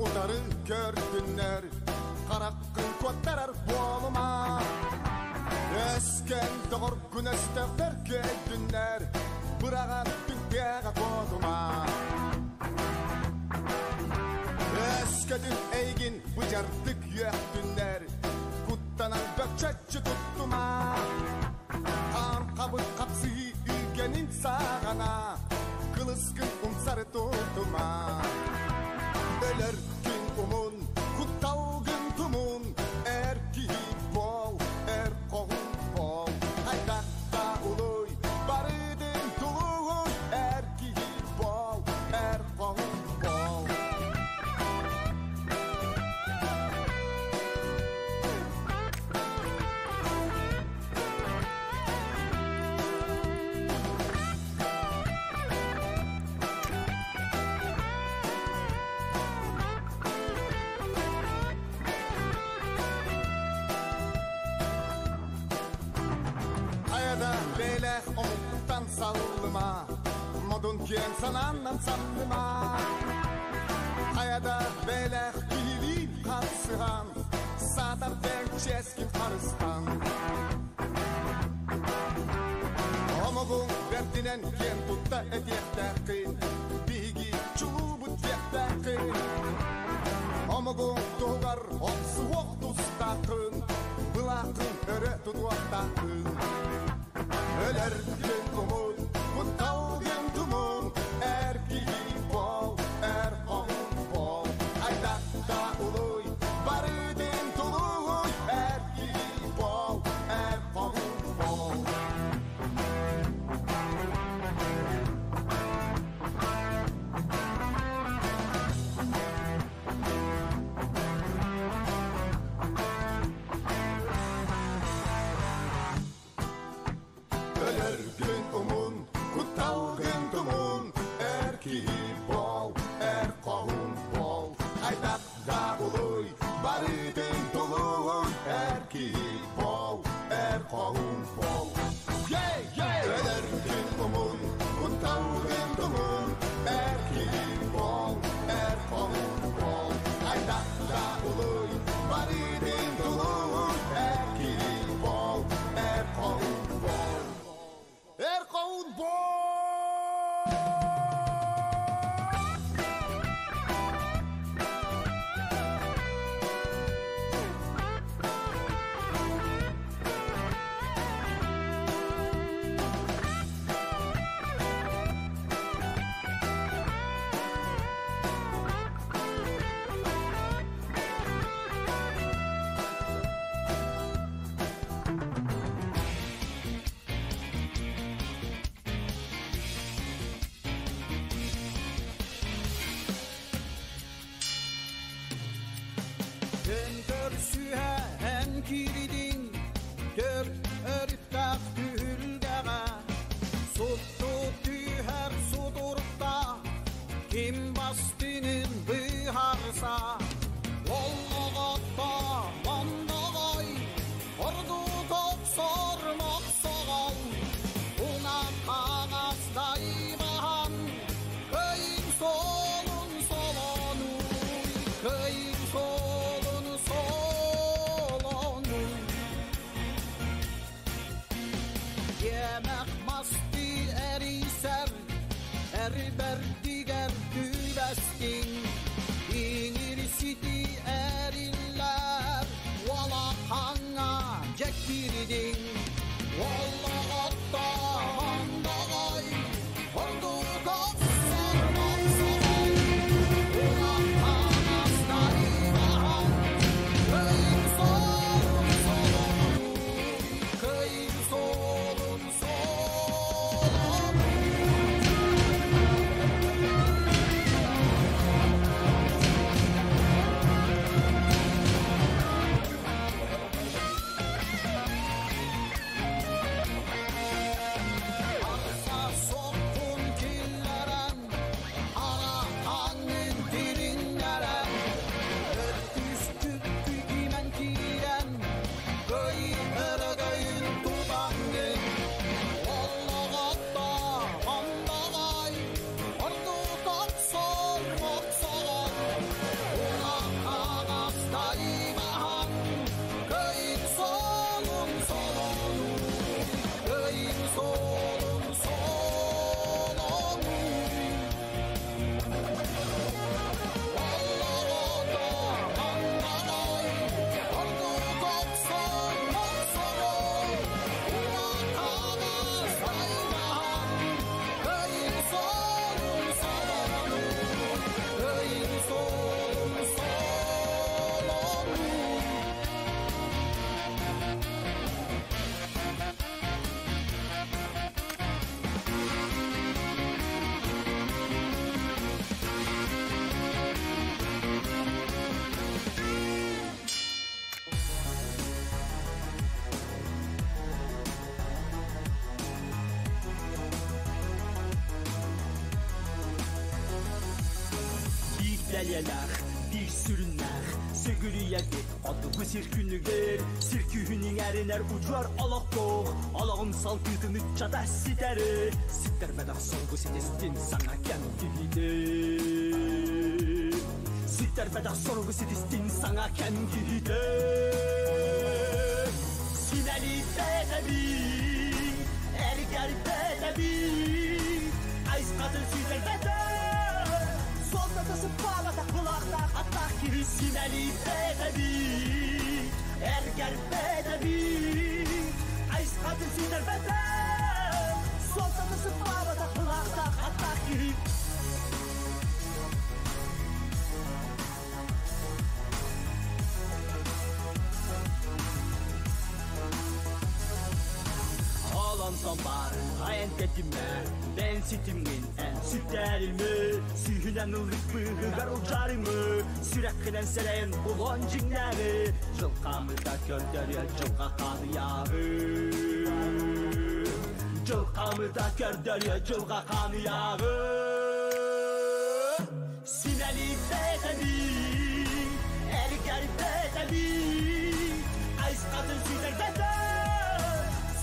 Утары көрдүннэр, хараххын куоттарар буолума. Өскөн доҕоргун өстөөхтөр көйдүннэр, быраҕан түҥкэҕэ куотума. Өскөтүн эйигин быдьардык үөхтүннэр, куттанан бөкчөччү туттума. Хаан хабыр хапсыһыы үгэнин саҕана, кылыскын умсары тутума. Өлөргүн умун, кутталгын тумун, эр киһи буол, эр хоһун буол. Хайдах да улуй, барытын тулуй, эр киһи буол, эр хоһун буол. Хайада бээлээх омуктан саллыма, модун киэҥ санааннан самныма. Хайада бээлээх киһилиин хапсыһан, саатар бэйэҥ чиэскин харыстан. Омугуҥ бэрдинэн киэн тутта этиэхтээххин, биһиги чулуубут диэхтээххин. Омугуҥ туһугар охсуһуох тустааххын, былааххын өрө тутуохтааххын. Өлөргүн умун, кутталгын тумун, эр киһи буол, эр хоһун буол. Хайдах да улуй, барытын тулуй, эр киһи буол, эр хоһун буол. Өлөргүн умун, кутталгын тумун, эр киһи буол, эр хоһун буол. Хайдах да улуй, барытын тулуй, эр киһи буол, эр хоһун буол. Өлөргүн умун, кутталгын тумун, эр киһи буол, эр хоһун буол. Хайдах да улуй, барытын тулуй, эр киһи буол, эр хоһун буол. Эр хоһун буол! Күн көрсүһэ эн киирдиҥ, Төрт өрүттээх түһүлгэҕэ, Сутту түһэр сутурукта, Ким бастыҥын быһаарса, Оллоҕотто мондоҕой, Ордук охсор мохсоҕол, Уҥа хаҥас дайбаһан, Кыайыҥ суолун солонуй, Кыайыҥ суолун солонуй. Иэмэх мастыы эрийсэр, Эрбэрдигэр түбэстиҥ, Иҥирсити эриллэр, Уолахаҥҥа дьэ киирдиҥ. Оллоҕотто мондоҕой, Ордук охсор мохсоҕол, Уҥа хаҥас дайбаһан, Кыайыҥ суолун солонуй, Кыайыҥ суолун солонуй. бэлиэлээх, биир сүрүннээх, сүгүрүйэбит хотугу сир күнүгэр, сир күүһүн иҥэринэр удьуор олохтоох, олоҕун салгыытын ыччата ситэри, ситтэрбэтэх соругу ситистин саҥа кэм киһитэ. Ситтэрбэтэх соругу ситистин саҥа кэм киһитэ. Синэлийбэтэбит, эргэрбэтэбит, айысхатын сүтэрбэтэх, суолтата сыппаабатах былаахтаах аттаах киһи синэлийбэтэбит, эргэрбэтэбит, айысхатын сүтэрбэтэх, суолтата сыппаабатах былаахтаах аттаах киһи. Ол онтон баар айан тэтимэ, бэйэн ситимҥин эн сүтэримэ, сүүһүнэн ыллык быыһыгар улдьаарымы, сүрэххинэн сэрэйэн булуон дьиҥнээҕи, дьыл хаамыыта көрдөрүө дьылҕа ханыйааҕы. Дьыл хаамыыта көрдөрүө дьылҕа ханыйааҕы. Синэлийбэтэбит, эргэрбэтэбит, айысхатын сүтэрбэтэх,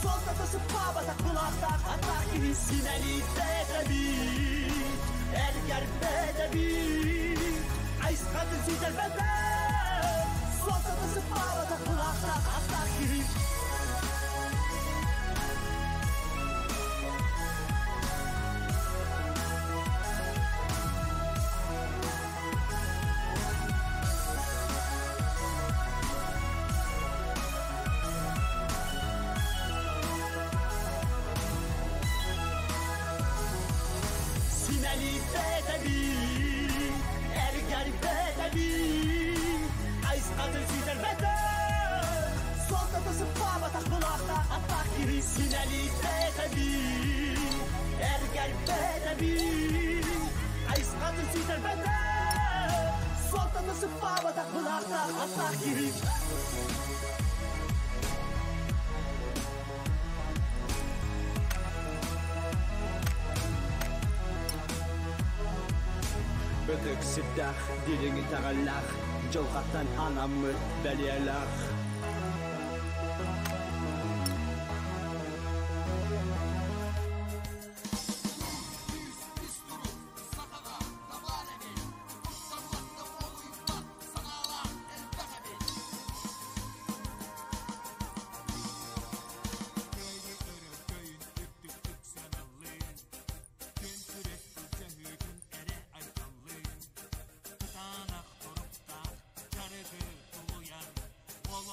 суолтата сыппаабатах былаахтаах аттаах киһи синэлийбэтэбит, эргэрбэтэбит, айысхатын сүтэрбэтэх, суолтата сыппаабатах былаахтаах аттаах киһи. Синэлийбэтэбит, эргэрбэтэбит, айысхатын сүтэрбэтэх, суолтата сыппаабатах былаахтаах аттаах киһи синэлийбэтэбит, эргэрбэтэбит, айысхатын сүтэрбэтэх, суолтата сыппаабатах былаахтаах аттаах киһи. Ытык сирдээх, дириҥ итэҕэллээх, дьылҕаттан анаммыт бэлиэлээх. Күүс турук, сахаҕа да баар эбит, куттаммат да олуйбат санаалаах элбэх эбит. Кыайыы өрөгөйүн үрдүктүк сыаналыын, күн күрэс былдьаһыытын эрэ айхаллыын, кытаанах туруктаах дьарыгы тулуйар, уол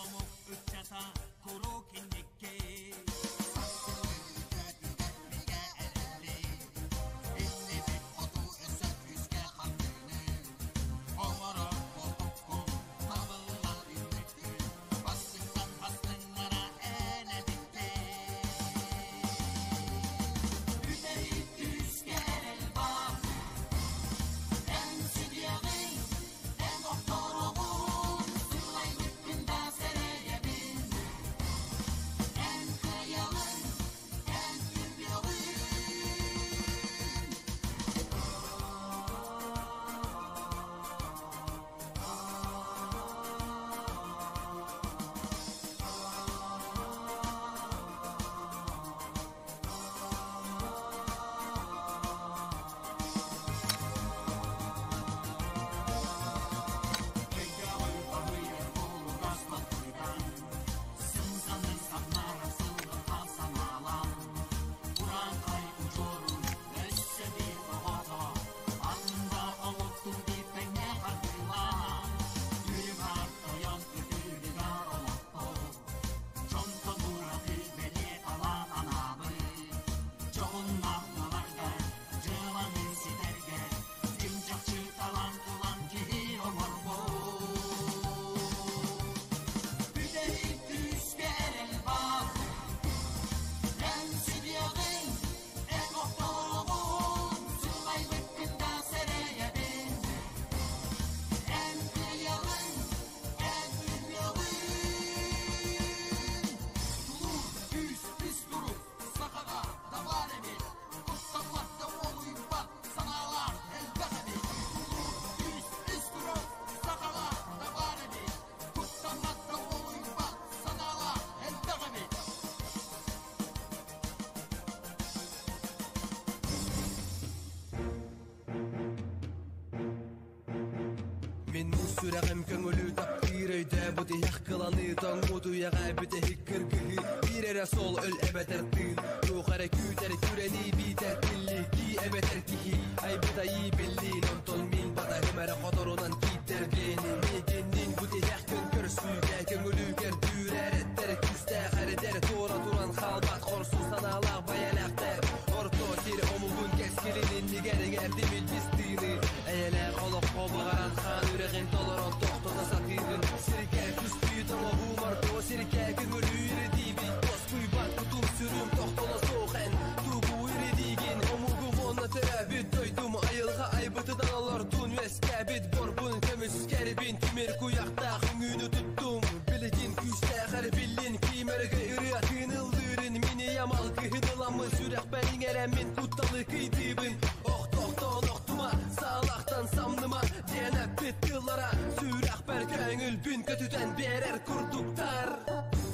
Мин муус сүрэҕим көҥүлү таптыыр өйдөөбүт иһэх кыланыы тоҥмут үйэҕэ бүтэһик кыргыһыы биир эрэ суол өл эбэтэр тыын туох эрэ күүтэр күрэнии биитэр тиллии кии эбэтэр киһи айбыт айыы биллиин онтон мин батаһым эрэ хоторунан киирдэр биэнин миигинниин бу тиһэх күн көрсүүгэ көҥүлү көрдүүр эрэттэр күүстээх эрэдэр туора туран хаалбат хорсун санаалаах байэлээхтэр орто сир омугун кэскилин иннигэр иҥэрдим илбис тыыны эйэлээх олоххо баҕаран хаан үрэҕин толорон тохтото сатыыбын сиргэ түстүү тоҥоһуум орто сиргэ көҥүлүү ирдиибин тоскуйбат кутум сүрүм тохтоло суох эн тугу ирдиигин омугум уонна төрөөбүт дойдум айылҕа айбытынан олордун үөскээбит борбун көмүскэрбин тимир куйахтаах үҥүүнү туттум билигин күүстээх эрбиллин киим эргэ ырыа тыыныллыырын мин ийэм алгыһын ыламмын сүрэхпэр иҥэрэммин кутталы кыйдыыбын охтохтон охтума саалахтан самныма диэн эппит тыллара сүрэхпэр көҥүлбүн көтүтэн биэрэр курдуктар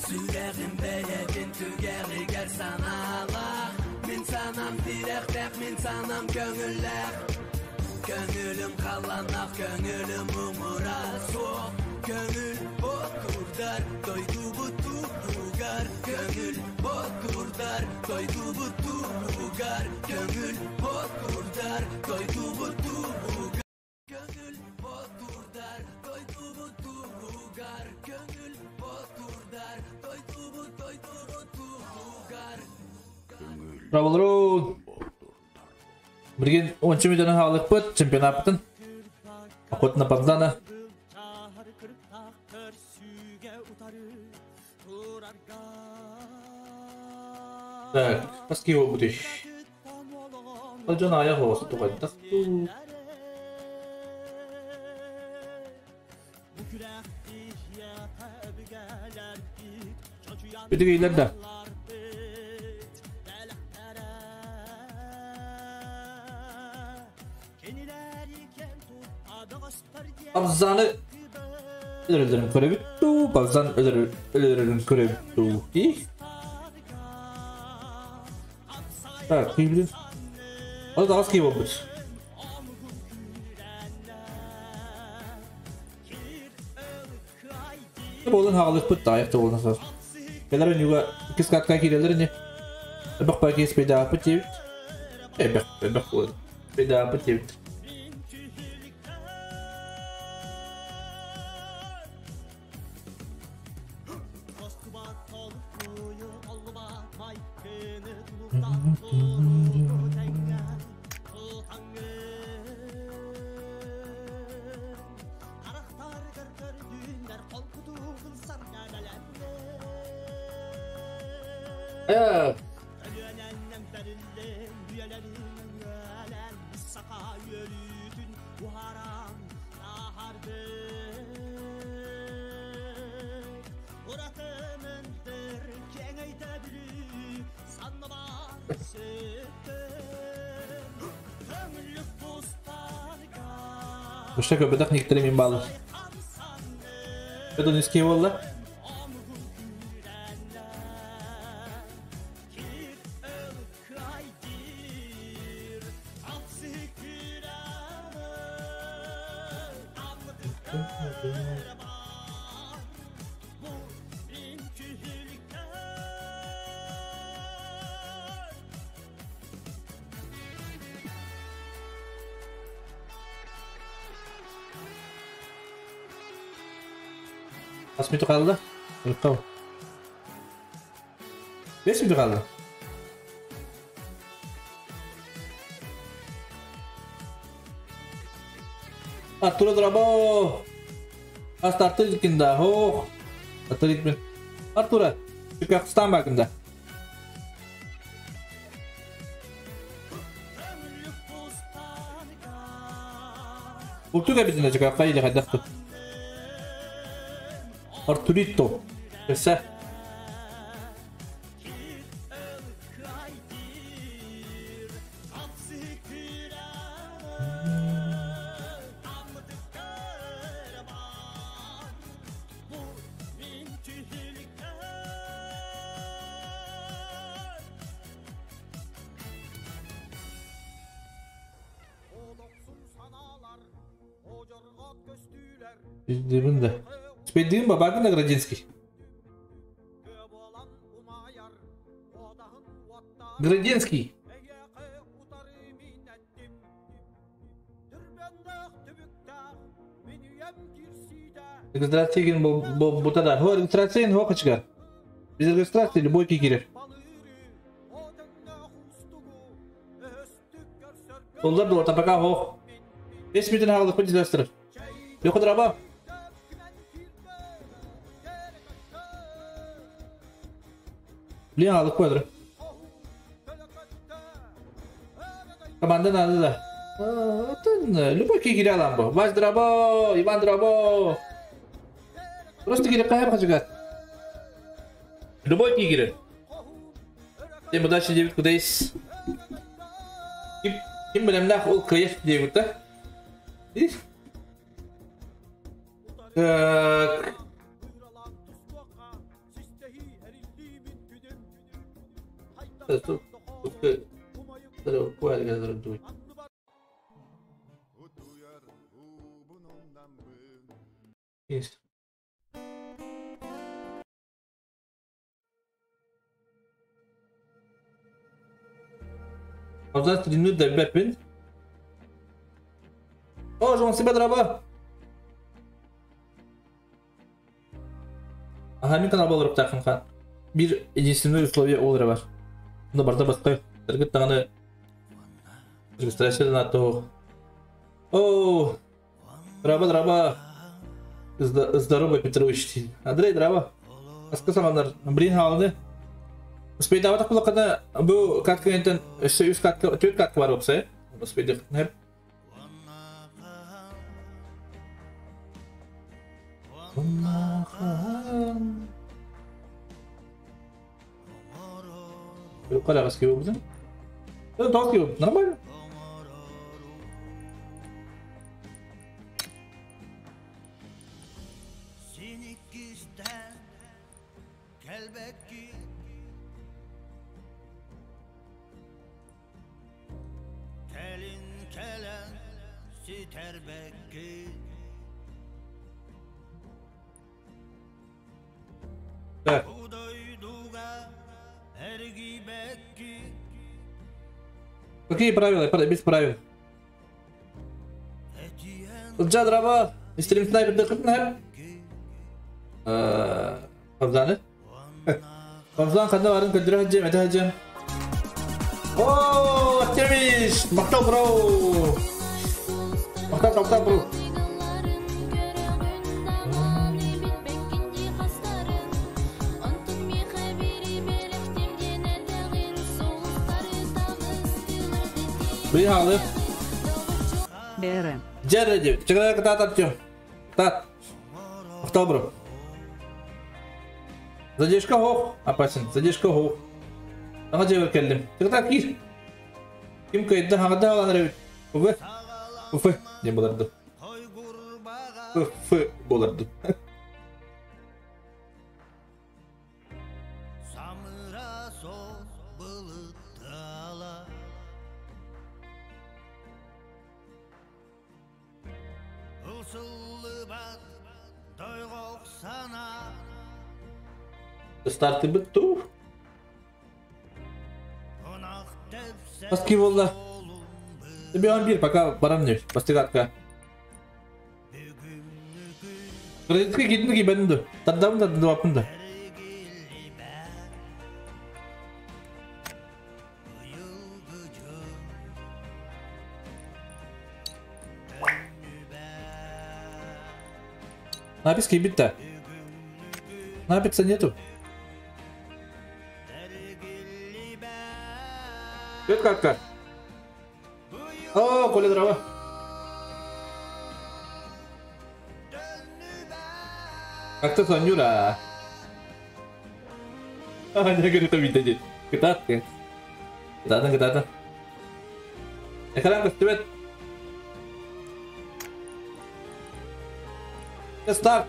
Сүрэҕим бэйэтин түгэҕигэр санаалаах Мин санаам тирэхтээх, мин санаам көҥүллээх Көҥүлүм халлааннаах, көҥүлүм муҥура суох Көҥүл ботурдар дойдубут туһугар Көҥүл ботурдар дойдубут туһугар Көҥүл ботурдар дойдубут туһугар Көҥүл ботурдар дойдубут туһугар Көҥүл ботурдар дойдубут дойдубут туһугар Браво! Билигин 10 мүнүүтэнэн хаалыахпыт чемпионаппытын. Охотно на Богдана. Так, хас киһи буолбутуй? Ол дьон аҕыйах оҕосу тугайдах дуу? Бүтүгүйлэр да. Абзаны өлөрөллөрүн көрөбүт дуу, Базан өлөрөрүн көрөбүт дуу дии. Так, киһи Ол даҕас киһи буолбут. Буолан хаалыахпыт да, айах да буолан саас. Кэлэр өнүгэ иккис катка киирэллэр ини. Эбэх баки спейдааппыт диэбит. Эбэх, эбэх буолан. Спейдааппыт диэбит. Э, Бышта көбөтөх никтери мин баалар. Это низкий буолла. Хас мүнүүтэ хаалла? Ырыттау. 5 мүнүүтэ хаалла. Артура дорабо! Аста Артур илкинда. Ох! Артур илкин. Артура, Түкәхстан бакында. Ултук эбитинэ чыкаакка или хайдах тут. Артурито. Өссө. Дибин да. Спейдин бабагын Градинский. Градинский. Регистрация бу да. Хо регистрация хо качка. Без регистрации любой кикирер. Олар да пока хо. 5 минут хаалык бу дизастер. Yok драба. Блин, хаалык квадр. Команда надо да. Атын любой кикире алам бу. Вась драба, Иван драба. Просто кире кайып качыгат. Любой кикире. Всем удачи, Дэвид Кудейс. Ким ким билемнах ол кыйыш диэбит да. Так. Есть. Абзац 3 да бэппин. О, жон себе драба. Ага, мин канал болуруп тахын хан. Бир единственное условие ол бар. Мында барда басқа. Тәргіт тағаны регистрациядан аттығы. О, драба, драба. Здорово, Петрович. Андрей, драба. Аска самандар. Блин, халды. Успейдава так кулакана бу катка энтен өссө үс катка, төрт катка бар опса. Успейдик. Неп. Yukarı gibi oldu. Evet, gibi. Нормально. Так. Какие правила? Без правил. Джа дрова. Стрим снайпер дыкытын Фавзаны. Фавзан ханна барын көндүрө хаджем, эте хаджем. О, Артемиш! Мактал бро! Мактал, мактал бро! Приехали. БР. Джерри, чекай, тат, Артем. Тат. Мактал бро. Задержка хох. Опасен. Задержка хох. Ага жебер келдим. Чыкта кир. Ким кайда хагада алан ребит. Уф. Уф. Не боларды. Уф боларды. Старты бітті. Паски болды. Тебе бир, пока барам не. Бастыгатка. Кредитке кидин ки бенди. Таддам да дуапын да. Написки бит-то. Написа нету. Привет, катка. О, Коля, дрова. Как-то Сонюра. А, не говорит, видит. Кытат, кытатын, кытатын. Экран көстүбэт. Старт.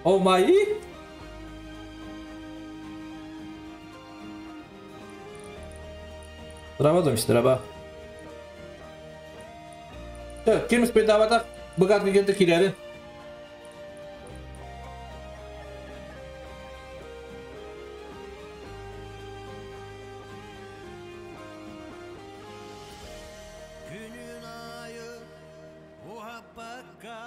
О май. Драба думс, драба. Так, ким успеет давать? Быгат кигенте киирээри. Күнүн айы уһаппакка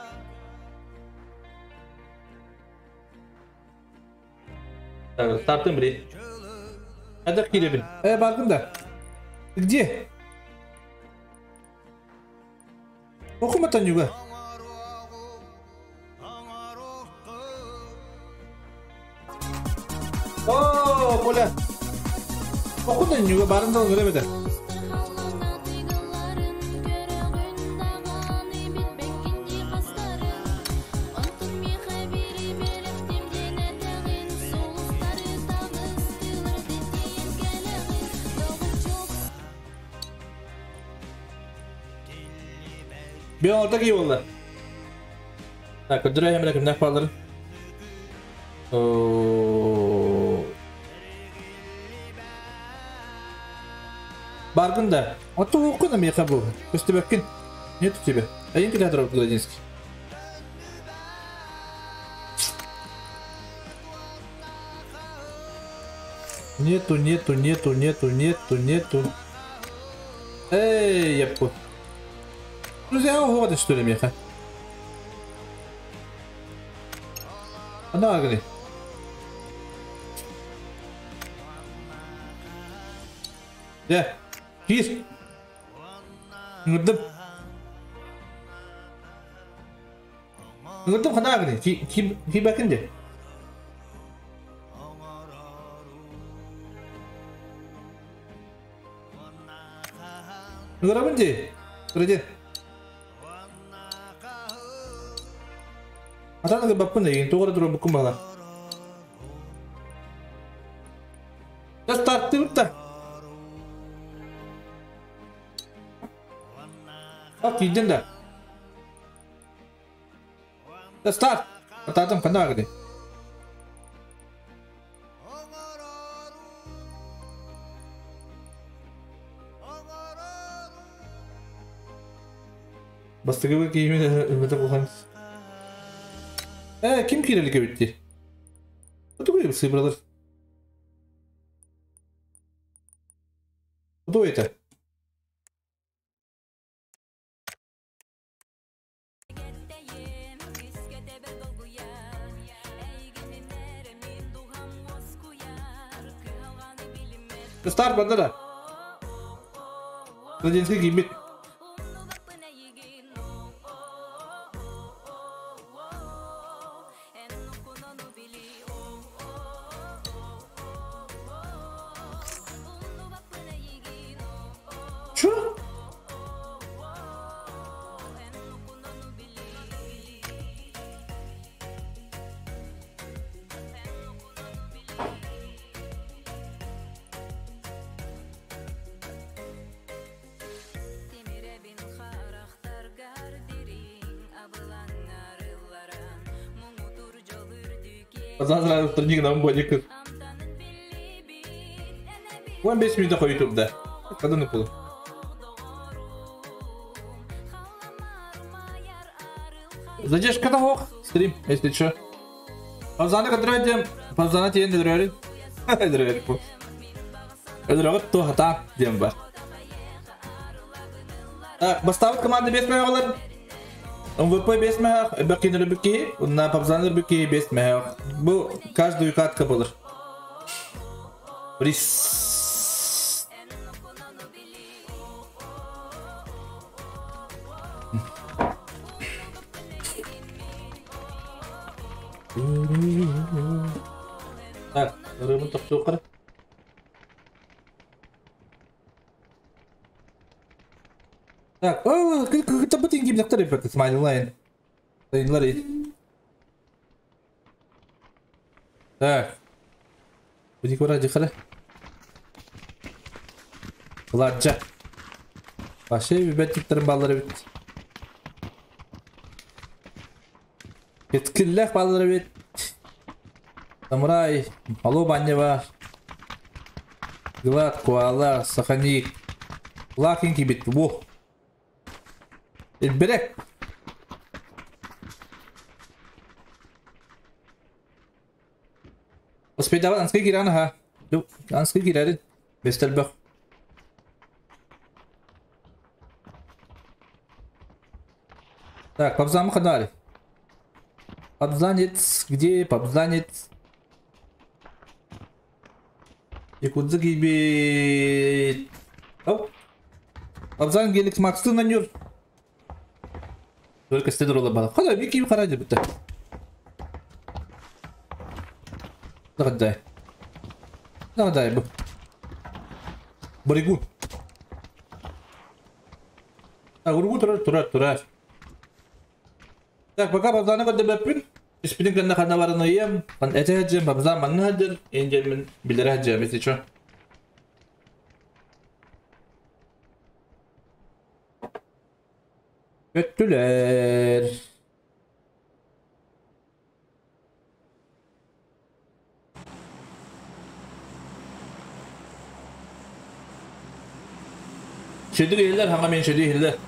Так, стартым бри. Это кииребин. Бардым да. Где? Окуматан юга. О, Коля. Окуматан юга барын да көрөбөтө. Bir orta gibi oldu. Так, көдүрэ хэмэрэ кимнээх бааларын. Баргын да. Ото окун эмиэхэ бу. Көстүбэккин. Нету тебе. Один километр Гладинский. Нету, нету, нету, нету, нету, нету. Эй, япку. Друзья, вот что ли меха. Ана агни. Дьэ, киир. Ыҥырдым. Ыҥырдым хана агни. Киирбэккин дии. Ыҥырабын дии. Кырдьы. Атан ыҥырбаппын эйигин, туох эрэ туруорбуккун баҕалаах. Стартыыбыт да. А, киирдин да. Старт! Атаатым ханна бааргыный? Бастакы киимин ылбата кухан. Ким киирэлик эбит дии? Тугуй сыыбыралар? Кто это? Старт барда да. Студентский киирбит. Чё? Завтра турник нам будет. Вон 5 минут ютуб, да. Когда на полу. Задержка того, стрим, если что. Павзаны кадырайдем, павзана тиен дедірәрі. Дедірәрі по. Дедірәрі тухата дем бар. Так, бастабыт команда 5 мөҕөлөр. МВП 5 мөҕөх, бэккин рыбыки, на павзан рыбыки 5 мөҕөх. Бу каждую катка болар. Приз. Так, рыбын тохтуукара. Так, о, табытын кимнектер эппет смайлайн. Тайынлар Так. Будик вроде хара. Ладжа. Вообще бибеттиктерин баллары бит. Кеткиллэх баллары бит. Самурай, Алло банева. Глад, Куала, Саханик. Лакин кибит. Во. Элберек. Успейдабат анскай киирэн аха. Анскай киирэрин. Бестелбөх. Так, Пабзам ханари. Пабзанец, где пабзанец? Якудза киирбит. Оп. Пабзан гелик максты нанюр. Только стедрола бала. Хада бики харади битте. Дай. Дай бу. Баригу. Так, ургу турар, турар, турар. Так, пока Пабзаны көрдөбөппүн. Испитин кэннэ ханна баран ыйыам. Этэ сылдьыам, Пабзан манна сылдьар, иин билэрэ сылдьыам, если чё. Көттүлэр. Шөдүр иһиллэр, хаҥа мен шөдүр иһиллэр.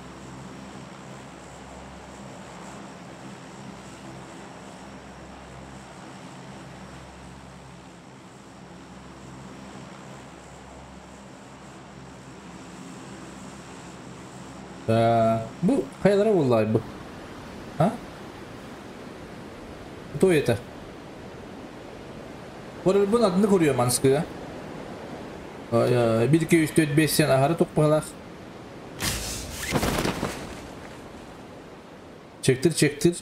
Бу хайалара буоллаҕай бу? А? Кто это? Көрөрбүн атыны көрүөм анскыга. 1, 2, 3, 4, 5 сен аһары туппалаах. Чектир, чектир.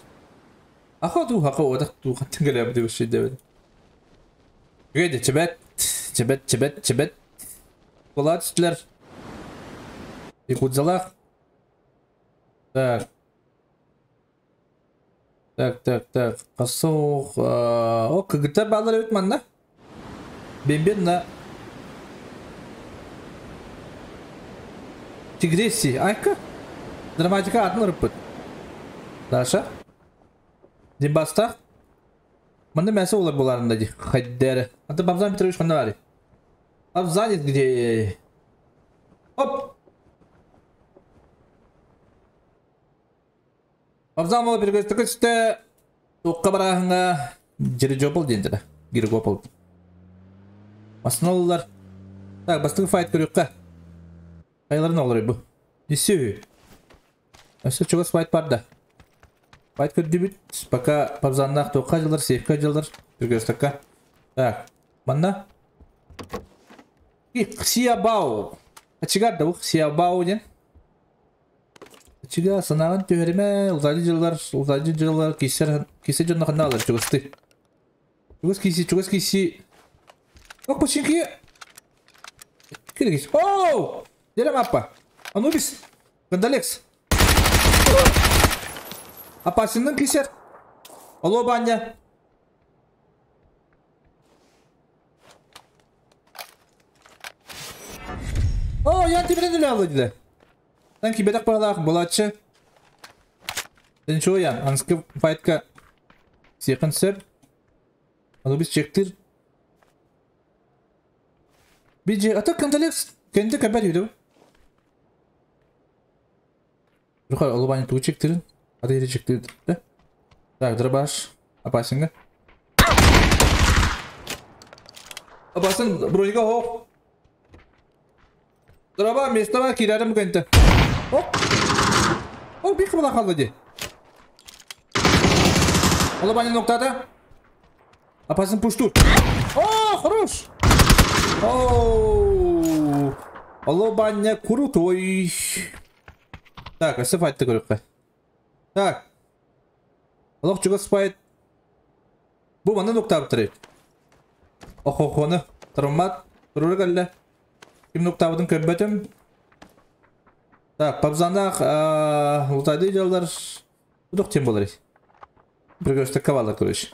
Аха туу, хака одах туу, хаттын келе бу şey дебет. Геде чебет, чебет, чебет, чебет. Болат түстүлөр. Якудзалах. Так. Так, так, так. Касох. О, кыгыта балар өт манна. Бембен на. Тигреси. Айка. Драматика атын ырыппыт. Даша. Димбастах. Манна мәсе олар боларында ди. Хайдәрі. Аты Бабзан Петрович ханда бар. Абзанец где? Оп! Абзан бола перекөстө көстө. Тоққа барахыңа Жирижопол дейін Гиргопол. Масыналылар. Так, бастығы файт көрөккә. Кайларын олар бу. Несі? Өсө чугас файт бар да. Файт көрдү бүт. Пока Пабзаннах тоққа жылар, сейфка жылар. Перекөстөккә. Так, манна. Ксиабао. Ачигар да бу Ксиабао ден. Чига санаган төһөрүмэ, улзажы жыллар, улзажы жыллар, кисер, кисе жонно ханна алар чугасты. Чугас киси, чугас киси. Ок, починки. Кире киси. Оу! Дерем аппа. Анубис. Гондалекс. Апасынның кисер. Алло, баня. О, я тебе не лял, диде. Танки бедак паралах булачы. Ничего я, анскы файтка секонсер. Анубис чектир. Биджи, а так Гондалекс кенде кабер юду. Руха, олубани ту чектир. А ты чектир, да? Так, дробаш. Опасенга. Опасен, броника хоп. Дроба, место бар, кирәрім кенте. Оп! Оп, бик була калды ди. Олубани ноктада. Опасен пуштур. О, хорош! Оу! Олубаня крутой. Так, өсі файтты көріп. Так. Олық чугас файт. Бу маны нокта бітірет. Охохоны. Травмат. Тұрыры кәлі. Ким ноктабыдын көббөтім. Так, Пабзанах, ултайды жалдар. Удық тем болар. Бір көрісті кавалар, короче.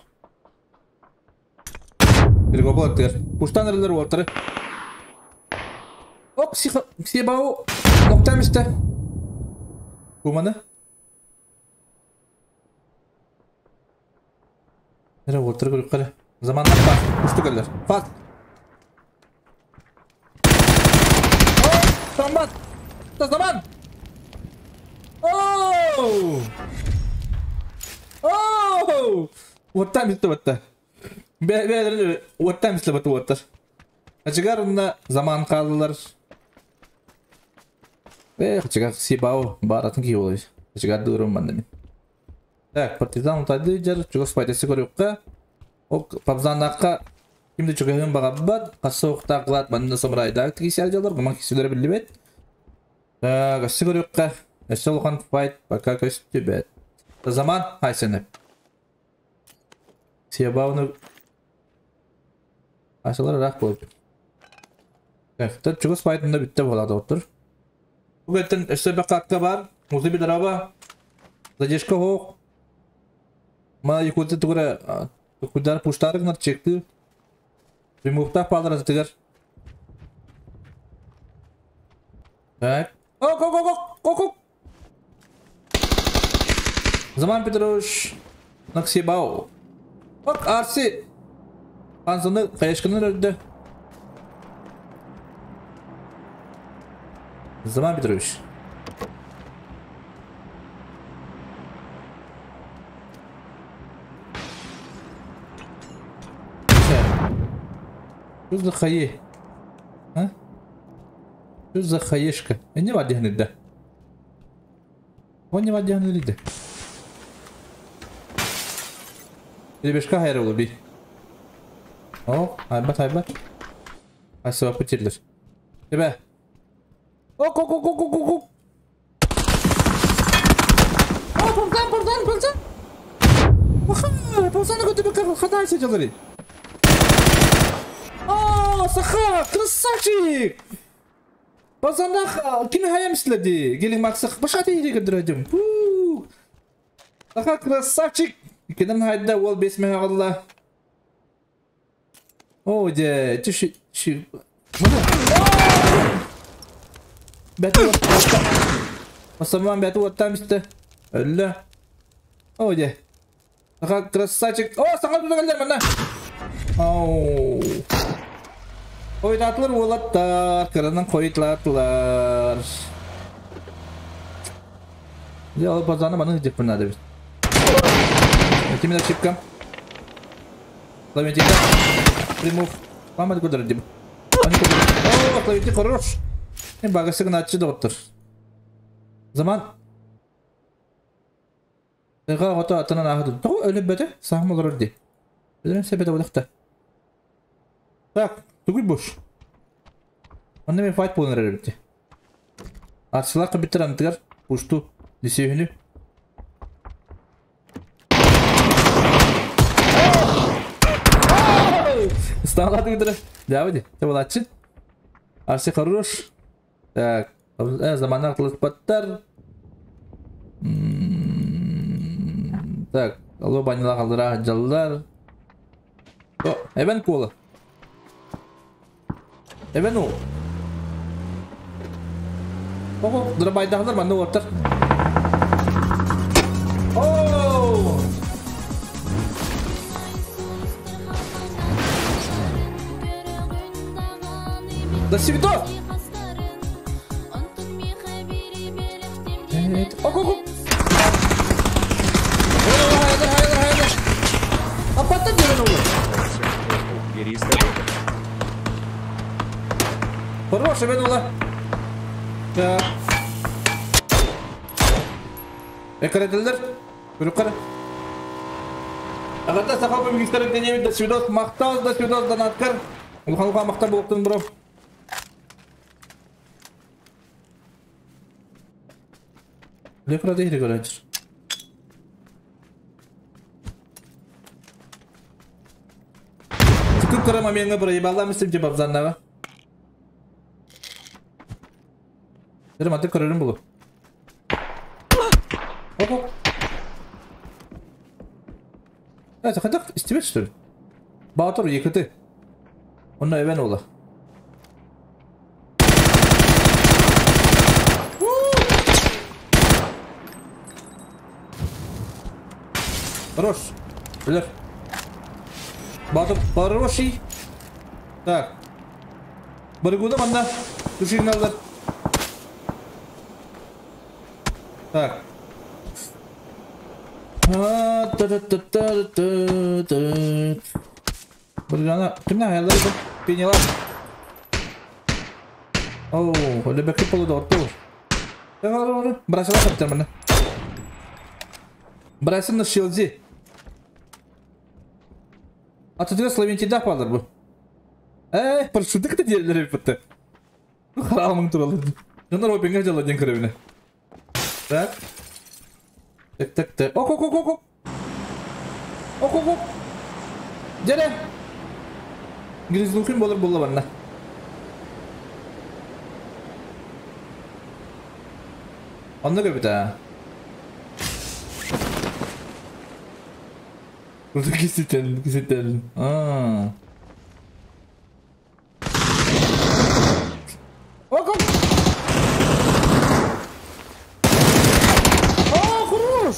Бір болады. Пуштан ірілер ортыры. Оп, сибау. Ноктам істі. Куманы. Нere ортыры көріп қары. Заман аппа. Пушты көлдер. Фат. Травмат! Заман! Оу! Оу! Оттан бітті бітті. Бэйэлэрин уоттаан бислебет уоттар. Ачыгар онно заман хааллылар. Эх, ачыгар сибау баратын киһи буолар. Ачыгар дыырым манна мин. Так, партизан утайды дьар чугас файтасы көрүөххэ. Ол пабзаннаахха ким да чугаһын баҕарбат. Хасса уохтаах глад манна самурайдаах тигисэр дьаллар, гуман кисилere биллибэт. Так, өссө көрүөххэ. Өссө улахан файт пока көстүбэт. Заман хайсыны. Сиабауны Асылар ыраах буолбут. Так, чугас файтында бүттэ буолаа доҕоттор. Бу кэттэн өссө бэккакка бар. Музы бидараба. Задержка хоох. Мана Якутия тугура кудар пуштары гынар чекты. Примуктах палар атыгар. Так. Ок, ок, ок, ок, ок. Заман Петрович Наксибау. Ок, Арси. Хансыны кайышкынын өлдө. Заман Петрович. Что за хае? А? Что за хаешка? Не вадихнет, да? Он не вадихнет, да? Ребешка хайра улуби. О, айбат, айбат. Айсыба путерлер. Тебе. Ок, ок, ок, ок, ок, ок. О, пурдан, пурдан, пурдан. Аха, пурдан көтүбү хадайсы жалары. О, саха, красавчик. Базанах кими хаям иследи. Гелин максах башка тейди көдүрөдүм. Саха красавчик. Кеден хайда ол бесме алла. О, де, түші, түші. Бәті оттам. Осаман бәті оттам істі. Өлі. О, де. Саха красавчик. О, саха тұтағалдар мана. Ау. Қойтатылар олаттар. Қыранын қойтатылар. Де, алып базаны маны деп надо бит. Этими ошибка. Ловите. Примув. Мама куда родим? О, ловите хорош. Не багасы гына доктор. Заман. Эга гото атынан ахды. Того өлүп бете, сахм олор ди. Билен себеде болакта. Так, тугуй буш. Онда мен файт болын эребитти. Арсылак биттер антыгар пушту десейүнү. Сталады гидре. Давайте, ты молодцы. Арси хорош. Так, заманар кылыспаттар. Так, алло банила калдыра жаллар. О, эбен кола. Эбен у. Ого, дырбайдагылар манда оттар. О! Да свидос! Ок, ок, ок! Хорош, вернула. Так. Экарадылар. Көрүп Агата сахал бөгүстер денеби да свидос мактал да свидос донаткар. Улхан мактал болуптун бро. Лефра дейри көрөчүр. Түкүп карама менге бро ебалла мисим деп абзаннага. Дерем аты көрөрүм булу. Оп. Это хотя истебет что ли? Баатыр екіті. Онна эвен ола. Хорош. Билер. Баатыр хороший. Так. Баргуда манна. Душигналар. Так. Быргана кимнээх айаллар бу? Пенелар. Оо, өлөбөккө полу доҕоттуу. Брасила кэптэр маны. Брасин на Шилзи. Атытыга Словентийдаах баалар бу. Э, парашюты кытта диэллэр эбиппит. Хараамың туралар. Дьоннор опинга дьалла диэн көрөбүнэ. Так. Так, так, так. Ок, ок, ок, ок, ок. Ок, ок, ок. Дьэрэ. Гризлухин болар булла барна. Онно көрбүт аа. Кисител, кисител. Аа. Ок, ок. О, хорош!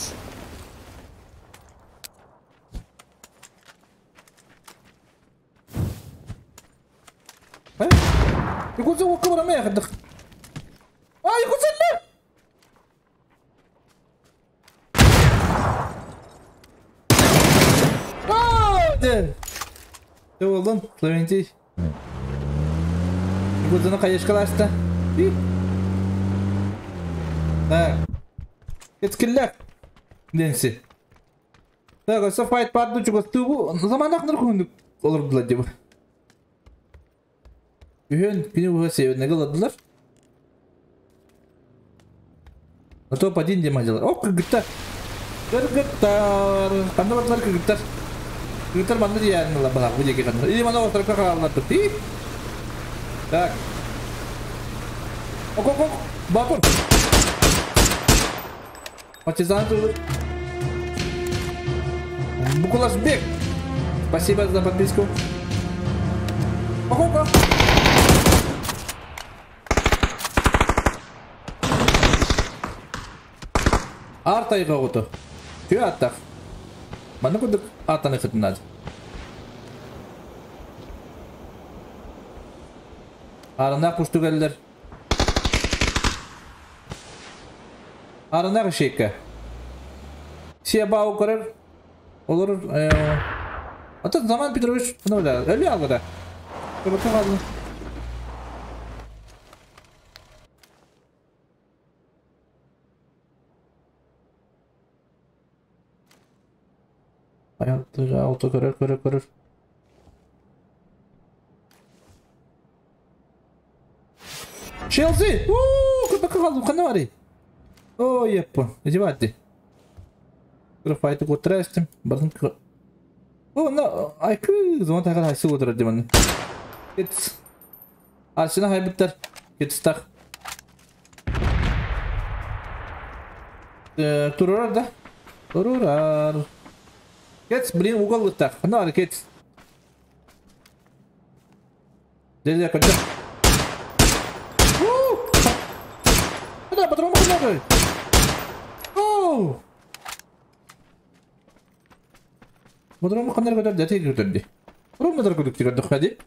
Якутса окка барамай хаддах. А, якутсаллар! Аа, Дэ болдун, Клавентий. Якутсаны кайышкаласта. Так. Кеткиллер. Денси. Так, өссө файт баар чугастыы бу заманах ныр олордулар дии бу. Үһүөн күнү быһа северныйга олордулар. А топ один диэн мадьалар. О, кыргыттар. Кыргыттар. Ханна бардылар кыргыттар? Кыргыттар манна диээннылар баһаах бу диэки ханна. Или мана островка хааллар И. Так. Ок, ок, ок. Бакур. Партизан тут. Букулашбек. Спасибо за подписку. Ок, ок, ок. Аар тайҕа оҕото. Түө ааттаах. Манна курдук ааттаныаххытын наада. Аарынаах кустук эллэр. Аарынаах ишиэккэ. Сиэ баау көрөр. Олорор. Ата Заман Петрович өлү аллара. Көбөккө хаалла. Auto көрөр, көрөр, көрөр. Челси! Уу, көбөккө хаалдым, ханна барый? О, еппо. Иди баатти. Файты куттара эстим. Бардым. О, на, айкы, звон тагар хайсы отырар деман. Кетс. Арсена хайбыттар. Кетстах. Турурар да? Турурар. Кетс, блин, угол так. Ханна бар, кетс. Дезя кача. Да, патрон махнул. Оу! Патрон махнул, когда дяти көтөрдү. Патрон махнул, когда көтөрдү, хади.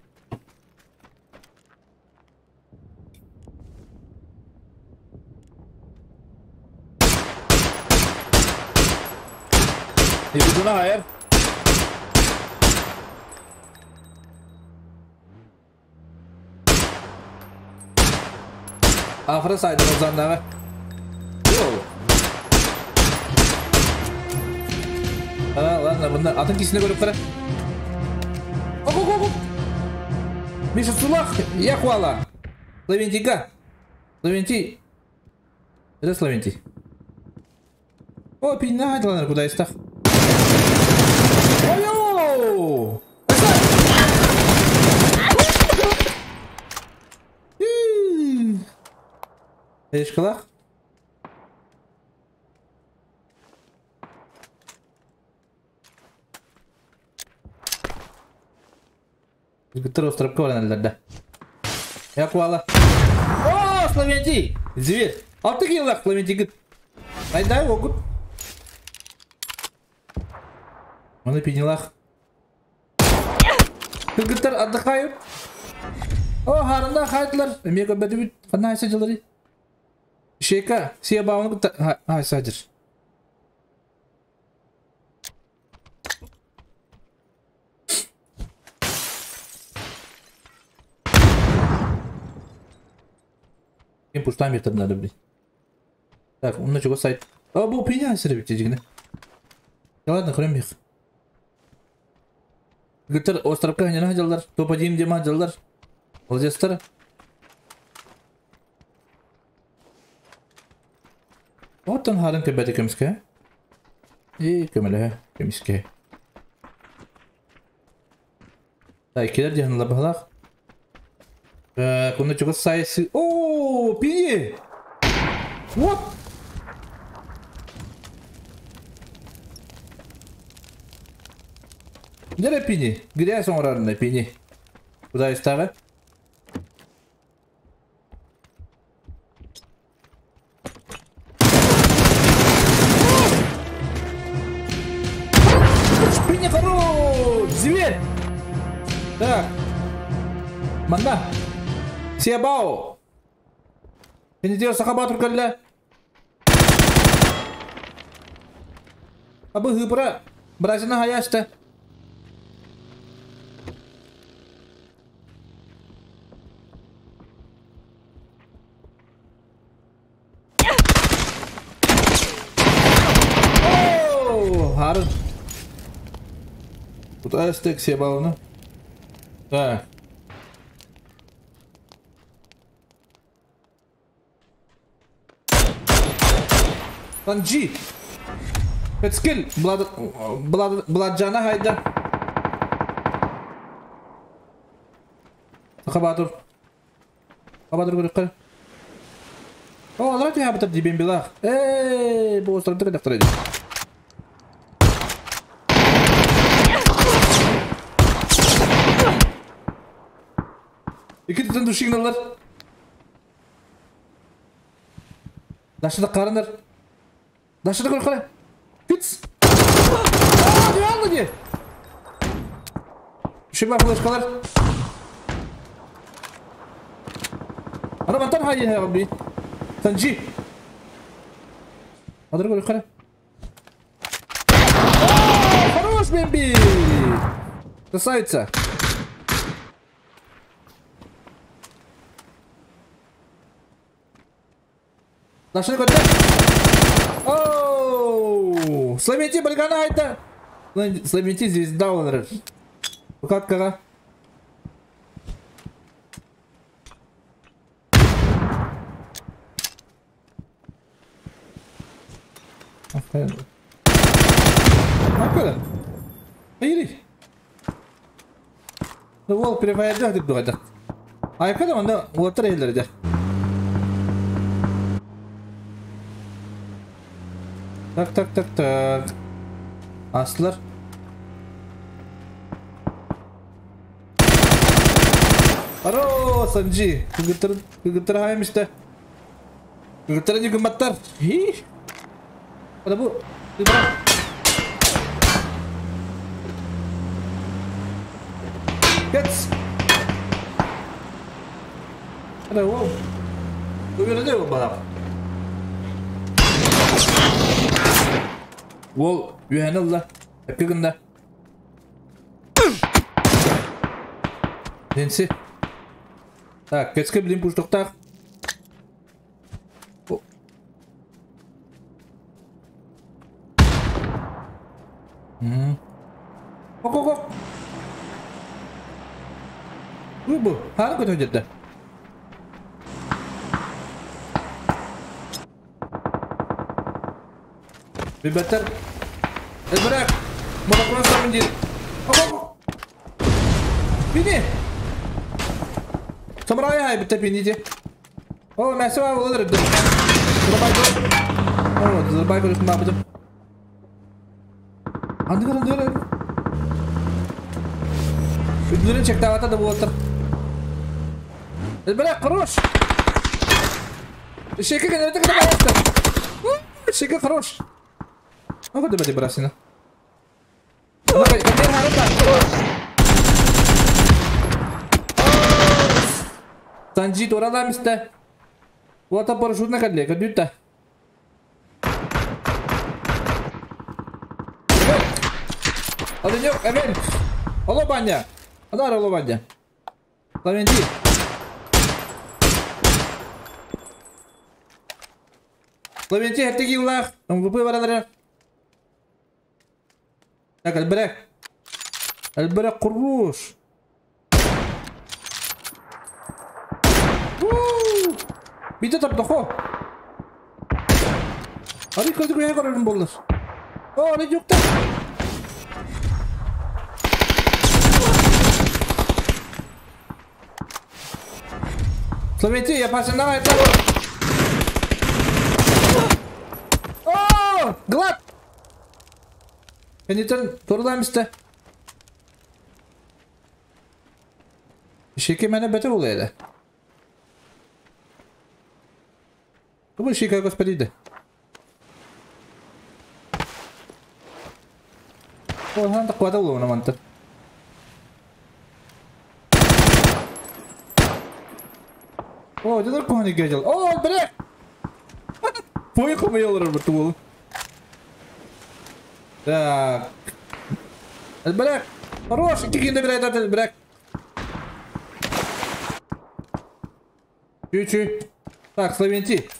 Ебудуна хайыр. Ахыры сайдын озаннағы. Йол. А, ладно, бұнда атын кисіне көріп қара. Оп, оп, оп, оп. Миша Сулах, я хвала. Славентика. Славентий. Это Славентий. О, пина айтыланар куда истах. Ой-о! Эшкалах. Кыргыттар островка баран эллэр да. Яквала. О, Славентий! Зверь! Алты килах Славентий гыт. Айдай огут. Оны пенелах. Кыргыттар отдыхают. О, харында хайтлар. Эмеге бәдүбүт. Ханна айса жылары. Шейка, сия бауны кытта айса жыр. пуштан бектер надо, блин. Так, он чего сайт. А, был пьяный бит Да ладно, хрен их. Гүтер островка не надялар, топ-1 где мадялар. Молодецтар. Оттон харын кебети көмүскэ. И көмөлө көмүскэ. Так, килер дьаһанла баһалаах. Куна чугас сайсы. О, пини! What? Где пини? Где соңрарына пини? Куда истагы? Пини хорош! Зверь! Так. Манда. Себао. Пини сахабатур калля. Абы хыпра. Бразина хаяшта. Харын. Куда стек себауны? Так. Танжи. Скил. Блад блад Бладжана хайда. Хабатур. Хабатур көрөккө. О, алар ти хабатыр дибен билах. Эй, бу островда кадактыр. İki tütün düşüğünler. Daşıda karınlar. Daşıda korkara. Küts. Aa, diyor diye. Şu bak flaşkalar. Ana mantar hayır ya abi. Sanji. Hadi korkara. Aa, хорош, бэмби. Красавица. Нашли куда? Оу! Слабенти, балгана это! Слабенти звезда он. Каткага. Акула. Айри. Ну вол перевода деп дугада. Айкада онда отыр элдерде. Так, так, так, так. Аслар. Аро, Санджи. Кыгыттыр, кыгыттыр хайым işte. Кыгыттыр не гыматтар. Хи. Ана бу. Гets. Ана, воу. Уверен, бана. Wol, ühenilla. Эпигында. Ненси. Так, кеске билин пуштуктак. Ок, ок, ок. Бу, хары көтө жетти. Бибеттер. Bırak. Motocross samın değil. Bini. Samuray hay bitte bini de. O mesela olur. Zırbay koy. O zırbay koy kuma bitte. Andıgar andıgar. Ödülünü çekti avata da bu otur. Bırak хорош. Şeki kenarda kadar ayakta. Şeki хорош. Ну куда ты бросина? Санджи торала места. Вот парашют на кодле, кадюта. Оленек, Эвен. Алло, баня. Адар, алло, баня. Лавенти. Лавенти хәтте киллах. МВП баралары. Так, Альберек. Альберек Куруш. Бите тапты хо. Ары көзі көе көрерін болдыр. О, ары жоқ та. Словенти, я пасына это. О, глад. Кенеттен турламысты. Шеке мені бәті ол еді. Бұл шеке господиді. Ол ханды қуады ол оны манты. О, дедер кухня гедел. О, брек! Пой хумел бір ол. Так. Брек! Хорош, кигинде бір айтады, брек. Чуть-чуть. Так, Славенти.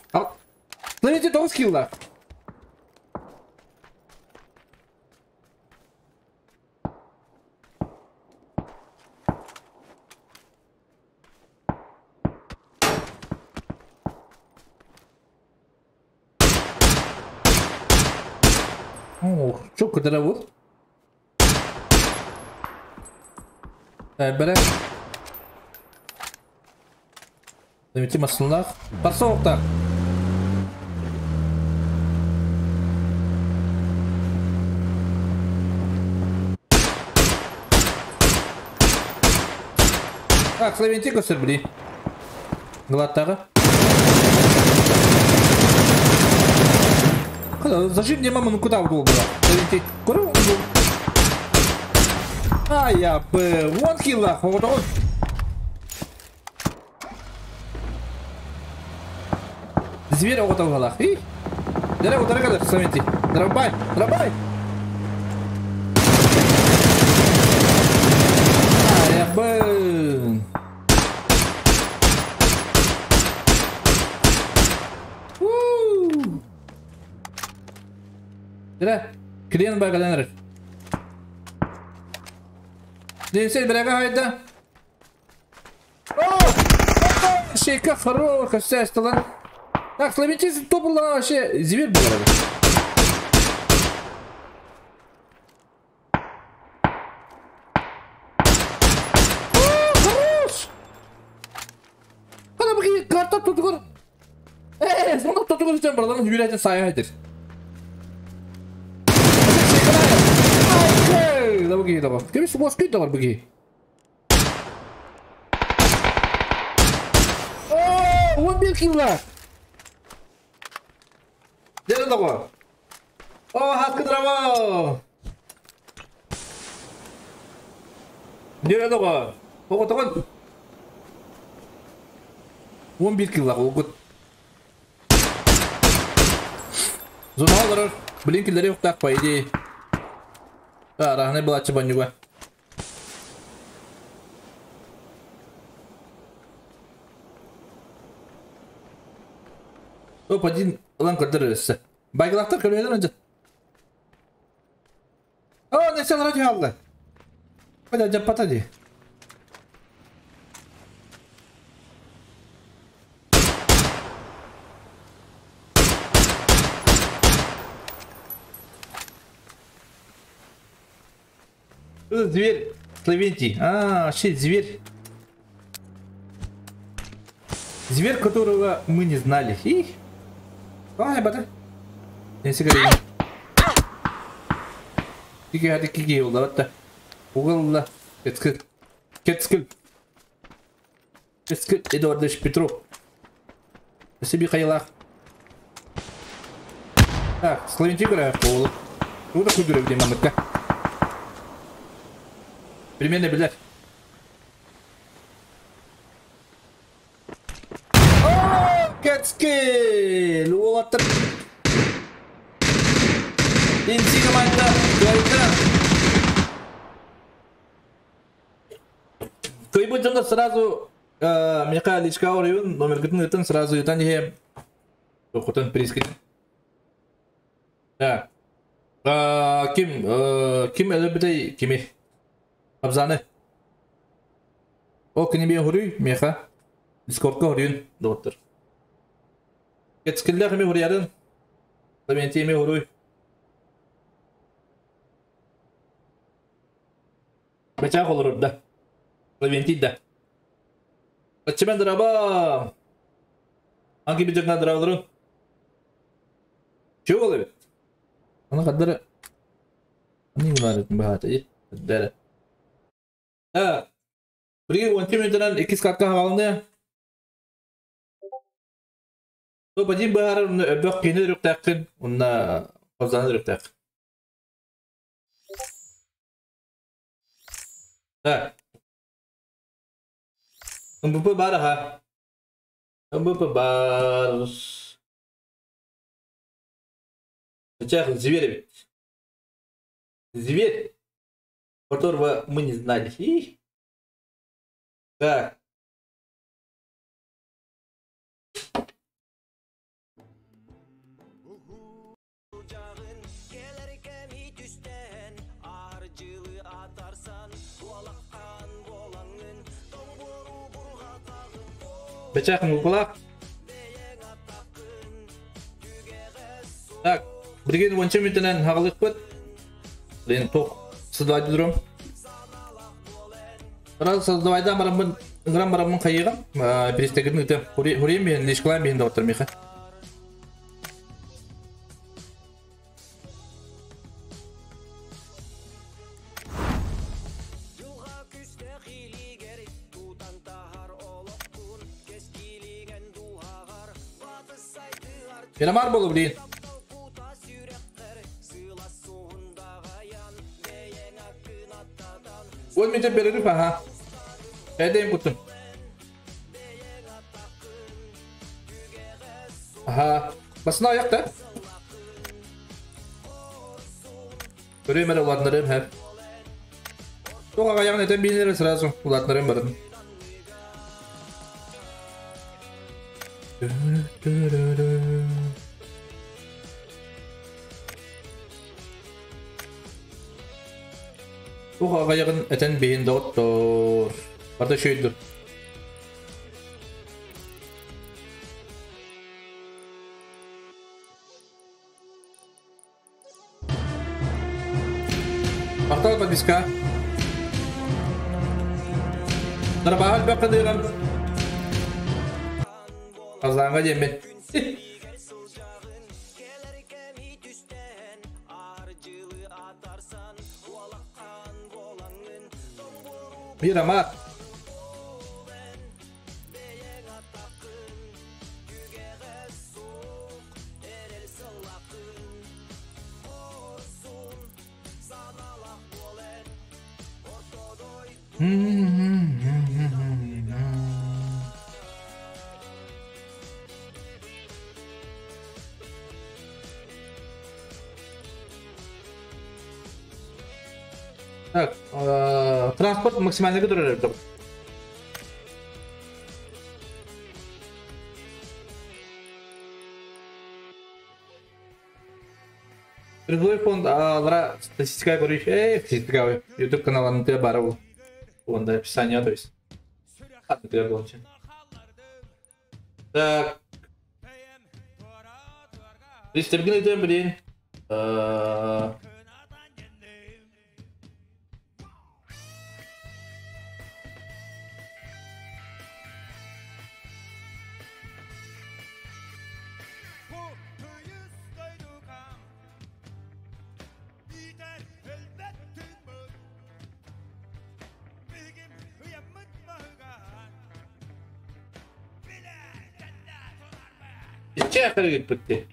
Славенти 9 килла. О, çok kadar bu. Брек. Demetim aslında. Басоқта. Так, Славенти көсір білей. Гладтағы. Зажим мне маму, ну куда был было? Славенти. Куда он был? А, я бы. Вон килла. Вот он. Зверь оғыталғалақ. И? Дәрі отыра қалар, Славенти. Дробай, дробай. А, я бы. Дәрі, клиент байғадан әрі. Денсел бірәға хайда. О! Шейка хорош, көстәстілін. Так, Славенти топылған вообще зверь был. О, хорош! Қана бұғы карта тұтығыр. Сонда тұтығыр үстен бараларын үйрәтін сайы айтыр. Кемес бос күй тағыр бұғы. О, 11 килла. Дәрі дағы. О, хатқы дырама. Дәрі дағы. Оғы тұғын. 11 килла оғыт. Зона алырыр. Блин, киллері ұқтақ, по идее. Рахны была чебанюга. Топ-1 лан көрдірірісі. Байғылақтар көрмеден önce. О, не сен радио алды. Қайда жаппата де. Зверь Славентий. А, вообще зверь. Зверь, которого мы не знали. И. Ай, бата. Не сигарет. Кики, хати кики, улаватта. Уголла. Кетскил. Кетскил. Кетскил Эдуардович Петров. Себе хайлах. Так, Славентий играет. Куда такой где мамытка? Примерно, блядь. О, Кетскил! Уолаттар. Инси команда. Гайда. Кто-нибудь дьоннор сразу меха личка оройун номер гытын ытын сразу ытан иһэ хотон прискит. Да. Ким ким өлөрбүтэй кими? Абзаны. О кини биэ хуруй меха. Дискордка хуруйун доҕоттор. Кэцкиллээх эми хуруйарын. Ламенти эми хуруй. Бачаах олорор да. Лавентий да. Аччымен драба. Анги бидерна дралары. Чего болот? Аны каддары. Аны гунар баата. Дәрі. А, При 10 минутынан иккис катка хаалны. То бадин баһар өбөх кини рүктәккин, унна хозаны рүктәк. Так. МВП бар аха. МВП бар. Сейчас зверь ведь. Зверь, которого мы не знали. И... Так. Бечах мукулак. Так, билигин уонча мүнтэнэн хаҕалыахпыт. Блин, туох создавать дурум. Раз создавайдан бараммын, ыҥыран бараммын хайыаҕым. Перестегин ыты. Хурием биһин, лишкалаан биһин доҕоттор миэхэ. Мирамар болу, блин. Он меня перерыв, ага. Это им куттун. Ага. Басына аяқта. Көрөм эрэ улаатынарым һэр. Туох аҕайаҕын этэн биэрэр сразу улаатынарым барын. Туох аҕайаҕын этэн биһин доҕоттоор. Барда үчүгэйдик. Махтал подписка. Нарбаһар бэккадыыран. Казанга диэммин. Мирамар. Так, транспорт максимально который. Призовой фонд, алара статистика көрүш, статистика YouTube каналын те бары бул. Онда описание, то есть. Так. Листерген өтем блин. Иччэ битти.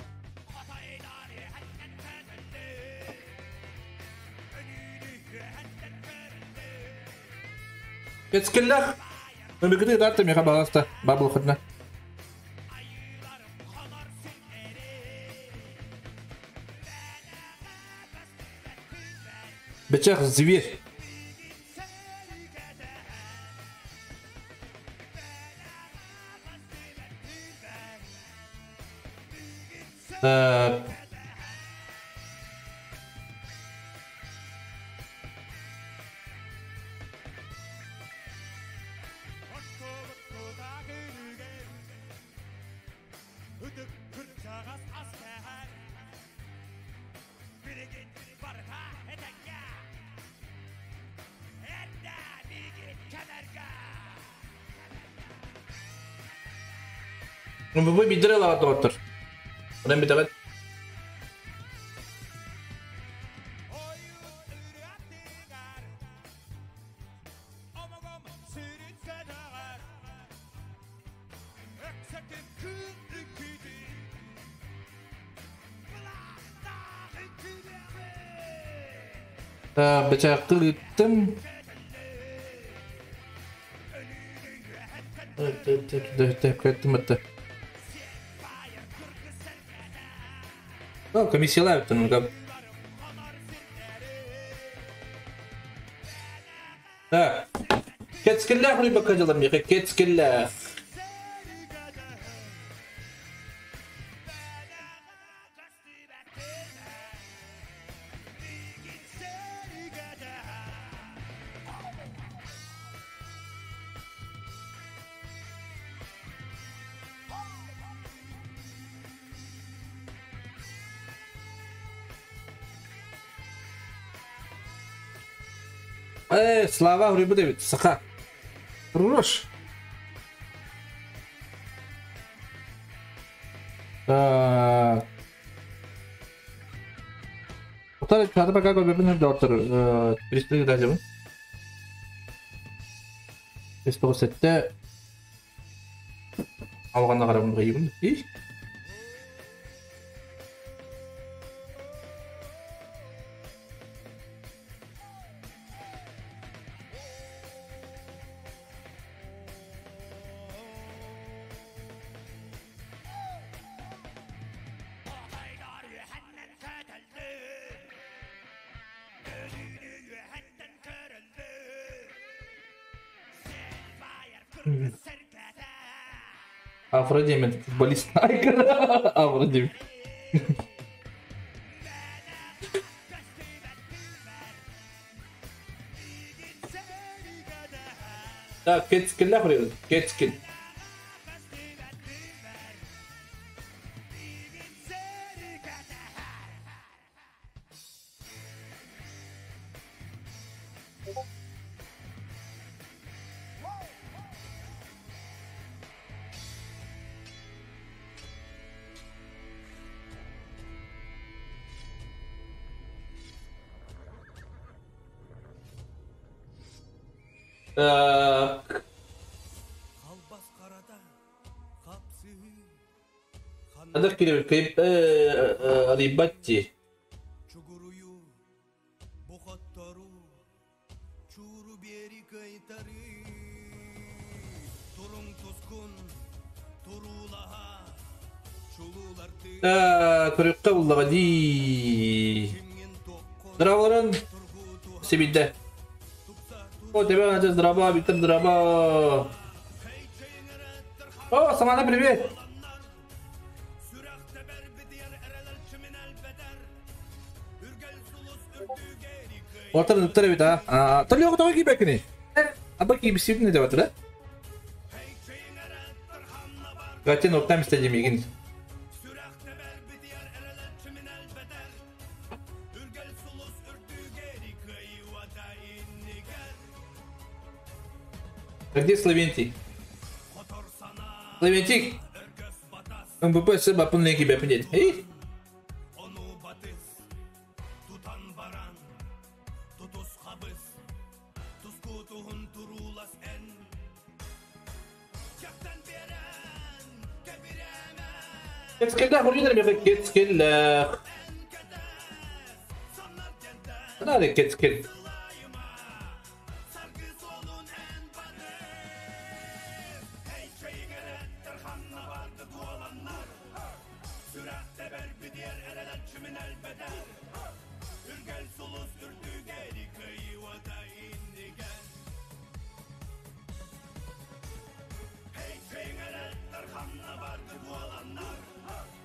Кэцкиллэх. Мөмүкүтү дарты меха баласта. Бабыл хытна. Бечах зверь. Так. МВП биирдэрэ ылаҕат доҕоттор. Онон бүтэҕит. Бычаакты ыыттым. Комиссиялаабыттан Так. Кэцкиллээх рыбака дьалам миэхэ кэцкиллээх. Э, Слава Грибу эбит, саха. Хорош. Так. Утар чаты пока көрбөпүн доктор пристрель дажабын. 597 алғанна қарабын қиыбын. И? Афродемин, футболист Найка. Афродемин. Так, кетскиллэх үребит, кетскил. Так. Ханнык киирбит кыйып арыйбат дии. Көрүөххэ буллаҕа дии. Здраволарын сибидэ. О, тебя начал здраво, Виктор, здраво. О, Самана, привет. Отыр ыттар эбит а. Толлоҕу тоҕо киирбэккиний? Аба киирбисибин деп атыр, Гатин оттам исте мигин. А где Славентий? Славентик! МВП сыба пынлеги бэпнет. Эй! Кетскиллэх урьюнар меха кетскиллэх. Надо кетскил.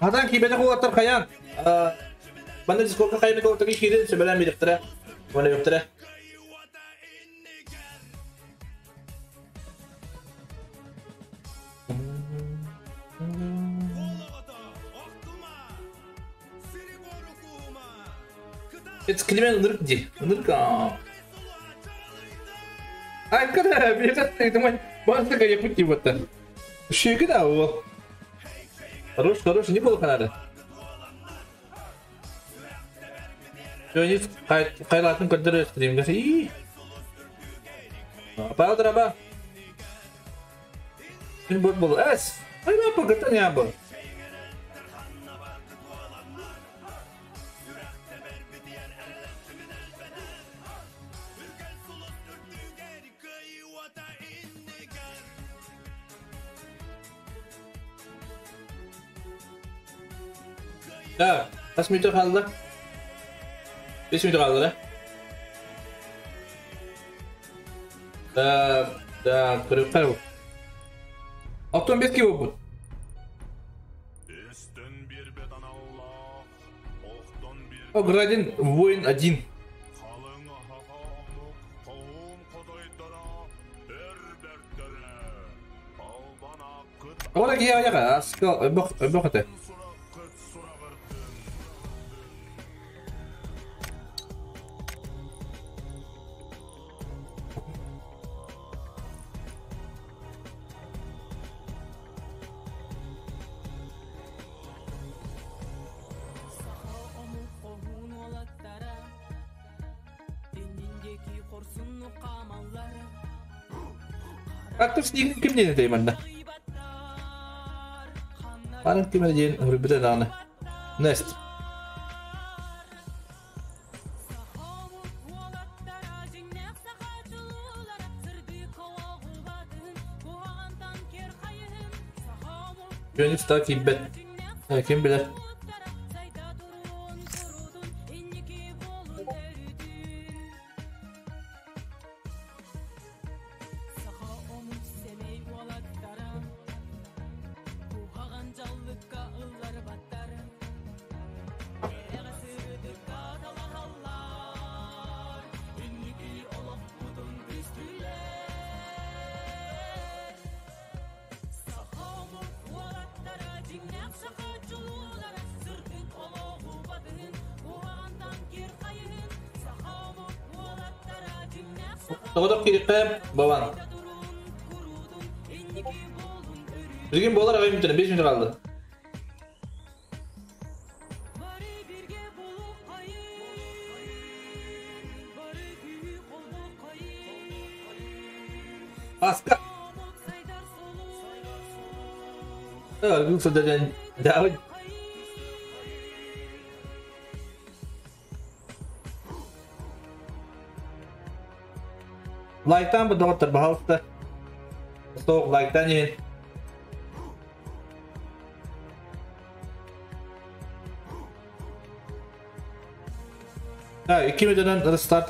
Хатан киибэтэх уолаттар хайаан? Манна дискорка хайа уолаттар киирин сөбөлөөн бириэхтэрэ. Уонна үөхтэрэ. It's климент ынырык дии. Ынырык Айкада бирет думай, базыка якути вот. Шеги да ол. Хорош, хорош, не было надо. Леонид хайлатын көрдөрөр стримге. И. Павел драба. Мин бот бол. Эс. Айна пагата не был. Так, хас мүтө хаалла? Бес мүтө хаалла да? Так, так, көрүөххэ бу. Оттон бес киһи буолбут. О, Градин воин один. Ола киһи аҕа аска өбөх өбөх этэ. Актив снигин ким диэн этэй манна? Аны ким эрэ диэн ыҥырбыта даҕаны. Нест. Дьон ста киирбэт. Ким билэр. Тоҕотох киириэххэ бабан. Билигин буолар аҕай мүтэнэ 5 мүнүүтэ хаалла. Аска. Аргын сылдьан дьаабы Лайктаан бу доҕоттор, пожалуйста. Суох, лайктаан иһин. Ha, 2 мүнүүтэнэн рестарт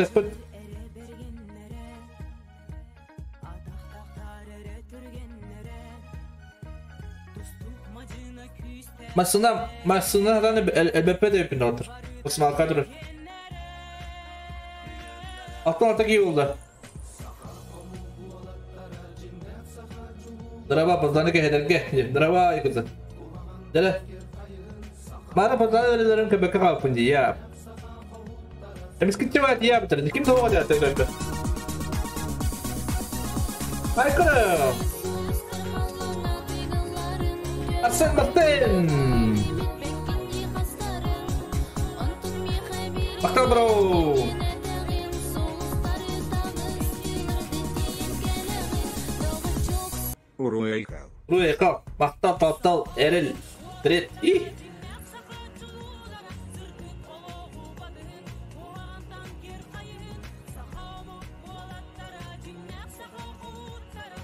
Массына, массына аны элбэппэт эбиппин доҕоттор. Осмалка турар. Алтан алта киһи буолла. Драба пазданы кэһэтэргэ. Драба айкыта. Дэрэ. Мара пазданы өрелерин көбөккө хаалпын дии я. Эмискитчи баат я битэр. Ким тоҕо дьаата көрдө. Айкырым. Арсен Мартын! Махтал, бро! Уруйкал. Уруйкал. Махтал, таптал, эрэл, трет. И!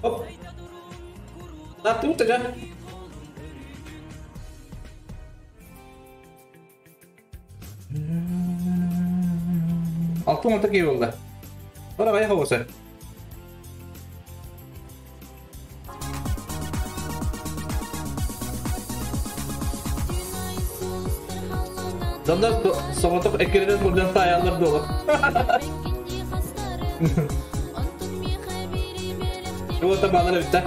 Оп. Тату да. Алтын алта киһи буолла. Бара хайа хоҕуса. Дондар соҕотох эккирэтэн сылдьан таайаллар дуолар. Чего-то балар эбит да.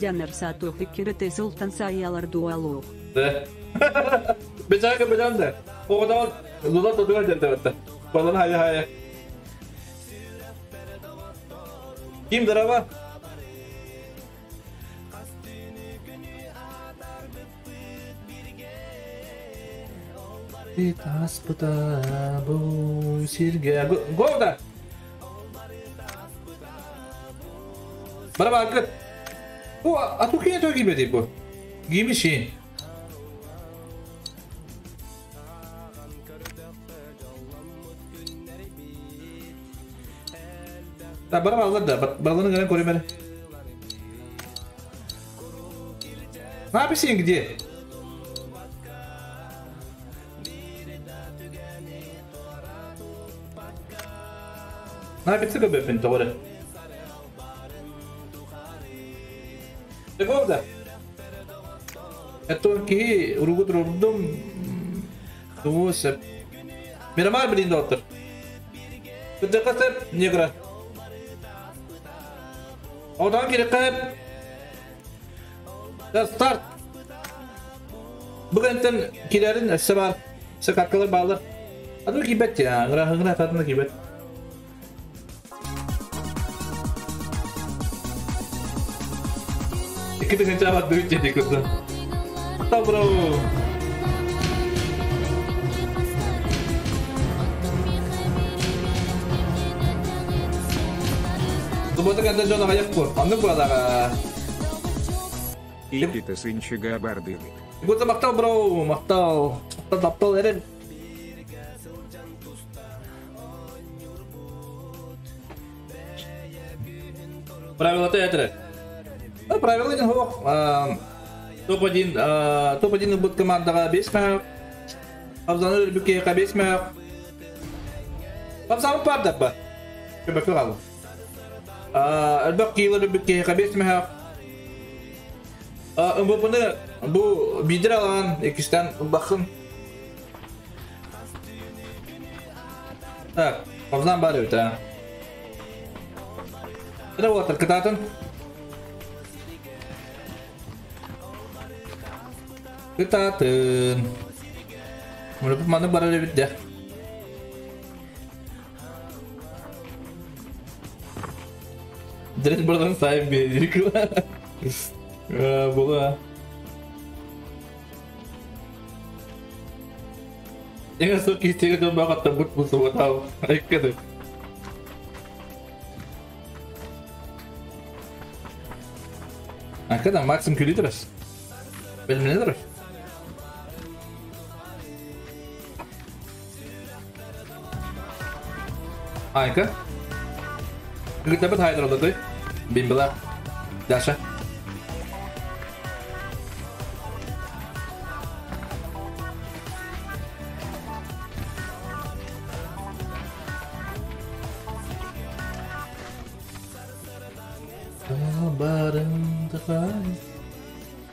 Дянер сатух иккирете султан саялар дуалух. Да. Бечака бечам да. Оҕотоҕор лула тотуга дьэрдэбэтте. Балан хайа хайа. Ким драба? Аспыта бу сиргэ. Го да! Бара бакыт. Бу атукия то гибеди бу. Гимишин. Та бара балар да, баланы гынан көремер. Написин где? Написин көбөпүн тоҕо. Теговда. Это киһи уругу турдум. Тугу сеп. Мирамар билин доктор. Кыдыкасып негра. Одан керек. Старт. Бүгінтен килерин өссө бар. Өссө каркалар баалар. Ады кибет я, ыңра ыңра татына кибет. Икки тыгынча бар дүйт жеди кызды. Добро. Суббота кэнде дьон аҕыйах буо. Оннук буолаҕа. Икки тысынчыга бардыбыт. Гута махтал бро, махтал. Махтал таптал эрен. Правила театра. Правила не хох. Топ-1, топ-1 будет командаға 5 мә. Абзаны бүкке 5 мә. Абзаны пардак ба. Көбөк калды. Элбек кийлер бүкке 5 мә. МВПны бу бидер алан икистен бакын. Так, абзан бар бит, а. Это вот кытатын. Кытатын. Мына маны бар бит де. Direkt buradan sahip bir Була. Эң со кистеге дөн багатта бут бусу батау. Айккады. Акада максим күлүдүрөс. Билминедир. Айка. Гытабыт хайдыралыгы. Бимбила. Даша.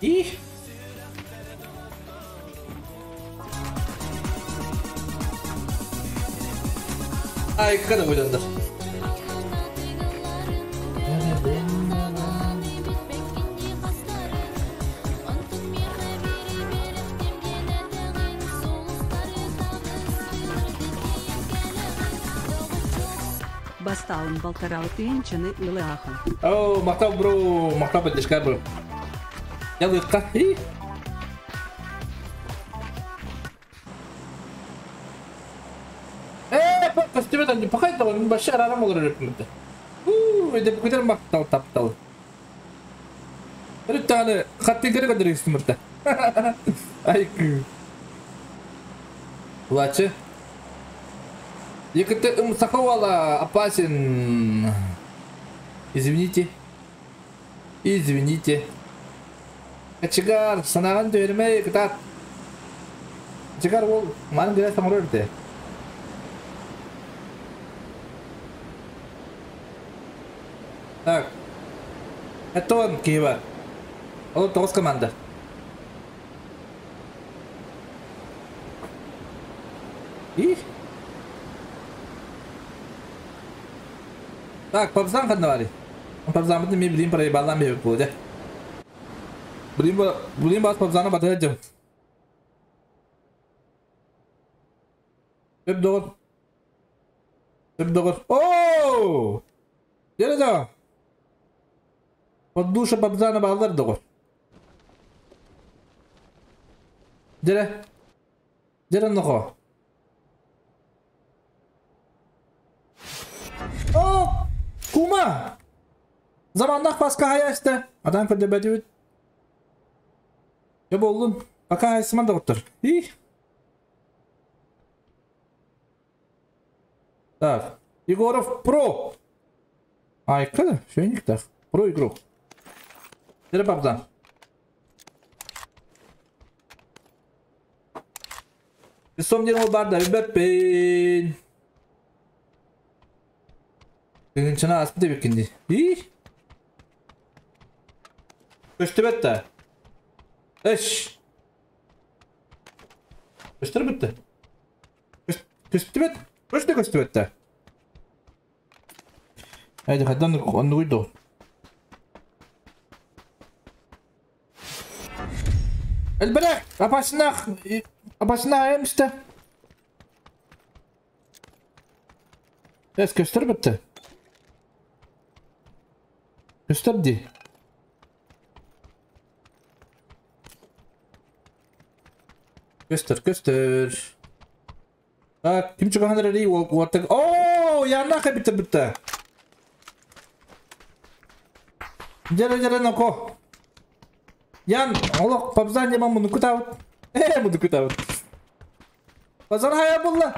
Ih. Айка да буйдандар. Басталын балтарау тыынчаны ылыахан. О, мактап бро, мактап поддержка бро. Я лыкка. Костюм пока это вообще рарам olur öpmedi. Uuu, öde bu kadar мактал таптал. Bir tane хаттыгары kadar üstümürte. Айкы. Улачы. Екіті Саховала опасен. Извините. Извините. Кочегар, санаған дөрме кытат. Кочегар ол маны гөрө самырырды. Так. Это он, Киева. Ол тоғыз команда. И? Так, папзан ханнавали. Папзан мен билим проебалан бе буде. Билим билим бас папзана батырдым. Hep doğru. Hep doğru. Oo! Nerede? Поддуша папзана bağlar doğru. Dere. Dere нохо. О, кума! Заманнах паска хаясты. Адам көрдөбөтүбүт. Жо болдун. Пока хайсыман да оттор. И. Так. Егоров Про. Айка, шөйник так. Про игрок. Дере бабдан. Сом ден ол бар да беппин. Тыгынчына аспыт эбиккин дии. И. Көстүбэт да. Эш. Көстөр бүтті. Көстүбэт. Көстө көстүбэт да. Haydi хаддан оннугуй. Элбэрэ, апасынах, апасына эмсте. Эс көстөр бүтті. Көстөр ди. Көстөр, көстөр. Так, ким чыгахан эри уоттак. О, янна битте битте. Жere жere ноко. Ян, олох пабзан яман муну кутабыт. Э, муну кутабыт. Базар хая булла.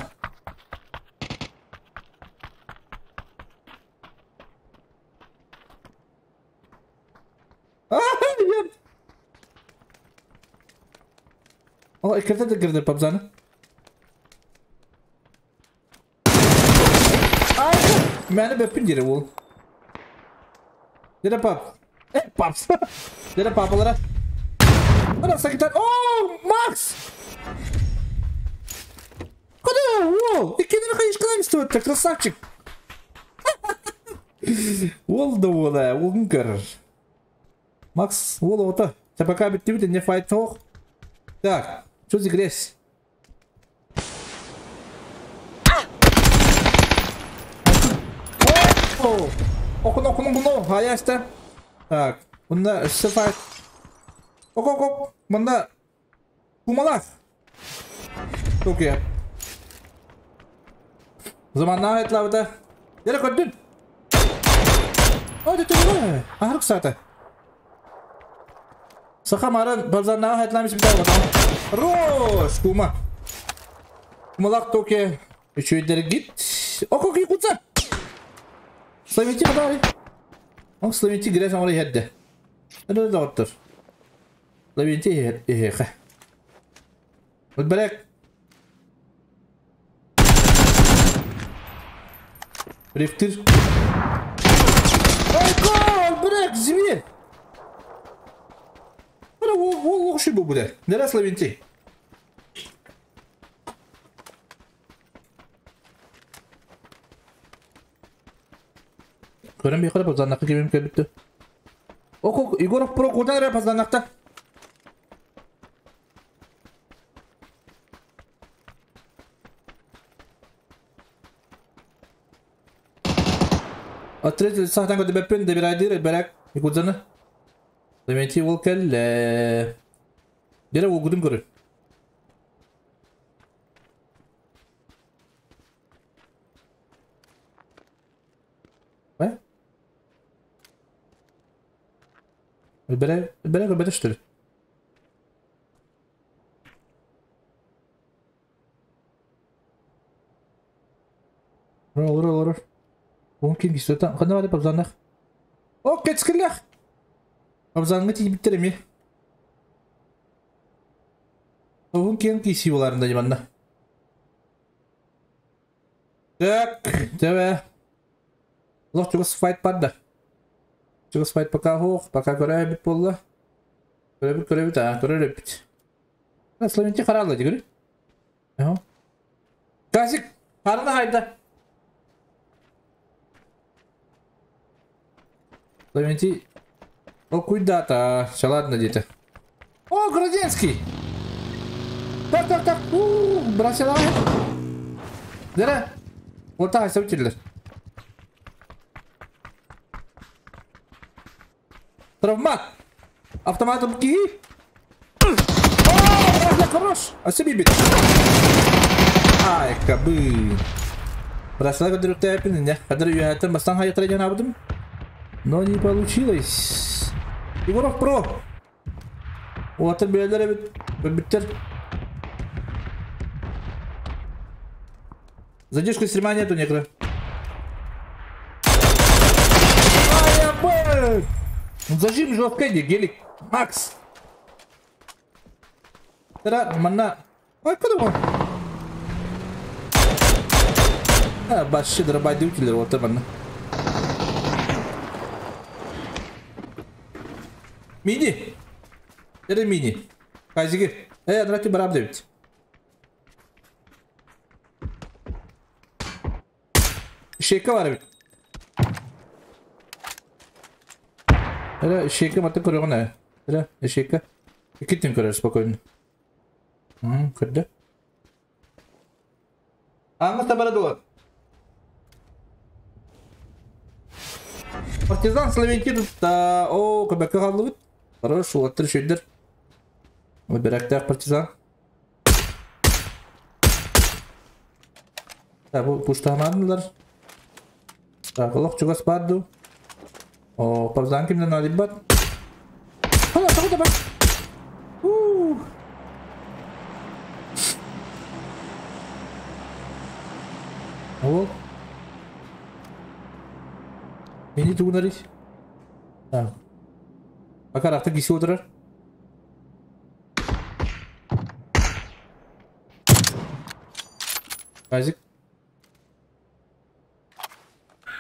Ян. О, икерде де кирди пабзаны. Ай, мени бөппүн жери ол. Дере пап. Э, папс. Дере папалара. Ана сакитан. О, Макс! Куда? Ол, иккенин кайышкынан истеп красавчик. Ол да ол, ол көрөр. Макс, ол ота. Пока битти не файт тох. Так, что за грязь? О, окун окун буну, хаяста. Так, bunda все файт. Ок ок ок, bunda кумалах. Çok iyi. O zaman ne ayetler Nereye koydun? Hadi dur. Ahırık saate. Саха маран базар на hayatlamış bir tane bakalım. Рош кума. Кумалак токе. Üçüyderi git. Ok ok kutsa. Slaventi kadar. Ok Slaventi girersen oraya hedde. Hadi da otur. Slaventi ehe. Bırak. Riftir. Ay gol bırak zimir. Bana o o şu bu bu de. Neresi Slaventi? Көрөн бейқара пазаннаққа кемем кәбітті. Ок ок Егоров про кудан ре пазаннақта. Отрезали сахтан көді бәппен де бір айдыр бәрәк Якудзаны. Замети ол кәлі. Дере ол гудын көрі. Бере, бере, бере, что ли? Рол, рол, рол. Мумкин кисөтен. Кандай бар пабзанах? О, кетскилях. Пабзанга тиіп биттереми. Мумкин киси боларында диманда. Так, тебе. Лох чугас файт падда. Чугас файт пока хох, пока көрө бит болла. Көрө бит, көрө бит, а, көрө бит. Славенти харалла дигри. Ага. Казик, харна хайда. Славенти. О, куда-то. Все, ладно, где-то. О, Грузинский! Так, так, так. У, бросила. Да, вот так, все утилер. Травмат! Автоматом ки! О, хорош! А себе бит! Ай, кабы! Брасла көдөрүктээппин инне. Кадыр үөһэттэн бастан хайатара диэн аабытым. Но не получилось. Егоров Про. Уолаттар билэллэр эбит. Көрбүттэр. Задержка стрима нету некро. Ай, Зажим жесткий гелик. Макс. Тара, манна. Ай, куда он? А, башчы дробай дүүтүлэр уолаттар манна. Мини. Это мини. Казиги. Давайте бараб дебит. Шейка бар эбит. Эрэ шейка маты көрөҕүн ээ. Эрэ шейка. Иккитин көрөр спокойно. Көрдө. Аңа табара дуо. Партизан Словентин та о көбөккө хааллыбыт. Хорош, уолаттар үчүгдэр. Бэрээктээх партизан. Так, бу пуштаамаанылар. Так, олох чугас баар дуу? О, партизан кимнен наадыйбат? Hala, тоҕо да бар. Уу. Ол. Мени тугунарый? Так. Пока рахта киси отырар. Казик.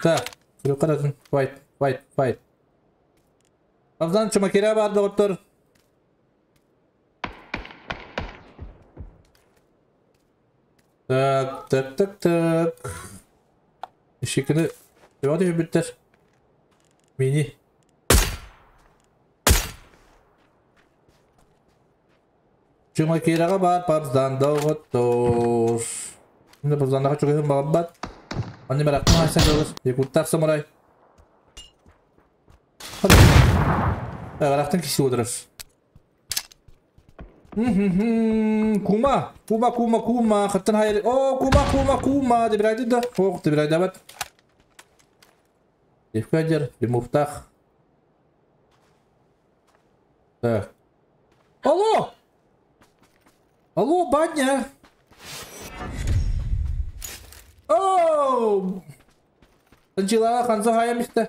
Так, көрө Fight, fight, fight. Абзан чумакера бар доктор. Так, так, так, так. Шикіні Давайте бүттер. Мини. Чумакераға бар пабздан доғыттыр. Şimdi пабздандаға чугахын бағаббат. Анне барақтың айсан жалыр. Якуттар самурай. Барақтың киси отырыр. Кума, кума, кума, кума, хаттан хайыр. О, кума, кума, кума, деп бір да. Ох, деп бір бат. Девкадер, Лемуфтах. Так. Алло! Алло, баня! Оу! Санчилаға қанса хаям істі.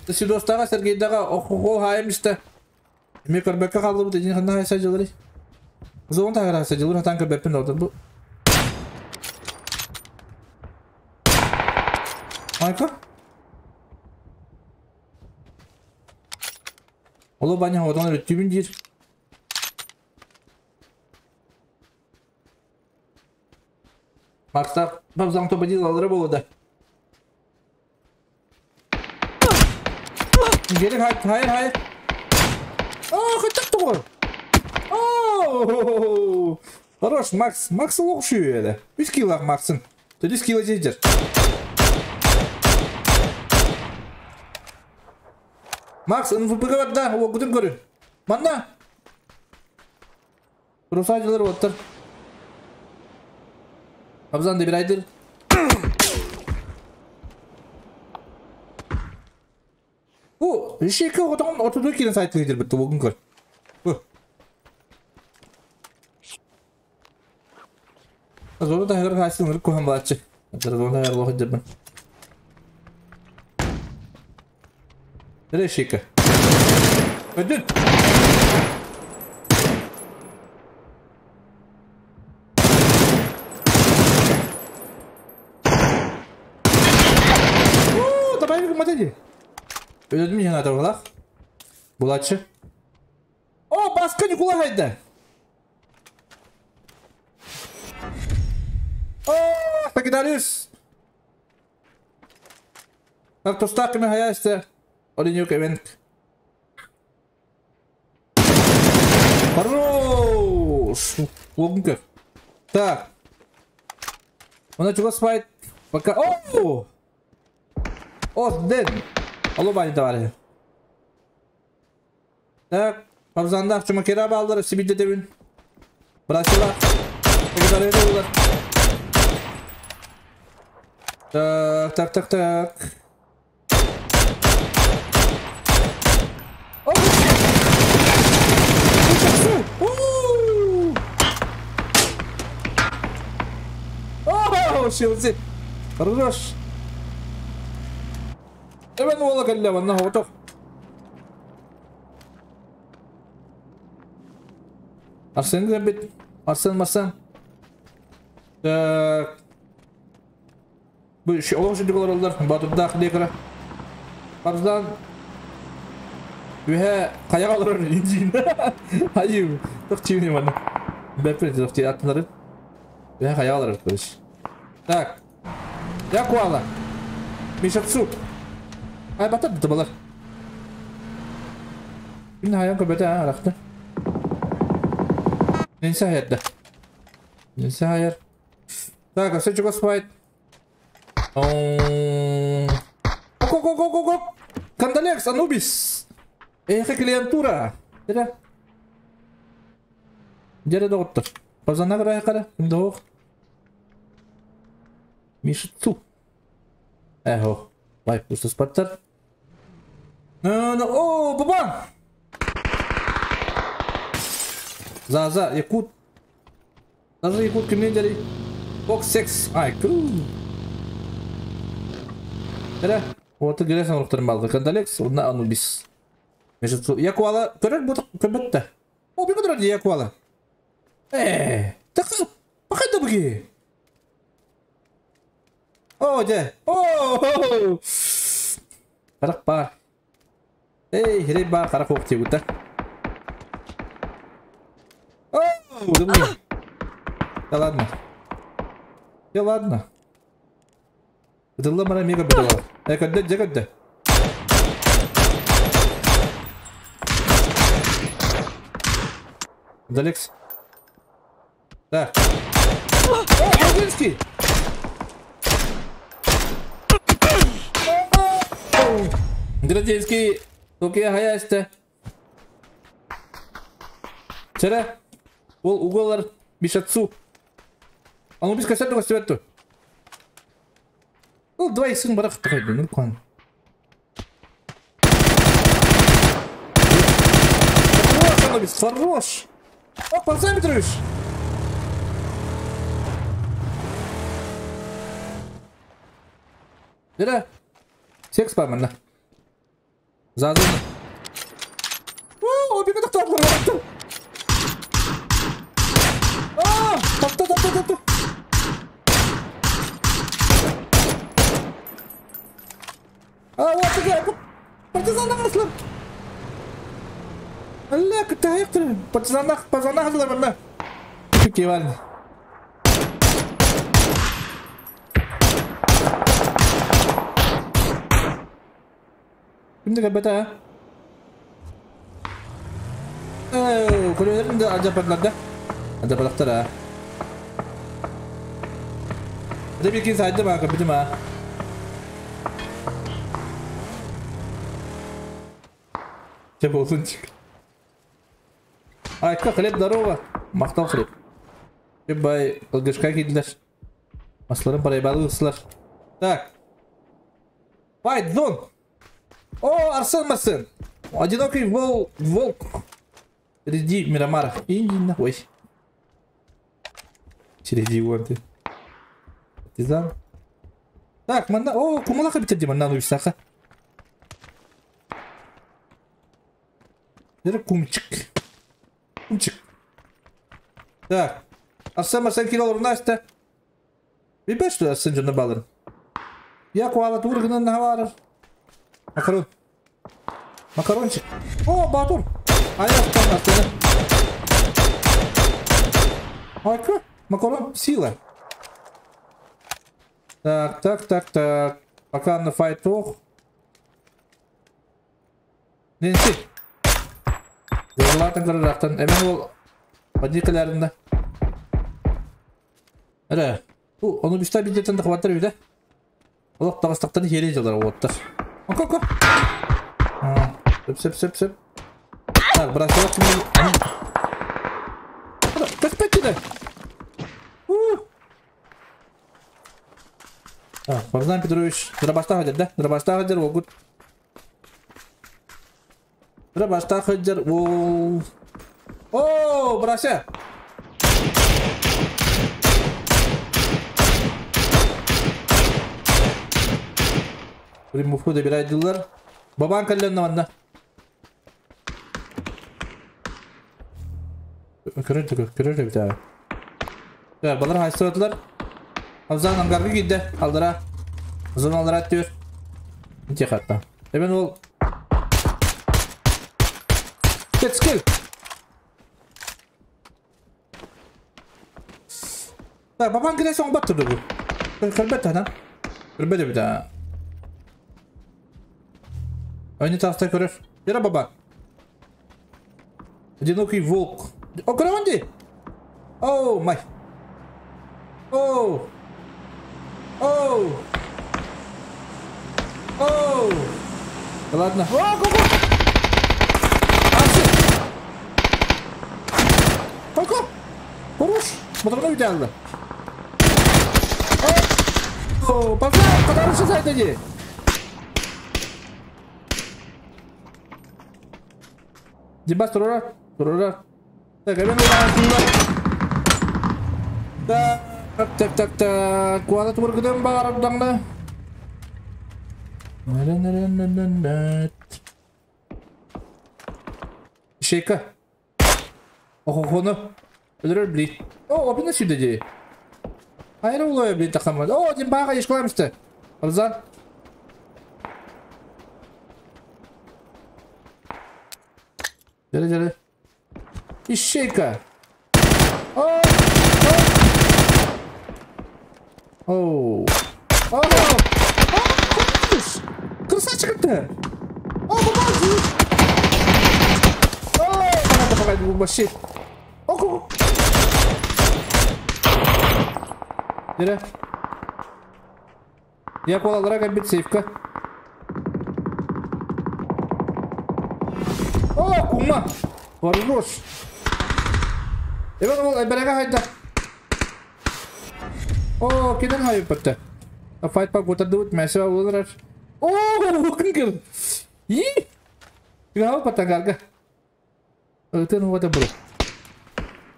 Сидостаға Сергейдаға оқуғо хаям істі. Мен көрбекке қалды бұл деден қандай хайса жылыр. Зоон тағыр хайса жылыр, хатан көрбеппін олды бұл. Майка? Олы баня одан өттүбүн дир. Макстар бабзаң тобы алыры болу да. Gelin hayır hayır hayır. Aa kaçak doğru. Ооо! Хорош, Макс. Макс лох еді. 3 кило Максын. 3 кило жейдер. Макс, НФП-ға бар да, о, күтін көрі. Манна. Русадилар оттыр. Абзан да бір айдыр. Бу, ишеке отон 32 кило сайт лидер бітті, бүгін көр. Бу. Зона тагыр хасын ырк кухан балачы. Зона тагыр лохы дебін. Решика. Ödün. Оо, давай матеди. Öldüm yine adamlar. Булачы. О, баска Никола хайда. О, Сагитариус. Так тостак ми хаясты. Олинюк event. Хорош! Логинка. Так. Он начал спать. Пока. О! О, ден. Алло, бани товарищи. Так, Павзанда чумакера балдары сибидде дебин. Братьялар. Так, так, так, так. О, шилзи. Хорош. Эвен уола кэллэ манна хотох. Арсен кэлбит. Арсен Марсен. Так. Бу олох сүдүк олороллор. Батурдаах лекара. Арзан Үһэ хайаҕа олорор индиин. Айыы, тох чиини манна. Бэппин тох чи аттынары. Үһэ хайаҕа олорор короче. Так. Я куала. Мишатсу. Ай батар да балар. Күн хайан көбөтө а арахты. Ненсе хайарда. Ненсе хайар. Так, а чугас файт. Го го го го го. Кандалекс, Анубис. Эхе клиентура. Дere. Дere доҕоттор. Пазана кара кара. Ким Мишицу. Эхо. Вай, пусто спаттар. О, баба! За, за, якут. Даже якут кимнен дери. Бокс секс. Ай, ку. Дere. Оты гересен оруктарын балды. Кандалекс, онна Анубис. Мишицу. Якуала. Көрөр бу көбөттө. О, бик отырар Якуала. Так, пахайда буги. О, де. О, Карак бар. Эй, херей бар, карак ок тегута. О, думаю. Да ладно. Да ладно. Дылла мара мега бедала. Э, когда, где, когда? Далекс. Так. О, Грузинский! Грузинский! Токия хаясты. Чара. Ол уголар бишатсу. Аны биз касат көстөбөттү. Ол давай сын барак такайды, ну кан. Хорош, Анубис, хорош. О, Парзан Петрович. Дера. Секс бар манна. Зазын. О, беге тоқтадылар. А, тапты, тапты, тапты. А, вот таки, партизандар аслар. Алла, кытта аяқтыр. Партизандар, партизандар аслар манна. Кеваль. Кимде кәбәтә? Э, күрәләрен дә ажападлар да. Ажападлар а. Дә бир кин сайды ма, кәбәтә ма. Че болсунчик. Айка, хлеб, здорово. Мактал хлеб. Бай, ылгышка киделәр. Масларын парайбалы ысылар. Так. Файт, зон. О, Арсен Марсен. Одинокий волк. Среди Мирамара. Иди нахуй. Среди вон ты. Партизан. Так, манда. О, кумалаха битерди манна ну саха. Дere кумчик. Кумчик. Так. Арсен Марсен кило урнашта. Бибеш что Арсен жана балыр. Я куала тургынан наварыр. Макарон. Макарончик. О, Батур. Аяқтан астына. Айка, макарон, сила. Так, так, так, так. Пока на файтох. Ненси. Зорлатын кырырақтан. Эмен ол подикаларында. Әре. Бу, оны биста бидеттен де хваттар үйде. Олақ тағыстақтан хере жылдар оттар. Ока, ока. Сып, сып, сып, сып. Так, бросок. Как пойти? Көрдө. Богдан Петрович, дробаштаах сылдьар да? Дробаштаах сылдьар уолгут. Дробаштаах сылдьар уол. О, брася! Примуфу добирайдылар. Бабан кэллэн манна. Көрөр көрөр бит. Балар хайсыратылар. Абзан ангарга киирдэ. Алдара. Узун алдара түр. Тихо. Эбен ол. Кет скил. Так, бабан кире соң баттырды бу. Көлбөт ана. Көлбөт бит. Они таста көрөр. Yara баба. Одинокий волк. О, көрөҕүн Oh my. Oh. Oh. Oh. Ладно. О, го, го. Го, Хорош. Моторны үтә О, пацан, хорошо сайт. Дебас турара, турара. Так, мен Так, так, так, так. Куада тургыдым багарымдаңны. Шейка. Охохону. Өлөрөр бли. О, опина сюда ди. Айра улой бли тахамад. О, дим бага ешкаламсты. Абзан. Жere жere. Ищейка. О! О! О! Красавчик ты! О, бабази! О, погоди, вообще. О, Жere. Я колалара кабит сейфка. О, кума! Хорош! Эбен ол эбереге хайда. О, киден хайып бітті. Файт пак отырды мәсе олар. О, кім И! Гау патагарга. Өтен вот бро.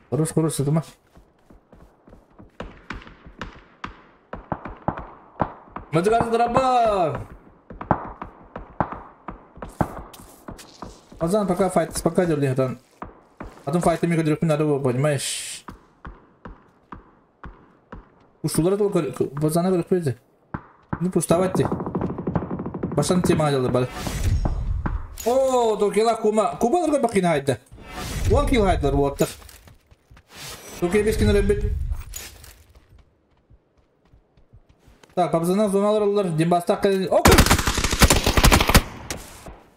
Хорош, хорош, это ма. Мадгар драба. Азан пока файт, пока держи там. Потом файты ми кадырып надо было, понимаешь? Ушулар только базана көрүп берди. Ну пуставать. Башан тема делали бары. О, токела кума. Кубаларга бакин хайда. One kill хайдалар болуптар. Токе беш кинер бит. Так, бабзана зоналар алар. Димбастак. О,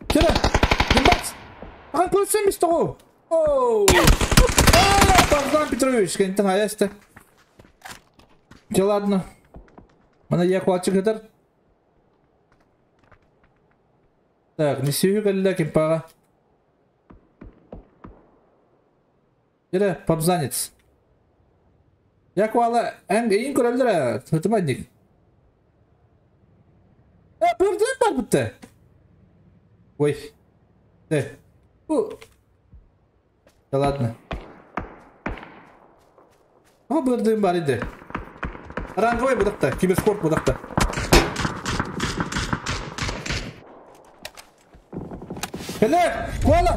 Кere. Димбас. Ахан көрсөм бис того. О! Богдан Петрович, кентин аясты. Те ладно. Мана я хватчик этер. Так, не сүйі кәлі кемпаға. Ере, пабзанец. Я квала, әң ең көрәлдір, хөтімадник. Бірден бар бітті. Ой. Да ладно. О, бірден бар еді. Ранговый бұдақта, киберспорт бұдақта. Хеле, куала!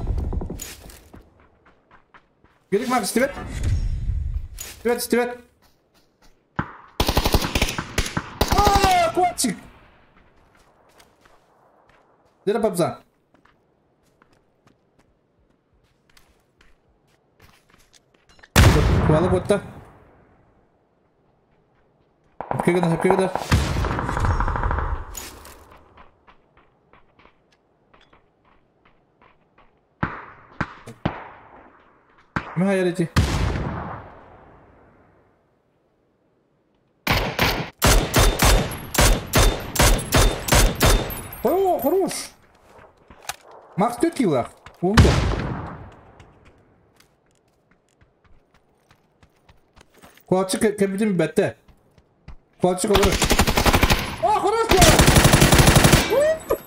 Керек маған істебет. Істебет, істебет. О, куатчик! Дері папзан. Куала қотта. Хепке кедер. Ме hayal eti. О, хорош. Макс 4 килла. Умка. Куаччы кэбитин бэтте. Куаччы олорор. О, хорош куала!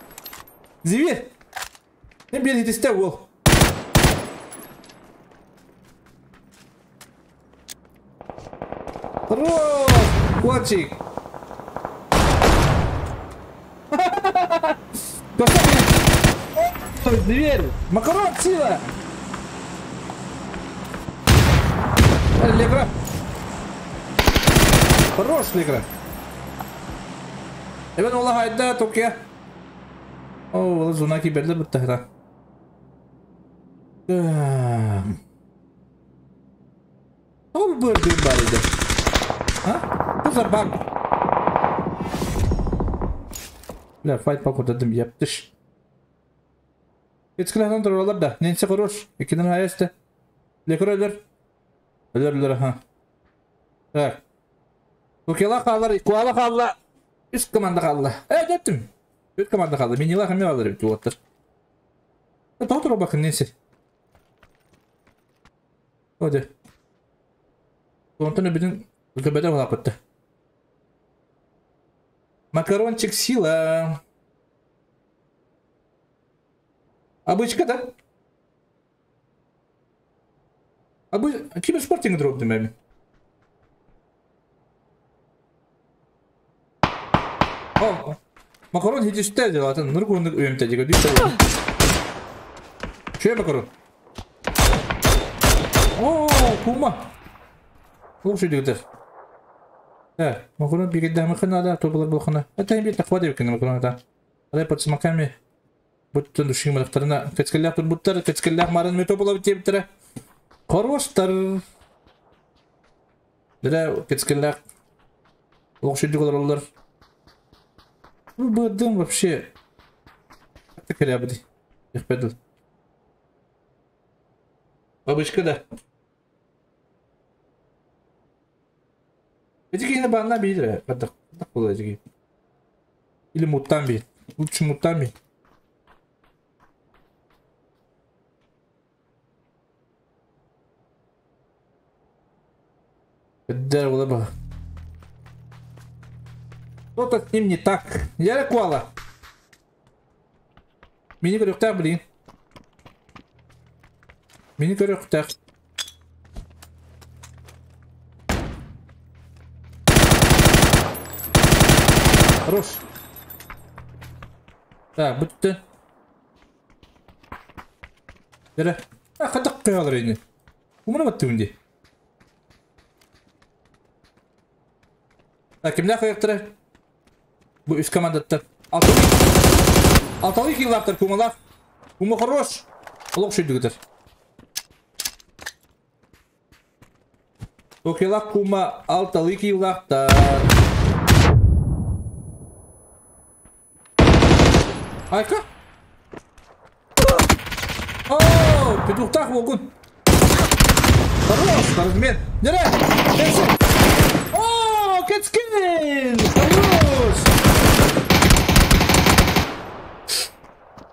Зверь! Не бери тесте уол. Хорош! Куачик! Дверь! Макарон сила! Легра! Хорош, Легра! Эбен ола хайда Токия. О, ол зона киберлер бутта Ол бырдым бар иде. А? Что за баг? Бля, файт покудадым, ептыш. Эцкіләһін тұралар да. Ненсе хорош. Екінің хайасты. Лекер өлөр. Өлөр өлөр, ха. Так. Токела қалар, Куала қалла. Үс команда қалла. Э, деттім. Үс команда қалды. Минила хами алыр бит оттыр. Тоқтыр бақын ненсе. Оде. Онтон бүтүн көбөтө болапытты. Макарончик сила. Обычка, да? Абы... Киберспортинг дроп демәме? О, макарон хитиште делатын. Нургундук үйөмтө диге дүйт. Чөй макарон. О, кума. Лучше дигдер. Да, макарон бигедде махана тобалар булхана. Это бит тахва деп кен макарон да. Алай под смаками. Буттун душин мактарына кецкеллях тур буттар, кецкеллях марын мето була битеп Хороштар. Дре кецкеллях. Лучше дигдер. Ну, бдым вообще. Так рябди. Их педал. Бабочка, да. Эти банна бир. Так, так было эти. Или мутамби. Лучше мутамби. Что-то с ним не так. Я куала. Мини көрөктәк, блин. Мини көрөктәк. Хорош. Так, бүтті. Бері. А, қадақ қойалар енді. Умына батты үнде. Так, кімдә қойықтыры? Бу үс командаттар. Алталы киллактар кумалак. Кума хорош. Олық шүйдігідір. Токелак кума алталы киллактар. Айка. О, петухтах болгун. Хорош, размен. Нере? О, кетскен! Хорош!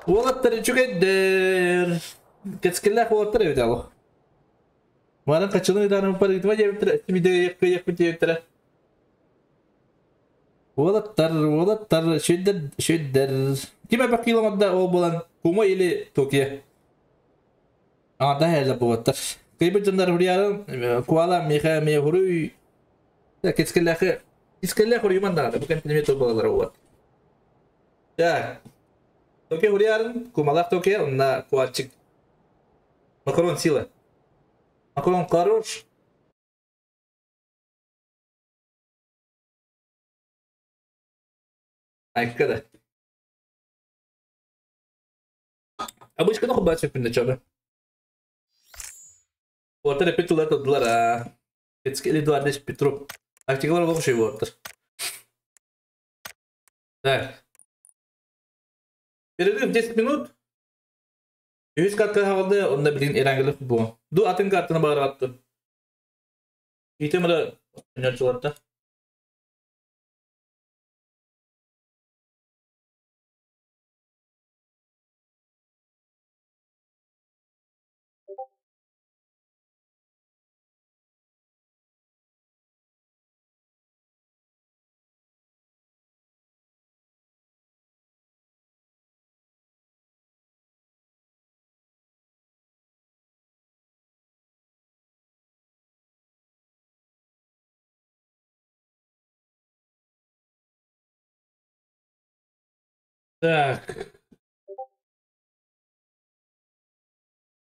Уолаттар үчүгейдер. Кетскеллэх уолаттар эбит ало. Марын качылын идарым пар гитма жебиттер, миде якы жебиттер. Уолаттар, уолаттар, шүддер, шүддер. Киме бакыйламадда ол болан Кума или Токия. А, да, әлі болаттар. Кейбір жандар хурьярын, куала меха ме хуруй. Кетскеллэхи, кетскеллэх хуруйман да, бу кентеме то балалар болат. Так. Токия хурьярын, кумалах Токия, онна куачик. Макарон сила. Макарон хорош. Айка да. Обычно нахуй бачып күндө чабы. Уотар петулар тодулар а. Кетскели дуардеш Петру. Тактикалар болуш уотар. Так. Перерыв 10 минут. Үс катка хавалды, онда билин эрангелик бу. Ду атын картына багар атты. Итемре ойночуларда. Так.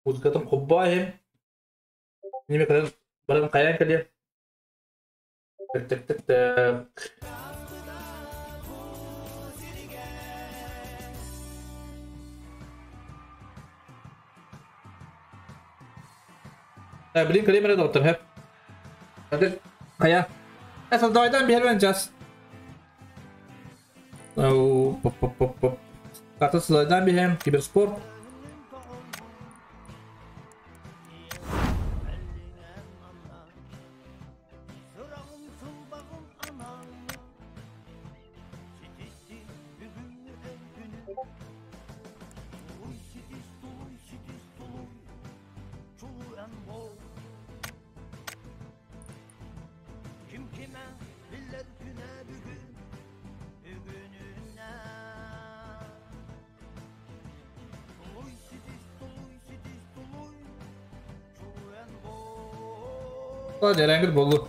Музыкатын холбоо. Неме кэлэн баран хайаан кэлиэ. Так, так, так, так. Так, блин, кэлиэм эрэ доҕоттор, хэп. Хадыр, хайа. Садайдан биэрбэн час. Оу, поп поп поп поп. Карта садайдан биһэм, киберспорт. Дьэрэҥгир буоллу.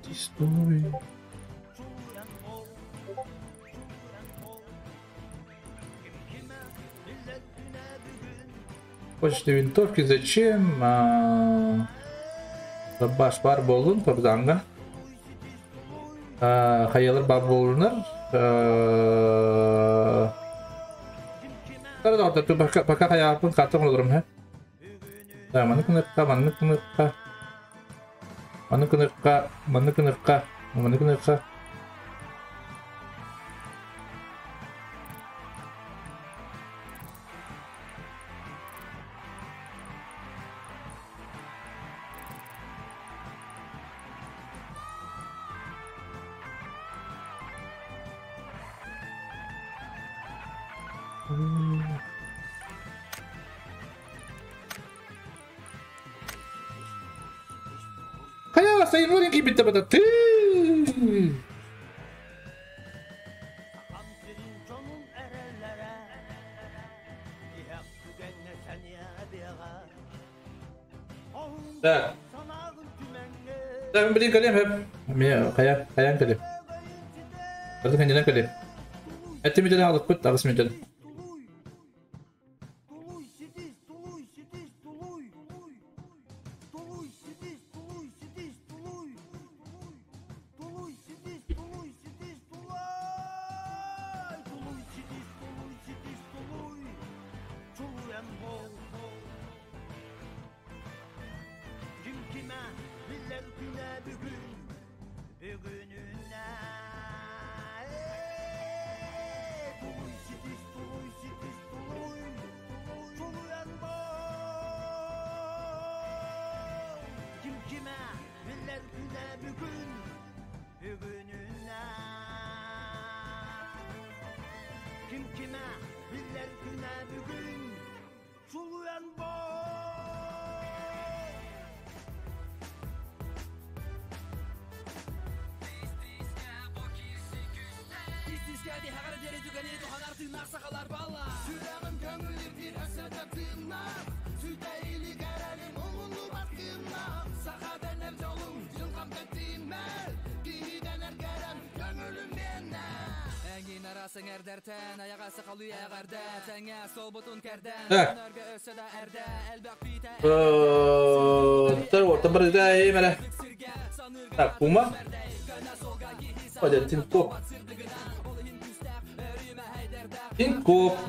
Стой. Почта винтовки зачем? Баш бар болун побзанга. Хаялар бар болунар. Пока пока хаялпын катын олорум хэ. Да, маны кыныкка, маны кыныкка. Маны кыныкка, маны кыныкка, маны кыныкка. Хайа, сайынларын кийбитте бата. Ты! Так. Так, блин, калем хэп. Ме хая, хаян калем. Барды кандинан калем. Этти меделе алып кут, агыс меделе. Так. Так, Пума. Пойдет, Тинькофф. Тинькофф.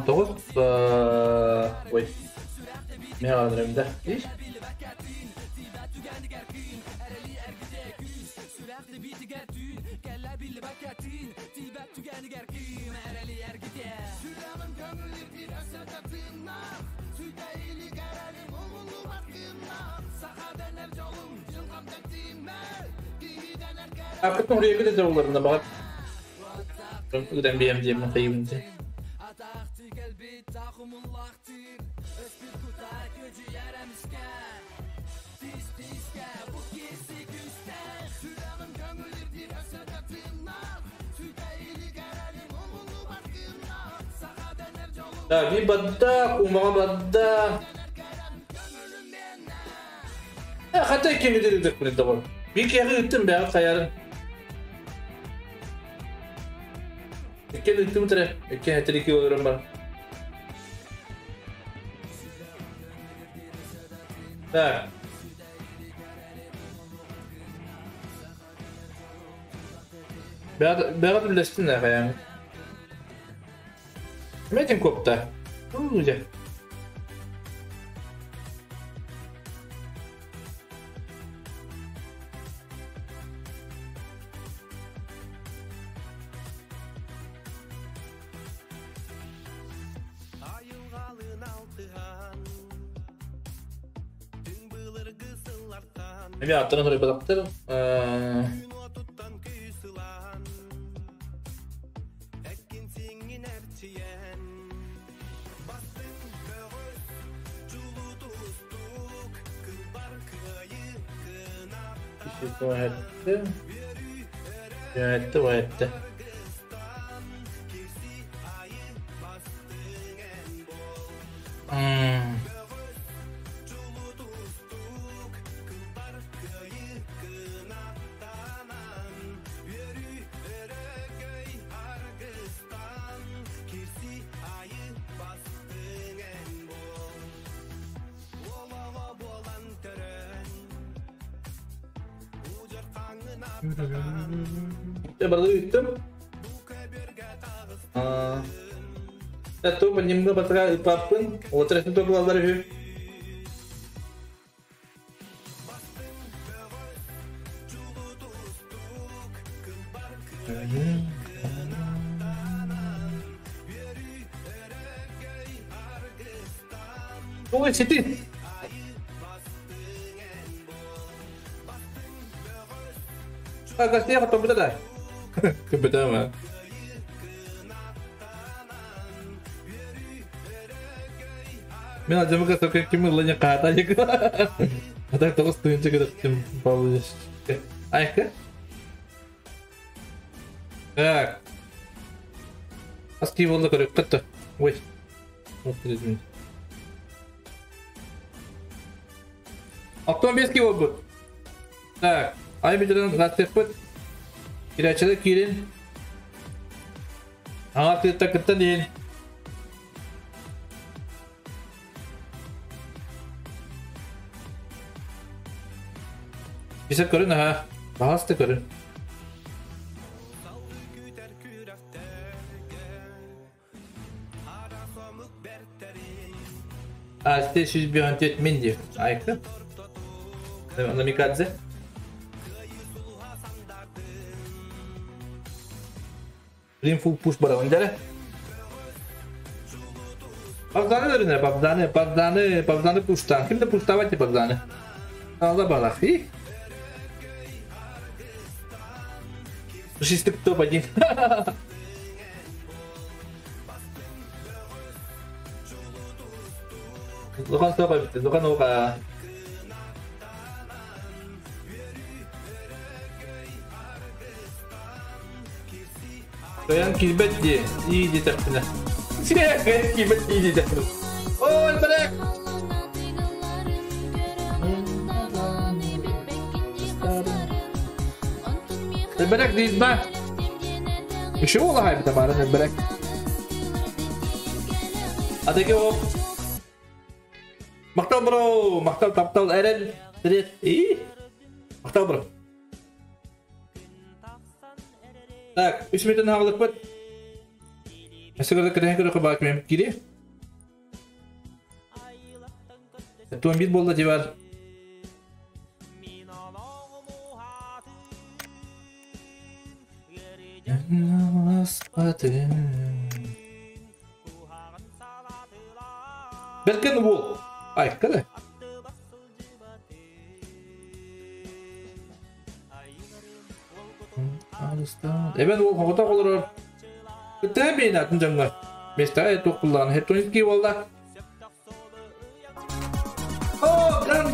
Тоҕус ой мин аҕаларым да Аккытын хуруйга да оларына баҕар ыытан биэм диэммин хайыбын дии. Да, би бадда, кумаҕа бадда. Хата икки мүдүрүдүк доҕор. Би киһи ыттым бэҕэ хайарын. Икки ыттым тире, икки хэтирики олорон бар. Так. Бэҕэ үллэстин да хайаан. Метин копта. Дьэ. Эмиэ аттарын суруйбатахтар. Этте. Этте, этте. Я барда ыттым. Ту немного батыра ыппаппын. Отыратын тобулалар үһү. Ой, сити. Гостях то да. Капитан. Мен адымга только ким ылыня ката ек. А так тоғыз тыынчы кыдыктым Павлович. Айка. Так. Аски болды көрөк кытты. Ой. Вот извините. Автомобильский болбут. Так. Ай битирен гастеппит. Кирәчеле кирин. Аңа кытта кыттан дейін. Бисеп көрін, аха. Бағасты көрін. А, здесь 154 мен деп. Айка. Намикадзе. Блин, фул пуш барабан дәрі. Богданы өріне, Богданы, Богданы, Богданы пуштан. Кімді пуштавать Богданы? Алла балах. И? Шестик топ-1. Лухан стоп бітті, Лухан оға. Тоян килбет ди, и ди тәппіне. Килбет ди ди тәппіне. Ой, бірақ! Бірақ дейіз ба? Еще ола хайбыта барын бірақ. Атеке оп. Мақтал бро, мақтал таптал әрел. Дірет. И? Мақтал бро. Так, 3 минуттан хағылық бит. Өссө көрө кэтэһэн көрөхө баар кимем кири. Туон бир буолла дивар. Бэркэн уол. Айка да. Эбэн уол хоҕотох олорор. Кыттыһан биһин атын дьоҥҥо. Миэстэҕэ туох буллаҕына хеттонский буолла. О, ган!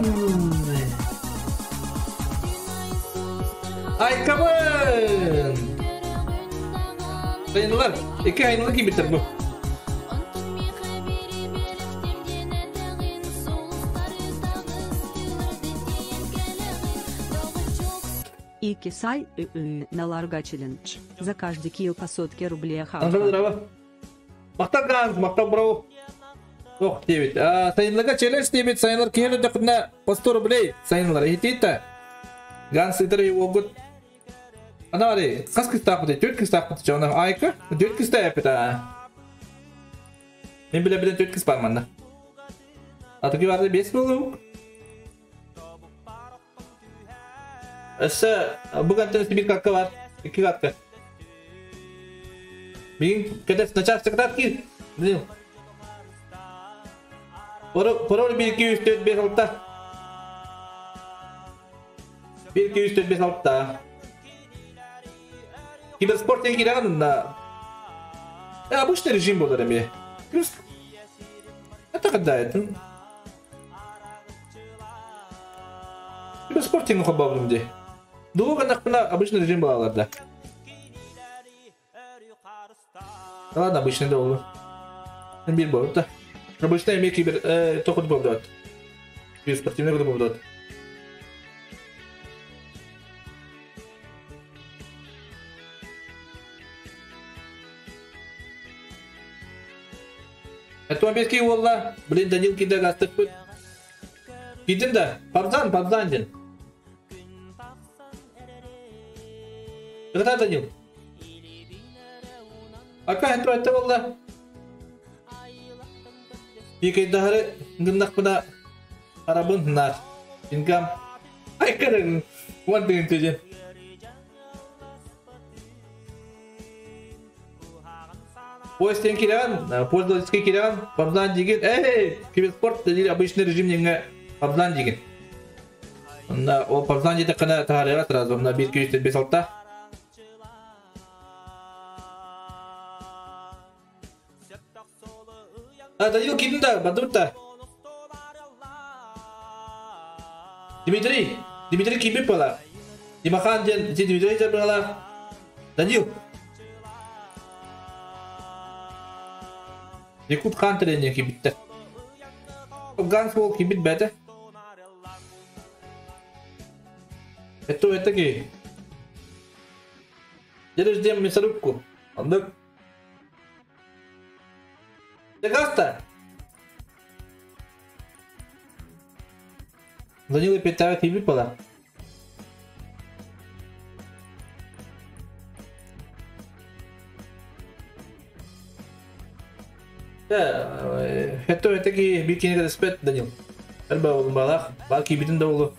Айкабын! Сайынылар, икки айынылы киирбиттэр бу. Икисай на Ларга челлендж. За каждый килл по сотке рублей Антон Здраво. Махтал Ганс, махтал бро. Ох, диэбит. Сайынларга челлендж диэбит, сайынлар киһи өлөрдөххүнэ по 100 рублей сайынлар. Иһитиит Ганс ытар уолгут. Ана али, хас кыстаахпыт, төрт кыстаахпыт чона. Айка, төрт кыстаахпыт а. Мен биле билен төрт кыс бар манна. Атыгы барды бес болук. Өссө бу кантан биир катка бар. Икки катка. Билин кэтэс начаас кытаат киир. Блин. Пароль 1 2 3 4 5 6. 1 2 3 4 5 6. Киберспорт диэн киирэҕин да. Обычный режим буолар эмиэ. Плюс это когда это? Киберспортинг холбообутум дии. Дуо гыннахпына обычный режим буолалар да. Ладно, обычный да буолуо. Биир буолбут да. Обычный эмиэ кибер тохут буолбут. Киберспортивный курдук буолбут. Этуамбеский уолла, блин, Данил кида гастыкпыт. Кидин да, Парзан, Парзан дин. Кыта Данил. Ака эту этте болла. Пикайдахары гыннахпына арабын нар. Инкам. Ай кырын. Уан тыгын төжен. Поезд кирэҕин, пользовательский кирэҕин, Парзан дигин, эй, киберспорт или обычный режим диэҥҥэ Парзан дигин. Онно ол Парзан диэтэххинэ таһаарыаҕа сразу, онно 1 2 3 4 5 6. А, Данил киирдин да, бардыбыт да. Дмитрий, Дмитрий киирбит буолар. Димахан диэн ити Дмитрий дьарбыгалаах. Данил. Якут хаан тренер киирбиттэр. Ганс уол киирбит бэйэтэ. Это это ки. Ждем мясорубку. Оннук. Гаста. Данила Петра киирбит буолар. Это это ки биир кинигэ респект Данил. Элбэ олун баалаах. Баар киирбитин да буолуо.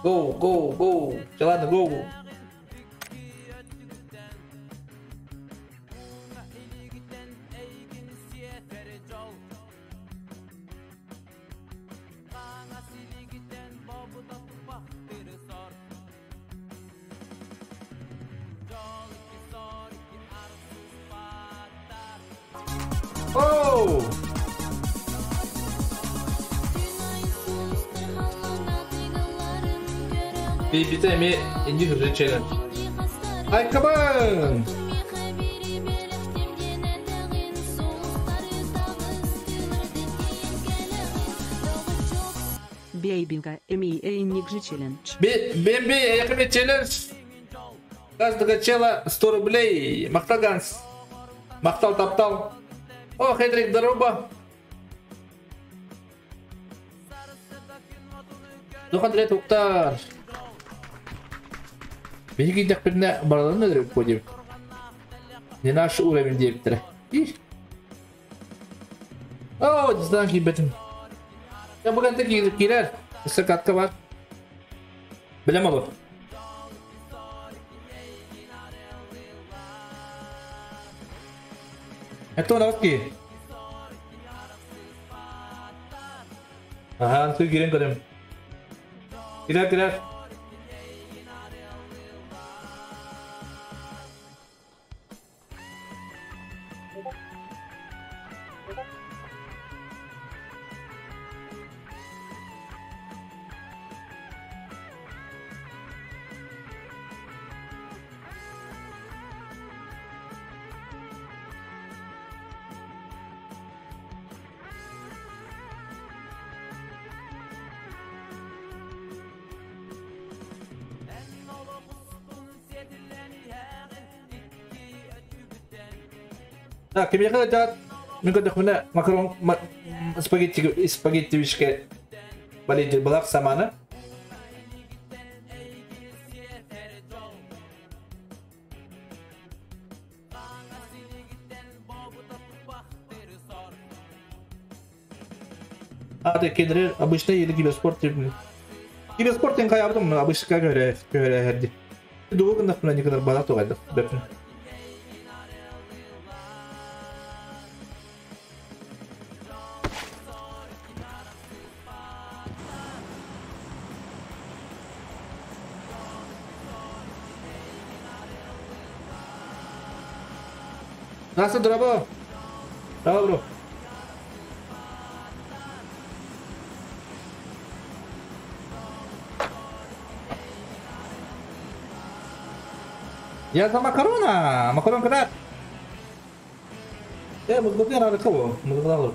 Go, go, go. Ладно, go. Оу! Бибите эми инди хыржы челлендж. Айкабан! Бейбинга, эми эйник же челлендж. Бемби, эйхами челлендж. Каждого чела 100 рублей. Махтал Ганс. Махтал таптал. О, Хедрик, здорово. Духан Андрей Туктар. Биһиги киирдэхпитинэ барыларын өлөрөбүт буо диэбит. Не наш уровень диэбиттэрэ. Ih. Оо, дизайн киирбэтим. Я бу кэнтэ киирэр. Өссө катка бар. Билем олор. Это у нас ки. Аха, антыы киирэн көрөм. Кирэр, кирэр. Так, кимиэхэ да мин көрдөхпүнэ макарон спагетти спагетти вишке балейдир балак саманы. А, кедре обычно или киберспорт Киберспорт тен каябытым, обычно көһөрө көһөрө Дугу гыннахпына никадар бала тугайдах бэпин. Настя, дорабо! Браво, бро! Я за макарона! Макарон когда? Музыка надо кого? Музыка надо.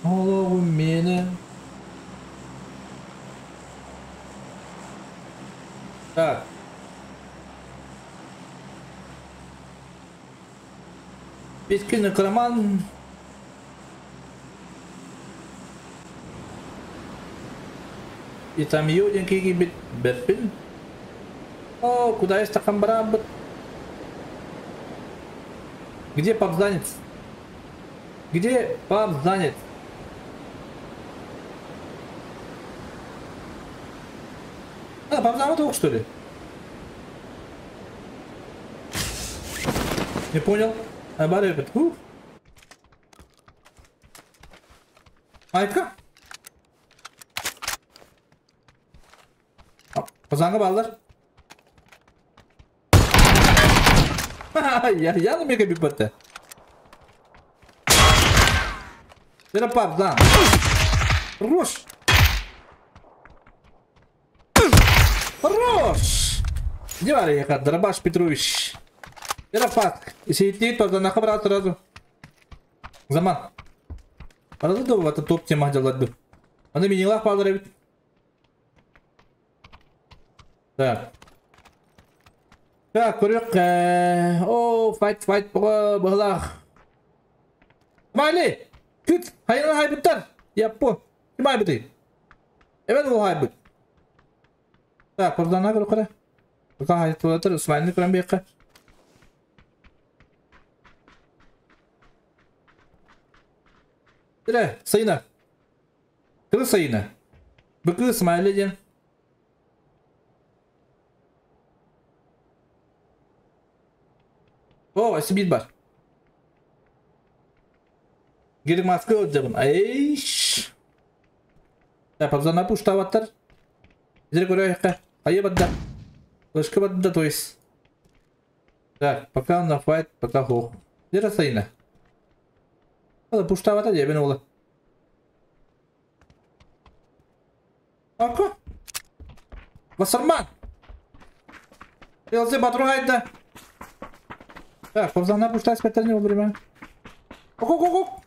Голову меня. Так. Бескин карман. И там юденький бит беппин. О, куда есть такамбараб? Где попзанец? Где попзанец? А, попзанец только что ли? Не понял. А, барыбит. Ух. Майка? Пазанга балдар. Я на мега бипатте. Это пап, да. Хорош. Хорош. Где я Дробаш Петрович. Это факт. Если идти, то на хабра сразу. Заман. Разу это топ тема делать бы. Она меня лах падает. Так. Так, көрөк. О, файт, файт, бұғылақ. Мали! Күт! Хайын хайбыттар! Яппо! Ким хайбыты? Эбен ол хайбыт. Так, бұрдана көрі қара. Бұқа хайт болатыр, Смайлны көрін бейққа. Тірі, сайына. Кірі сайына. Бүкі Смайлы ден. О, сибит бар. Гелик маска отжабын. Айш. Так, пабзана пуштаваттар. Зер көрөйкө. Айы бадда. Лышкы бадда, то есть. Так, пока на файт, пока хох. Зер сайына. Ала пуштавата дебен ола. Арко. Васарман. Елзе батругайда. Так, пабзана пуштас петер не время. Ок, ок, ок.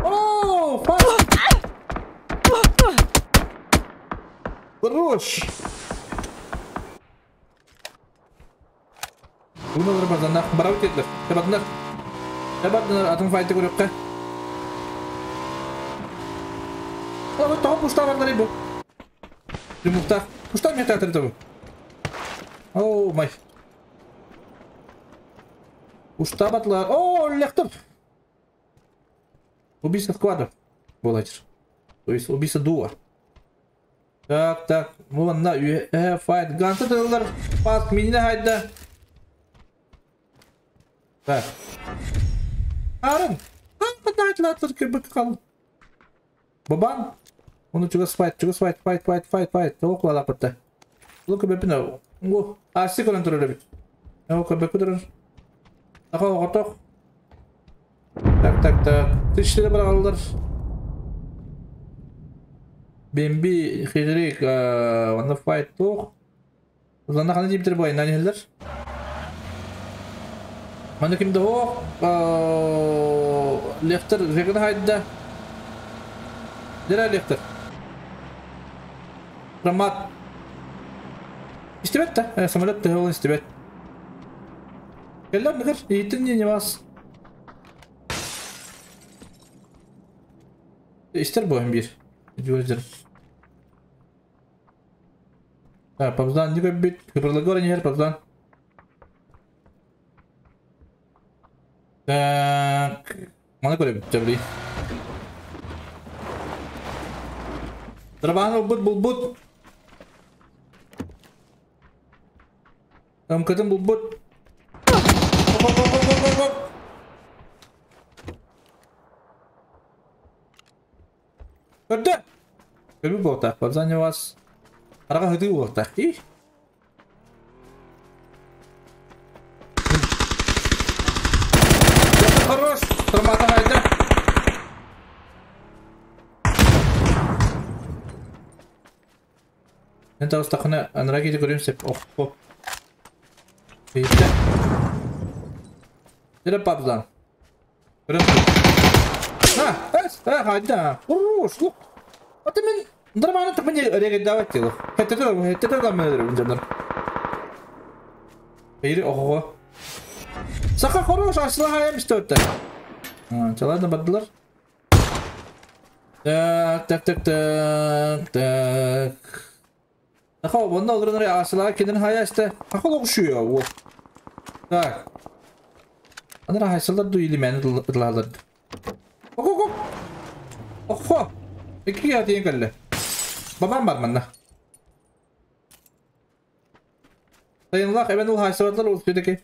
О, фак. Хорош. Bunu базана барау тетлер. Табатнар. Табатнар атым файты көрөккө. Ала топ пушта бар бу. Жумукта. Пушта мен театр табы. О, май. Уштабатлар. О, лектор. Убийство сквадов. Буолачыр. То есть убийство дуо. Так, так. Муанна файт. Ганты тыллар. Пас мине хайда. Так. Арын. Кытайтлар кебек кал. Бабан. Оны чугас файт, чугас файт, файт, файт, файт, файт. Тоқ лалапытта. Лука бепина. О, аси көрөн турар эбит. О, көбөк турар. Аха, отох. Так, так, так. Тиштери баралар. Бемби, Хидрик, оны файт тоқ. Узлана қаны жептер бойын, нәнелер. Маны кимде о, Лехтер жегін хайда. Дера Лехтер. Рамат. Истебет та, самолет та ол истебет. Келлер нигер, итин не вас. Истер бойын бир. Жуазер. Так, пабзан не бит. Предлагаю не пабзан. Так, мана көрөбүт жабри. Драбан булбут булбут. Ымкытын булбут. Көрдө. Көрбү болта. Пабзан вас. Арага хыты болта. И. Хорош! Тормата хайда. Мен тағыстақына анраги көрем сеп. Ох, ох. Бейті. Дere папзан. Көрем. А, эс, а, хайда. Хорош, лук. А ты мен нормально так мне реагировать дело. Это это мен жандар. Бейри, ого. Саха хорош, асла хаям что это. А, ладно, бадылар. Так, так, так, так, так. Аха, онда олорон асла кенен хая işte. Аха логшуя, о. Так. Анара хайсалар ду или мени дылалар. Ого, ого. Охо. Эки ятын келле. Бабам бар мында. Тайынлах, эбен ул хайсалар ул сөйдеки.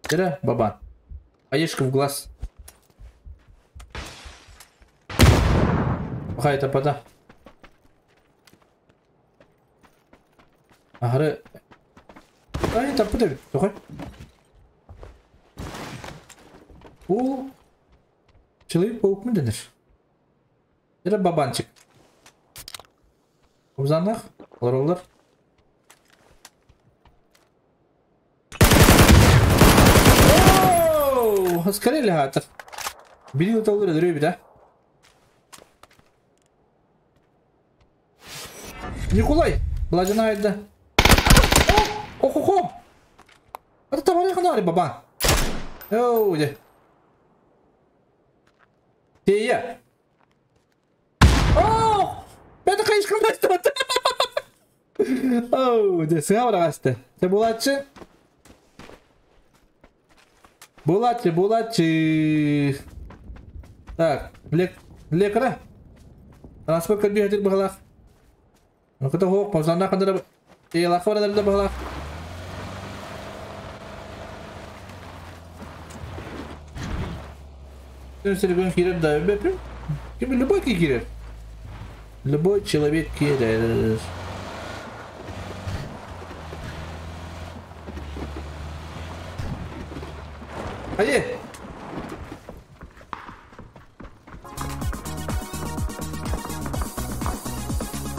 Дere, бабан. Аешка в глаз. Хайта пода. Ахры. Ай, тапы Тохой. О. Человек паук мы денер. Это бабанчик. Узанах, роллер. О, скорее хатыр. Били уталыр өдөрөй да. Николай, Бладина айда. Ох-ох-ох. Это товарищ ханары баба. Оу, де. Тея. О! Это конечно настот. Оу, де сыгаврасты. Те булатчы. Булатчы, булатчы. Так, лекара. Транспорт кәби хәтер баглах. Ну кыта хоқ, паузанда кандыр. Э, лахвара да баглах. Кирер да, любой кирер. Любой человек кирер. Hadi.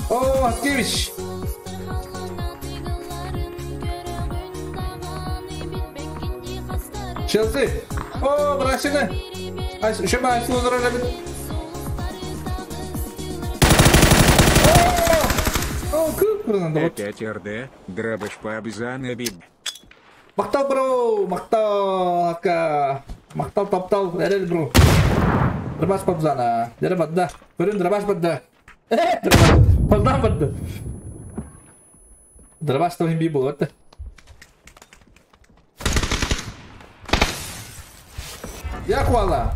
О, Аскевич. Челси. О, брасина. Еще бы О, о, Опять РД, дробыш по обзан биб. Мактал, бро, мактал, ака. Мактал, таптал, эрел, бро. Дробаш пабзана. Деребат, да. Көрін дробаш бадда. Оннан барды. Дробаш там би буолар. Я куала.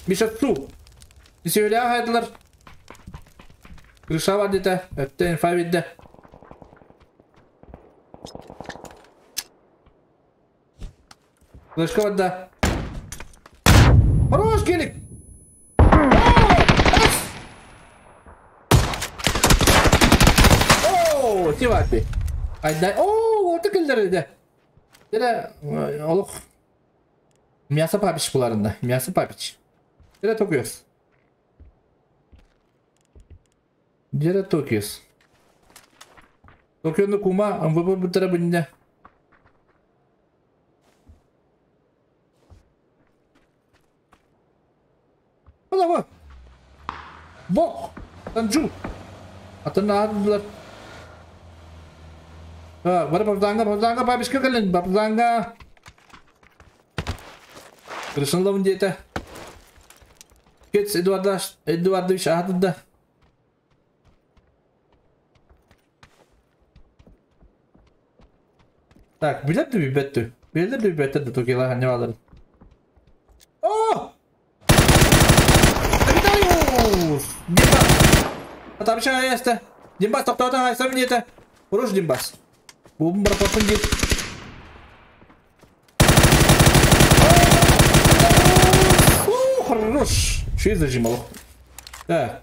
Мишатсу. Исөөлээх хайдылар. Крыша бар дите. Өттө инфа бидде. Флешка барда. Хорош, гелик! Оо, тивапи. Айдай. Оо, орта кэллэр Дere олох Мясо папич буларында. Мясо папич. Дere Токиос. Дere Токиос. Токиону кума МВП бүтәрә бүнне. Ола Бок! Танжу! Атын алдылар. Бары бабзанга, бабзанга, бабишка кэлин, бабзанга. Крышынлавын диэтэ. Кец Эдуардаш, Эдуардович аһатыда. Так, билер да билбэт Билер да билбэттэр да Токиола ханньабаларын. О! Капитаниус! Димбас! Атабыша аяста. Димбас тоқтаудан айсам диэтэ. Хорош Димбас. Бубун барапапын диэт. О, хорош! Что зажимал? Так.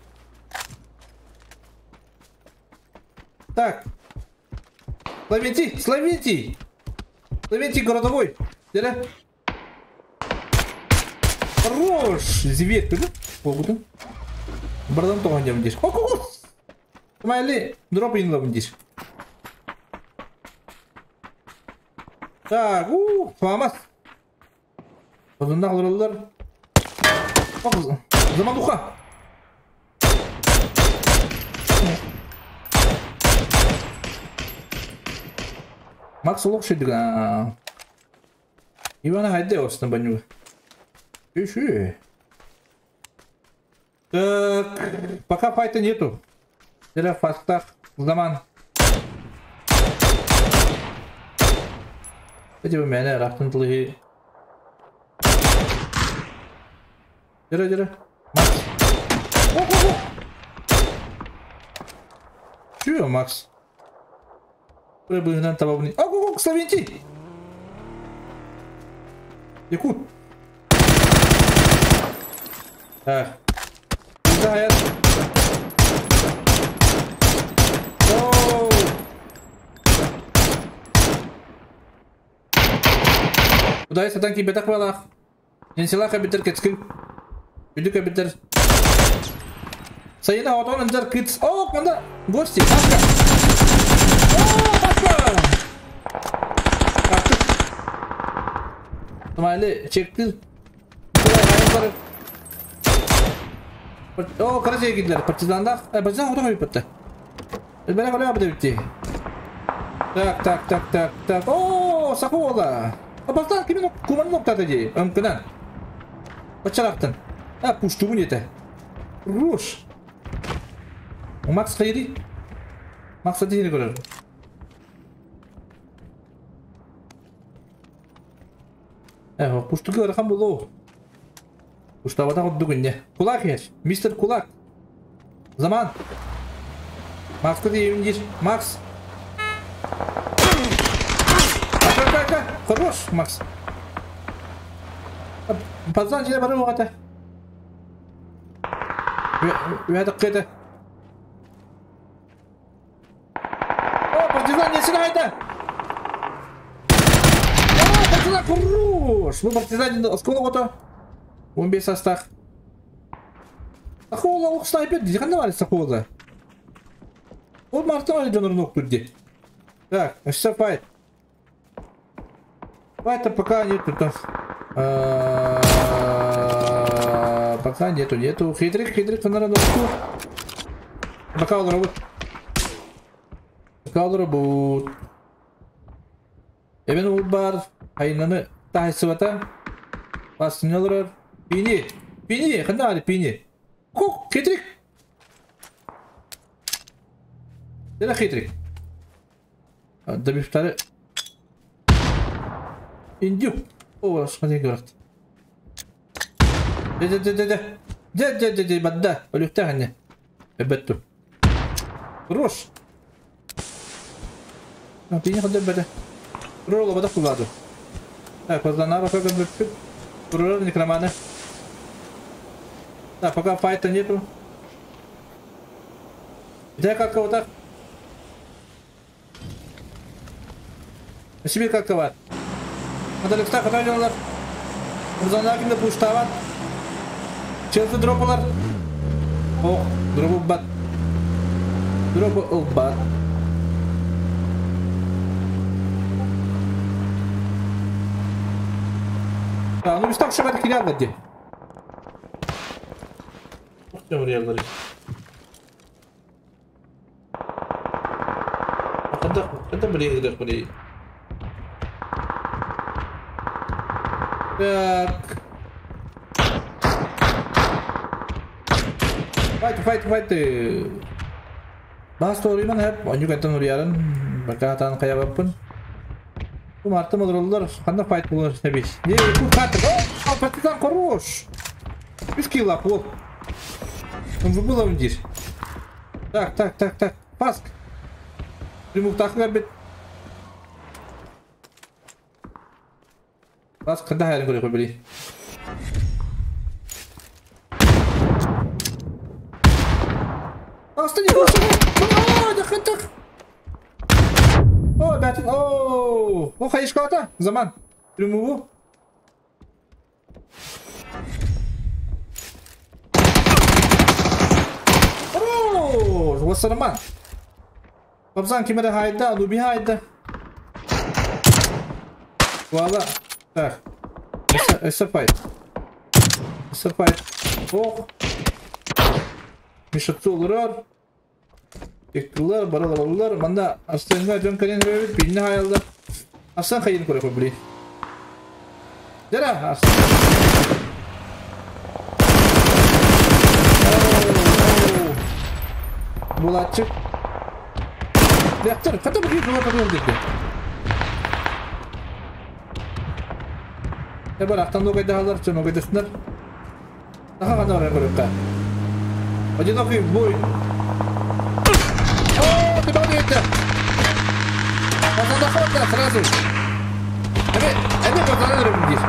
Так. Словентий, Словентий! Словентий городовой. Дере. Хорош! Зверь, ты Погоду. Бардан тоған дем деш. О, Смайли, дроп инлабын деш. Так, у, фамас. Озунда алыралар. Замануха. Макс олох шедіга. Ивана хайде остан банюга. Иши. Так, пока файта нету. Зря фастах заман. Эти у меня рахтын тылы. Дера, дера. Макс. О, о, о. Чё, Макс? Прибыгнан табабны. О, о, о, Славентий! Якут. Так. Да, Кудай сатан ки бетак балах. Ненсилах битер кетскил. Үдүк битер. Сайына отон ынжар кыц. О, канда гости, Пашка. О, Пашка! Каттык. Смайли чекти. О, короче, кидлер. Партизанда. Партизан отон битте. Бәле бәле битте. Так, так, так, так, так. О, сакуола. Апастан кимин куман ноктады ди. Ымкынан. Бачарактын. А, пуштугун ете. Руш. Макс хайри. Макс один көрөр. Пуштугу ырахан болу. Пуштабата оддугунне. Кулак еш. Мистер Кулак. Заман. Макс деймин Макс. Хорош, Макс. Пацан, тебе бару это. Это О, партизан, не сюда это! О, партизан, хорош! Ну, партизан, сколько это? Он без состав. Сахола, ох, снайпер, где канал Сахола? Вот Мартон идет на ногу где. Так, все файт. Файта пока нету там. Пока нету, нету. Хитрик, хитрик, на ногу. Пока он работает. Пока он работает. Эбен улбар, айнаны тайсывата. Баснылар. Пини, пини, ханали пини. Кук, хитрик. Это хитрик. Добивтары. Индюк. О, смотри, говорит. Де-де-де-де-де. Де-де-де-де, бадда. Олюхтагане. Эбетту. Хорош. Ты не ходил беде. Ролла вода куладу. Так, возлана пока Ролла некроманы. Так, пока файта нету. Где как вот так? Себе как товар. Надо легта хатайлар. Узанакында пуштават. Челси дропалар. Ох, дропу бат. Дропу бат. А, ну так шагать килял где. Ух ты, реально. Это блин, блин. Так. Файт, файт, файт. Бас ториман хеп, оню кеттен урьярын, бакатан каябаппын. Бу мартым олороллар, ханна файт булар небис. Не, бу карта. О, партизан хорош. Без килла, вот. Он выбыл он здесь. Так, так, так, так. Паск. Примуктах бит. Паск, когда я говорю, побери. О, бәтін, о, о, хайышка ата, заман, примуву. О, вассараман. Бабзан кемере хайда, луби хайда. Вала, так, эсэфайт, эсэфайт, о, мишатсулрар. Тектулар, баралар, манда Арсенга жон кален ребит, бинне хаялда. Арсен хайын көре кой били. Дера, Арсен. Булатчик. Реактор, ката бу жула ката деди. Э бар актан ногайда халар, чон ногайдасындар. Таха гана ора көрөккө. Одинокий бой. Это? Пацан сразу. Это пацаны рубить.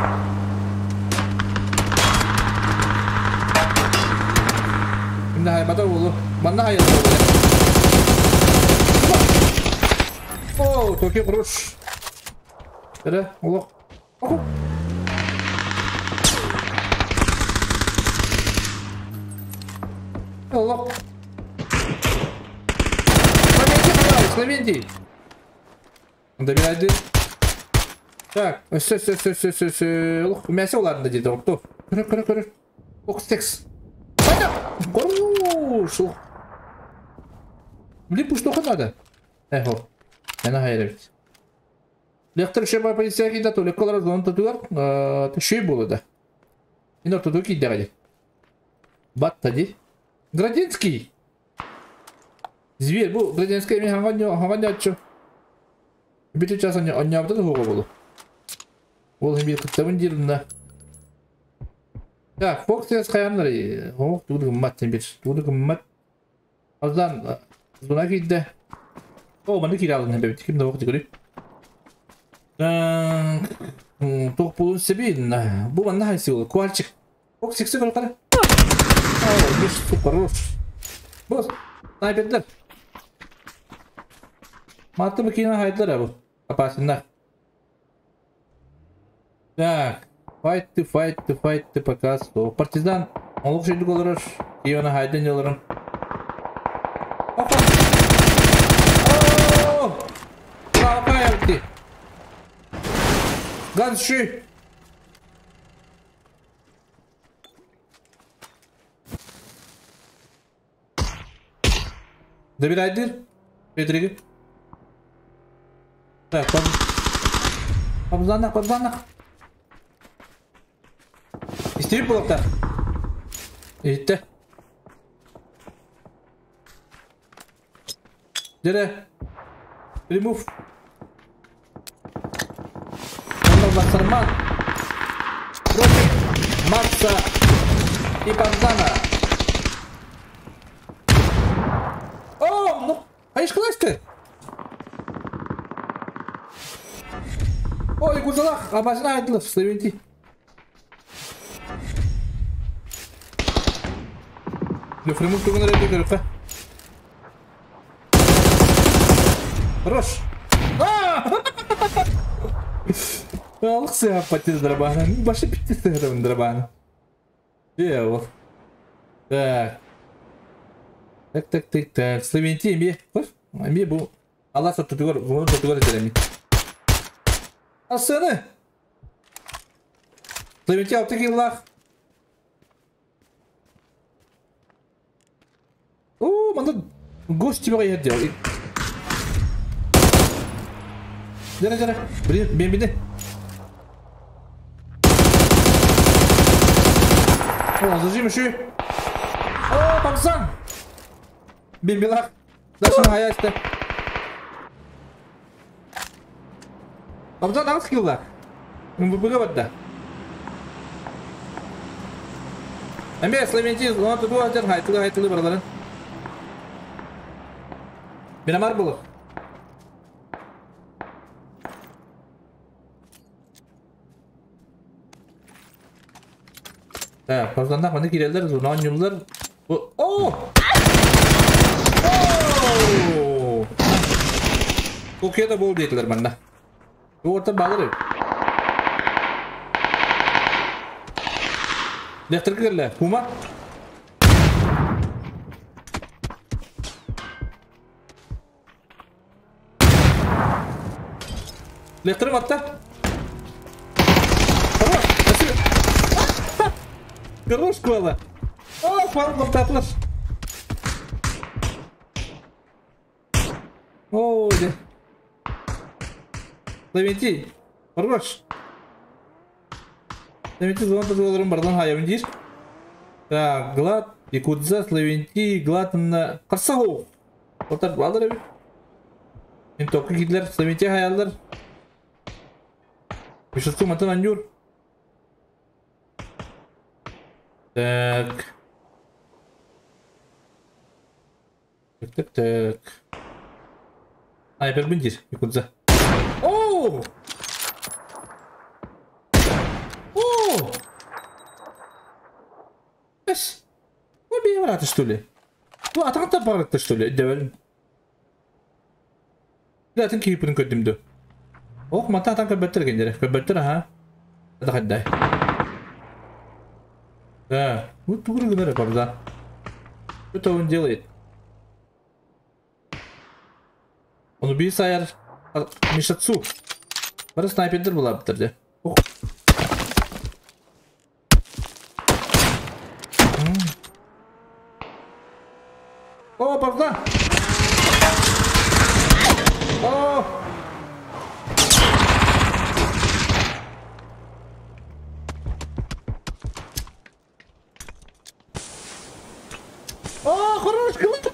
Да, потом манна я. О, такой хорош. Да, улох. Улох. Словентий. Добирай. Так, все, все, все, все, все, все. Лох, мясо ладно, где-то. Кто? Кыры, кыры, кыры. Ох, стекс. Пойдем. Хорош. Блин, пусть что надо. Эхо. Я на хайревить. Лектор шеба полиция да то леколар зон татуар. Ты шей было да. И на тудуки дяди. Баттади. Градинский. Зверь, бу градинский ми ханганьо, ханганьо. Бити час они аннябда да было. Ол химби кыттабын дирында. Так, Фокс с хаяннары. Ох, туды гыммат бир. Туды гыммат. Аздан зона кидде. О, маны киралын хәбәт. Ким да вакыт күрә. Так, тох булун себин. Бу манда хайсы ул. Куальчик. Фокс сиксе кара. О, бир супер. Бос. Снайперлер. Матты бикина хайдлар бу. Апасында. Так, файт, файт, файт, пока что. Партизан, он лучше долларов, и он хайден долларом. О! Какая Ганши! Добирай дыр. Петриги. Так, Абзанах, абзанах. Истерик было так. Это. Дьэрэ. Remove. Онно Вассерман. Против Макса и Богдана. О, ну, хайышкаласты. Ой, Гузалах, абажна айдылов, Славенти. Лефремук тугун эрэ көрүөххэ. Хорош! Алых сыһаппат драбана. Башы битти сыһырабын драбана. Е, ол. Так. Так, так, так, так. Славенти эмиэ. Эмиэ бу Алла сотутугар, вон сотугар этэреми. Асыны! Славенти алты киллах. Оо, манна гость тебя иһэр Дьэрэ, дьэрэ. Блин, бен О, зажим еще. О, пацан! Бимбилах. Дальше хаясты. Пацан, аҕыс киллах. МВП-га барда. Эмиэ Славентин, оны тутуу сылдьар хайтылы-хайтылы бараларын. Мирамар булух. Так, Павланнах маны киирэллэр, зона оонньууллар. О! О! Кокета бол диэтилэр манна. Уоттан баалар эбит. Лехтерге кэллэ. Пума. Лехтерим атта. Хорош. Спасибо. Хорош, Кола. О, Павел татлар. О, дьэ. Лавентий. Хорош. Лавентий зона тазаларын бардан хаябын диир. Так, Глад, Якудза, Славентий, Глад на Карсаху. Отар балар эбит. Мен токка киирдилэр, Славентий хаяллар. Мишутку мантан анньуур. Так. Так, так, так. Снайпербин диир, Якудза. Оо! Оо! Эс! Убей брата, что ли? Ну, а там баратта, что ли? Дэвел. Атын киипин көрдүм дөө. Ох, мата атан көрбөттөр кендere. Көрбөттөр, аха. Это хаддай. Да, вот тугур гынар пабза. Что он делает? Он убил Сайер Мишацу. Бары снайпердер була биттер Ох. О, пабза! О! О, хорош, Глад!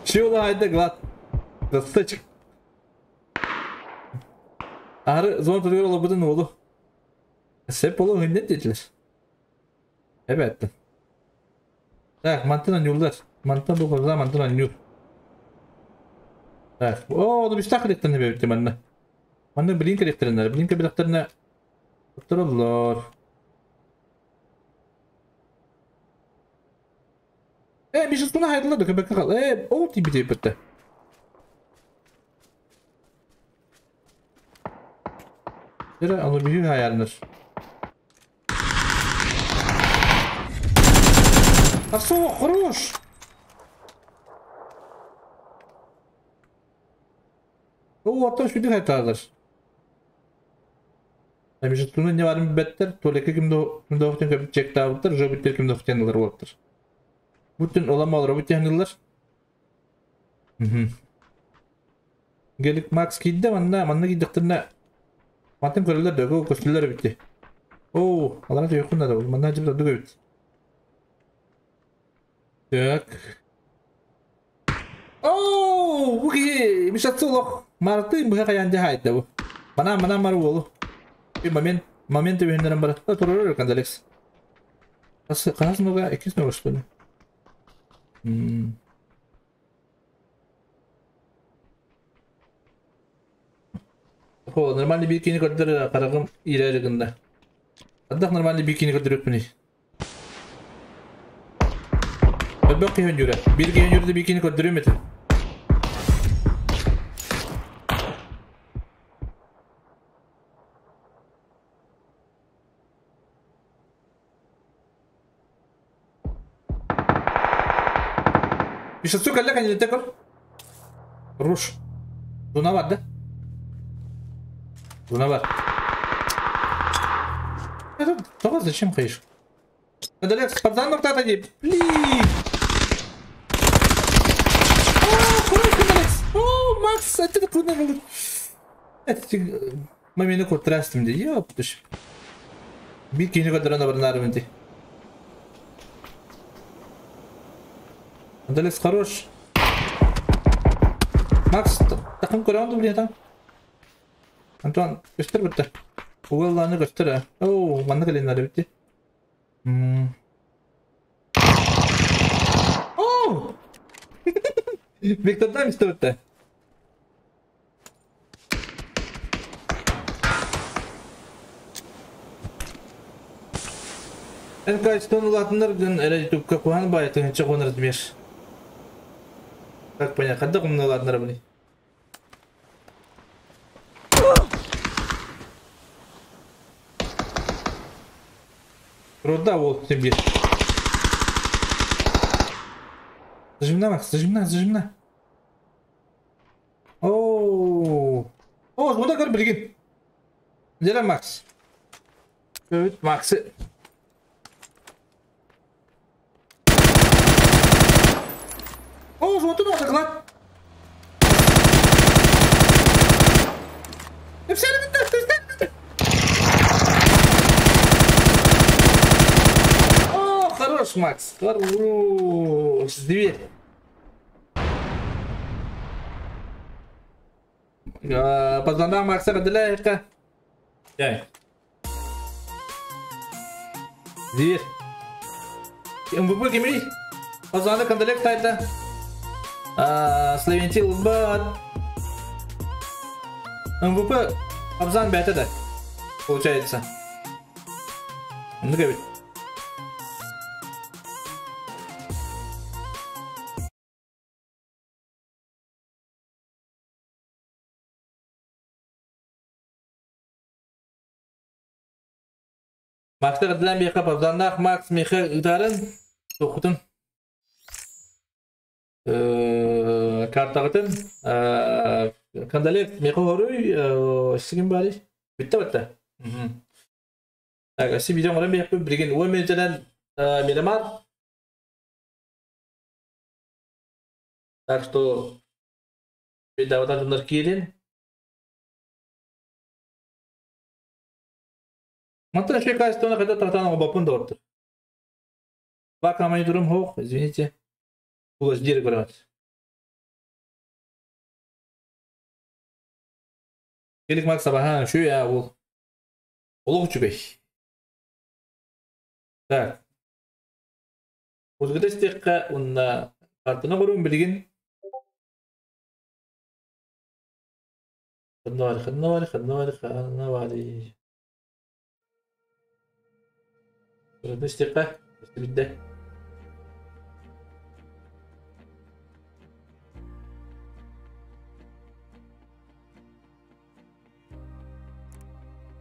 Чего это, Глад? Красавчик. Ары зона тугар олобутун уолу. Сеп болу хиннет диэтилэр. Эбэттин. Так, мантан оонньууллар. Мантан бу коза мантан оонньуур. Так, о, ону бистах кэлиэхтэрин эбэбит манна. Манна блин кэлиэхтэриннэр. Блин кэлиэхтэринэ туттараллар. Э, Мишустуна хайдылар да көбөккө хал. Э, ол тиби битте. Дere onu büyük ayarlanır. Асо, хорош! О, оттон сүдүк айтаалар. Мишустуна не барын беттер, толеке кимде кимде оқтен көбүт чектаабыттар, жо биттер кимде оқтен ылар болуптар. Бүтүн олама олар бүтүн ылар. Гелик Макс кийде, манна, манна кийдиктирне. Мантын көрөлөр дөгө көстүлөр битти. О, алар да юкунда да, манна жиб дөгө бит. Так. Оо, бу киһи Мишатсы олох Мартын быһа хайаан дьэ хаайда бу. Манаа манаа мар уолу. Bir момент, момент өйүннэрэн барар. Турар Кандалекс. Хас нога, иккис нога что ли? О, нормальный бикини көрдөр карагым иирээри гынна. Ардах нормальный бикини көрдөрүөхпүнүй? Элбэх киһи өнньүүрэ. Биир киһи өнньүүрдэ бикини көрдөрүөм этэ. Мишацу кэллэ кэннилэтэ көр. Руш. Дуна бар да? Дуна бар. Это того зачем хаешь? Надо спортзал нуктата дии. Блин. О, хорош, Алекс. О, Макс, это куда было? Это момент куртрастым дии. Ёптыш. Bir киһини көрдөрөн абырынаарым ди. Алекс хорош. Макс, такым көрөөн ду блин там. Антон, көстөр бутта. Угаллааны көстөр а. Оо, манна кэлиннэр битти. Оо! Виктордан истер бутта. Эн качествон улаатыннар гын эрэ ютубка куһаан баайы тыһыынча уон размер. Как понять, хайдах умна улаатыннарабыный? Руда уол син биир. Зажимна, Макс, зажимна, зажимна. Оо. Оо, куда көр билигин. Дьэ Макс. Өт Максы. Оо, золотой доклад. О, хорош, Макс, хорош. Дверь. Позвонал Макса Раделяевка. Дверь. МВП кимий? Позвонал Кандалек тайта. Славентил бат. МВП Абзан бәйті да. Получается. Ну ведь. Макстар Адлан бейқа Абзаннах Макс Михаил Үдарын тоқытын. Картағытын Кандалек Михаил Хоруй сигин бari. Bitti bitti. Так, си видео ngorан бейқпі бірген 10 минуттан Мирамар. Так что бедаватан киирин. Мантан шей качественно когда тратан обапын дортыр. Бакамай дурум хох, извините. Улаш дир көрөт. Келик Макс абахан şu ya ул. Олох үчүгэй. Так. Узгыта стекка унна картына көрүн билигин. Ханнавари, ханнавари, ханнавари, ханнавари. Узгыта стекка, бидде.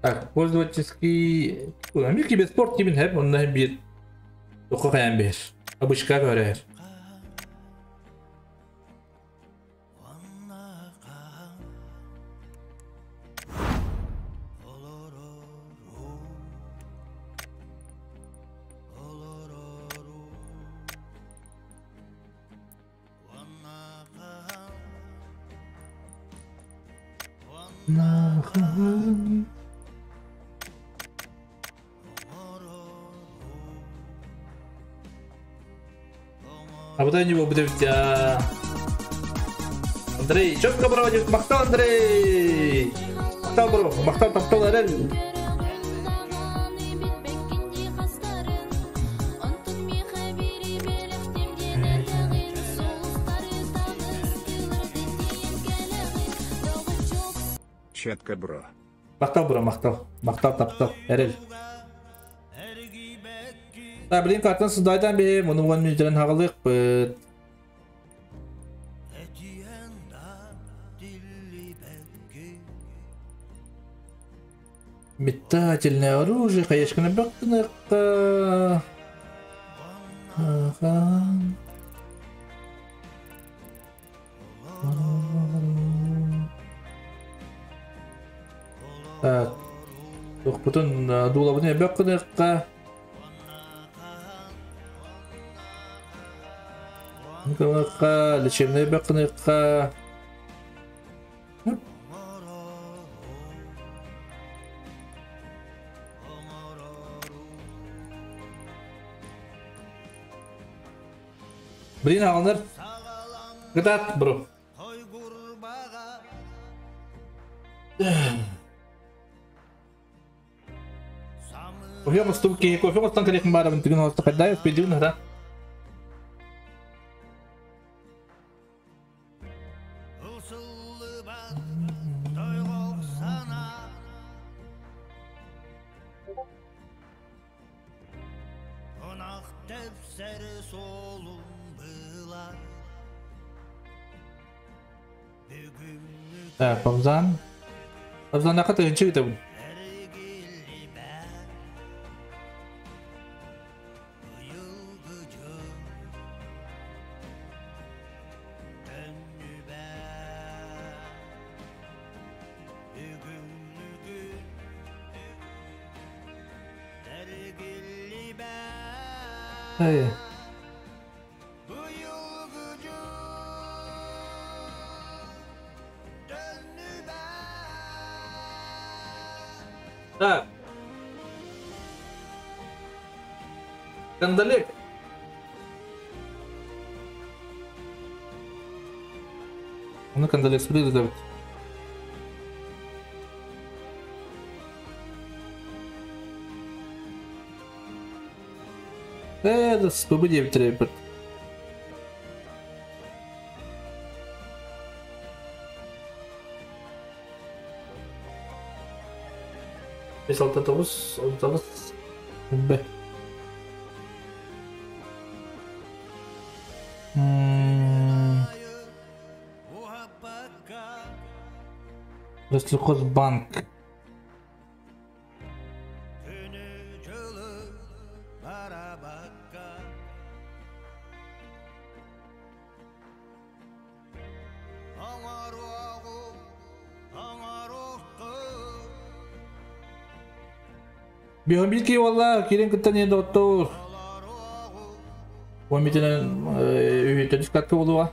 Так, пользовательский... Мир киберспорт тибин хэп, онна бир. Тоққа қаян бер. Обычка көрер. Нахан. А потом не буду. Андрей, четко проводит. Махтал, Андрей! Махтал, бро. Махтал, таптал, эрэл. Четко, бро. Махтал, бро, махтал. Махтал, таптал, эрэл. Так, блин, картан сыздайтан бе, мұны 10 минуттан хағылық быт. Метательное оружие, конечно, бэккынык. Так. Тухпутун дуулабыны бэккынык. Лечебный бэккынык. Блин, алыныр. Гытат, бро. Кофе мосту ки, кофе мостан керек барабын түгін осты қайда, педюн да. Так, Павзан. Павзан нақа тыгынчы бит. Эй. Так. Кандалек. Ну, Кандалек смотри, да. Э, с ПБ-9 требует. Бес алты тоғыз, он тоғыз, Б. Россельхозбанк. Биомбилки валла, кирен кыттан енді оттор. Он битенен үйетен скатка болуға.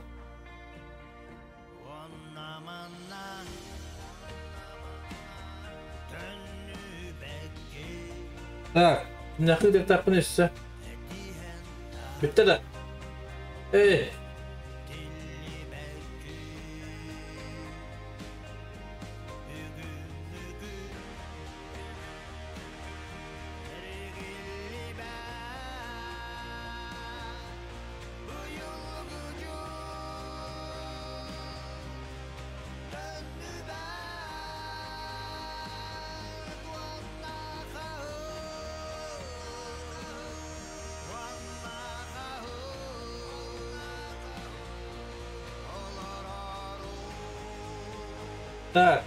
Так, нақы деп тақпын өссе. Бітті да. Эй. Так.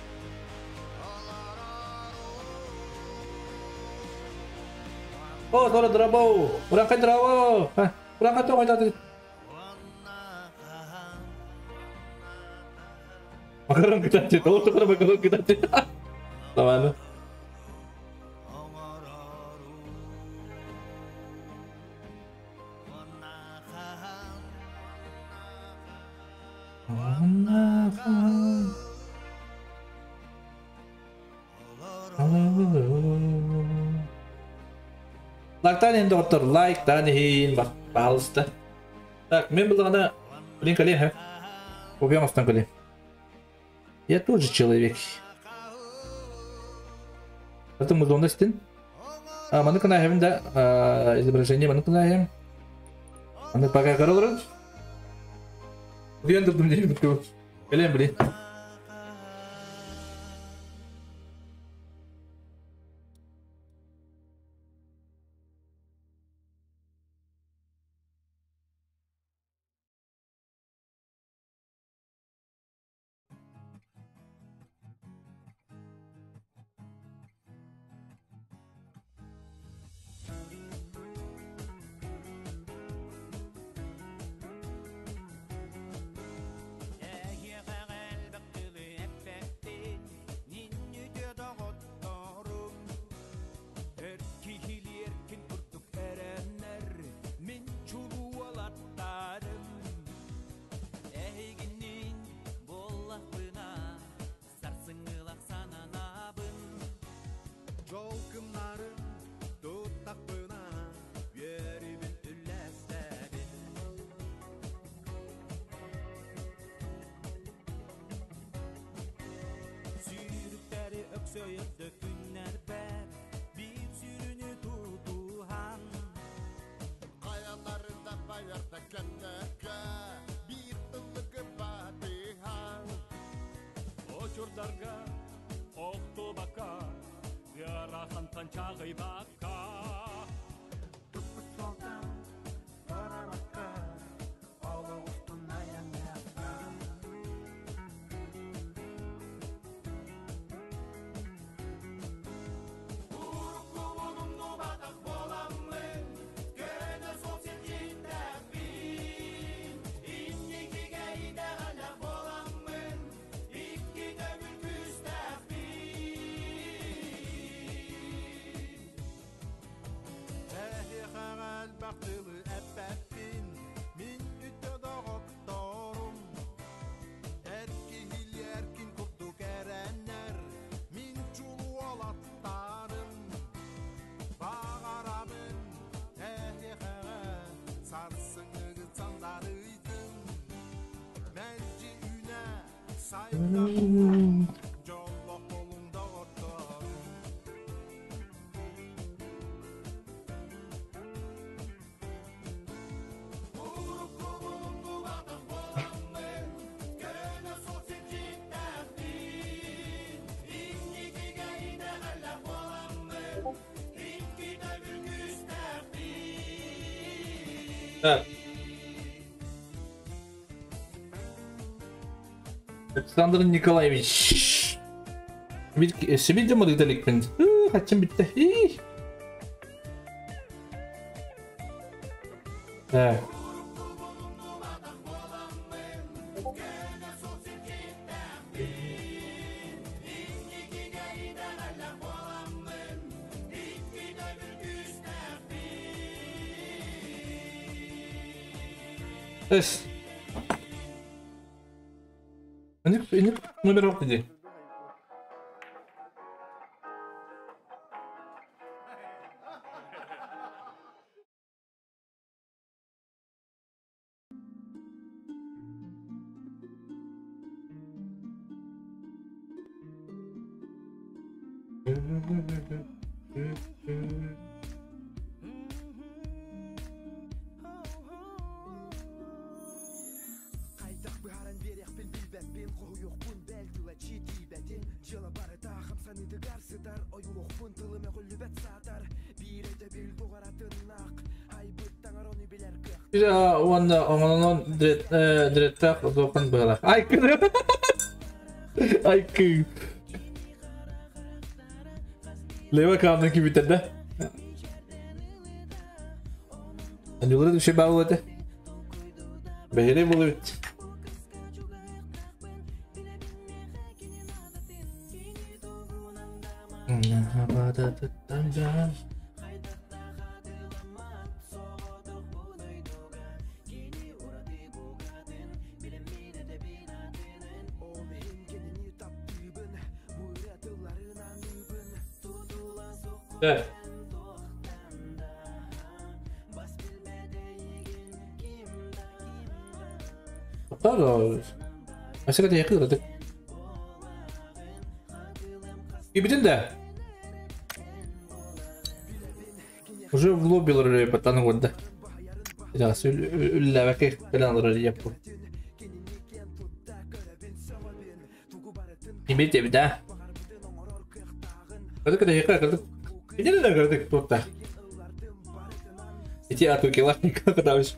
О, sonra драбау. Уракай драбау. Уракай тоғай таты. Макарон китати. Ол тұқыра макарон китати. Нормально. Лайктан енді доктор, лайктан иһин, пожалуйста. Так, мен булдағана, блин, кале, ха? Копия мастан кале. Я тоже человек. Это музон истин. А, маны кынаһым да изображение маны кынаһым. Аны пока көрөлөрүн. Диэн турдум диэн бүттү. Кэлэн били. Эһигинниин буоллахпына, сарсыҥҥылах сананабын. Дьолкумнарын туттахпына, үөрүүбүн үллэстэбин. Сүүрүктэри өксөйөрдө күннэрбэр, биир сүрүнү тутуһан. Хайалары да байарда кэмнэргэ, биир ыллыгы батыһан. Очурдарга охтубакка, ыарахантан чаҕыйбакка. Туппут суолтан барабакка, олох устун айанныахха. Уруккубун умнубатах буоламмын, көнө суол сирдьиттээхпин. Инникигэ итэҕэллээх буоламмын, икки төгүл күүстээхпин. Эһиэхэҕэ элбэх тылы эппэппин, мин үтүө доҕотторум. Эр киһили эркин курдук эрэннэр, мин чулуолаттарым. Баҕарабын эһиэхэҕэ сарсыҥҥыгыт сандарыйдын. Мэлдьи үүнэ сайда дьоллоох буолуҥ доҕотторум. Уруккубун умнубатах буоламмын, көнө суол сирдьиттээхпин. Инникигэ итэҕэллээх буоламмын, икки төгүл күүстээхпин. Так, Александр Николаевич. Bir Сибирде мырыйталикпин. Хачым битте. Так. Эс. Иник иник номер алты ди. Хайдах быһааран биэриэхпин билбэппин, хоһуйуохпун бэл тыла тиийбэтин. Дьыала барыта хамсаныытыгар сытар, ойуулуохпун тылым өҕүллүбэт саатар. Биир өйдөбүл туҕаратыннаах, айбыт таҥар ону билэр кыах. Уонна оҥонон директах зохан быһалах. Айкы. Айкы. Лева канын кибитер да. Анюлары düşe bağlı ete. Бэһире булубит. Ол иһин кинини таптыыбын, бу ырыа тылларын аныыбын. Так. Тоқтар. Мәсәлә тәйқи ырытык. Кибитин да? Уже в лобби олорор паттаны көрдө. Сейчас үллэбэкэ кэлэн олорор еппу. Имит эбит а. Кырдык кырдык кырдык. Видели да кырдык туотта. Ити атукила кытабыш.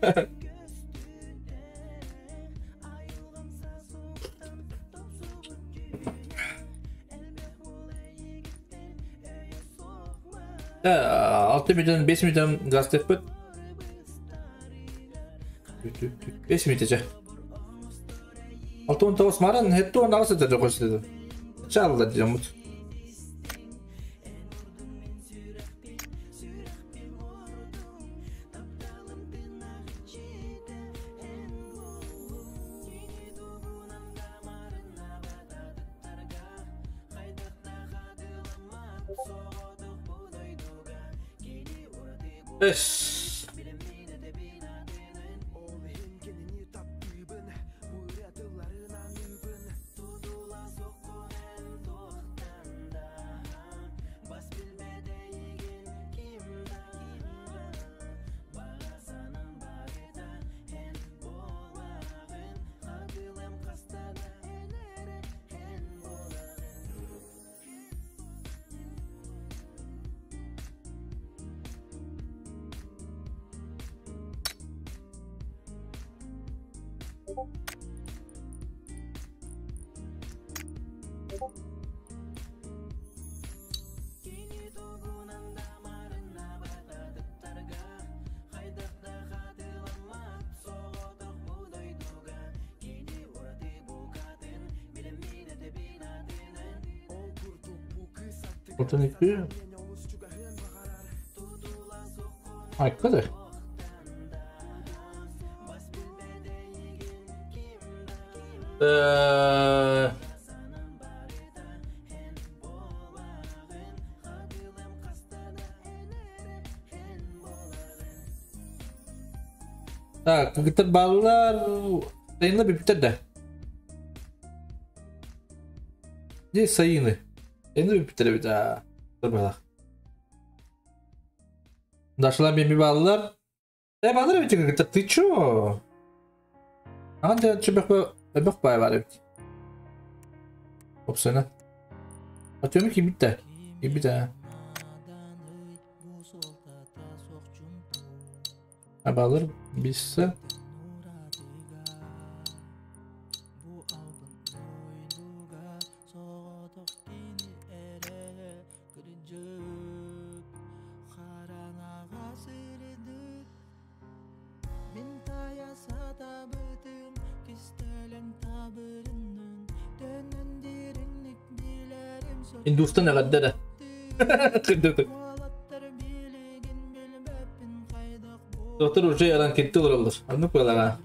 6 мүнөтөн 5 мүнөтөн гастыппыт. 5 мүнөтө. 69 маран хетті он ағысы да көрсетеді. Чалды дедім. Эс. Алтан iki. Айкады. Так, кыгыттар баллар сайынла бүптер да. Где сайыны? Сайынла бүптер бит. Dur Дошла меми баллар. Э, баллар бит кыгыттар. Ты чё? Анда чөбөх бөх бай бар бит. Опсана. Атыyorum ki bitti. Bitti. Баллар биссе. Hindustan эҕэрдэ да. Доктор уже яран кетти олороллор. Аннык буолаҕа.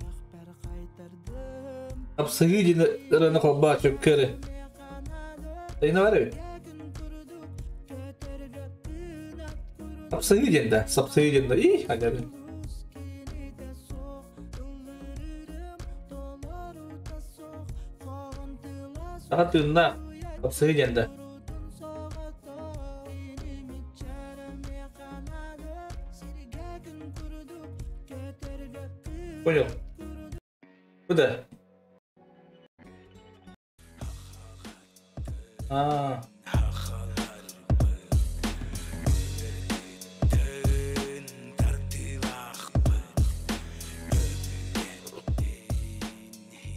Апсыгыы диэн ыраны холбаа чөккөрө. Тайна бар эбит. Апсыгыы диэн да, сапсыгыы диэн да. И, анябын. Саха тыынна апсыгыы диэн да. Понял. Куда? А.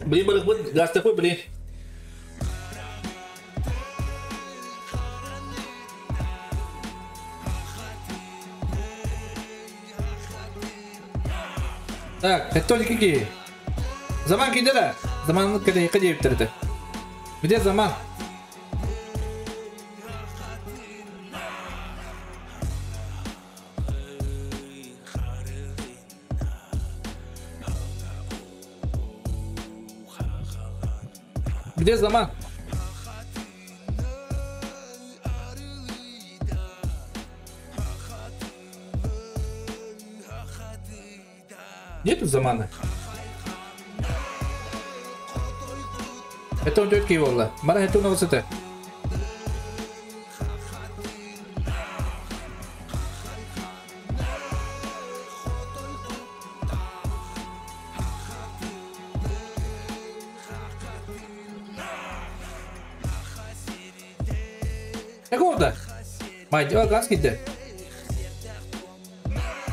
Блин, блин, блин, газ такой, блин. Так, это какие? Заман кидера. Заман когда где Где заман? Где заман? Нету замана. Это он тетки волла. Мара это у нас это. Май, о, газ киирдэ.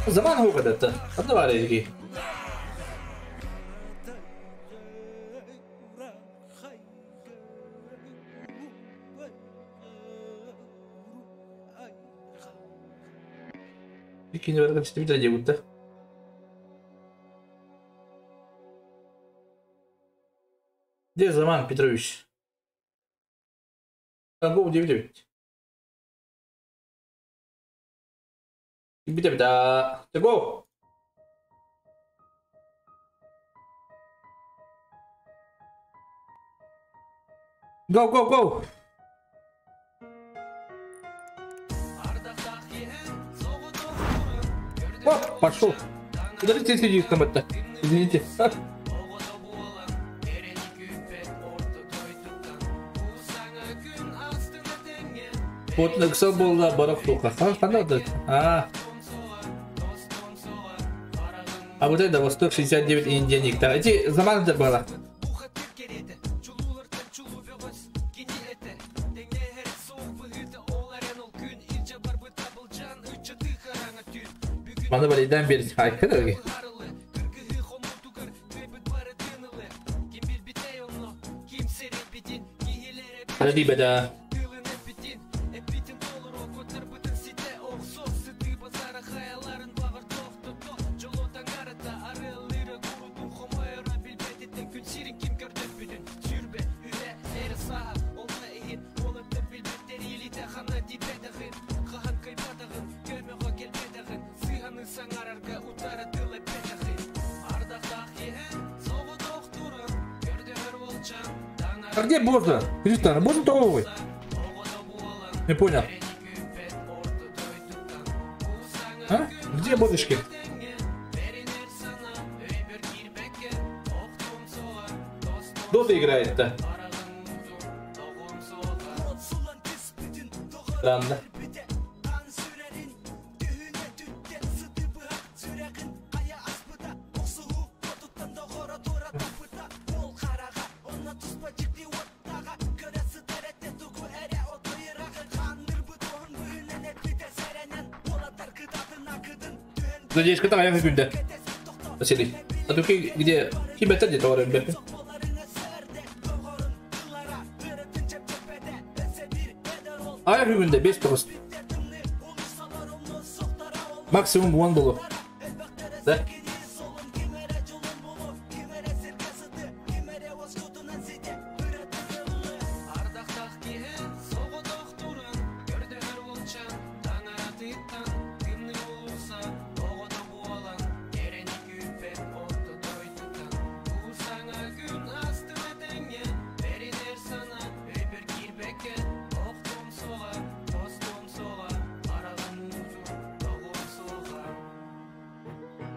Заман хугадата. Ханна баар эһиги? Иккини барытын ситимитэ диэбиттэр. Где Заман Петрович? Го удивить. Бит-бит. Го! Go, go, go! О, пошел. Подождите, сидит там это. Извините. Вот наксал был да барах туха. А, а вот это Восток 69 Индия Никта. Эти заман это было. Маны барыйдан бер хайка дороги. Подожди, беда. А где можно? Кристина, можно торговый? Не понял. А? Где бодочки? Дота играет-то. Странно. Надеюсь, когда я выпью, Василий. А ты где? Тебя где товары, ребята? А я выпью, без просто. Максимум вон было. Да?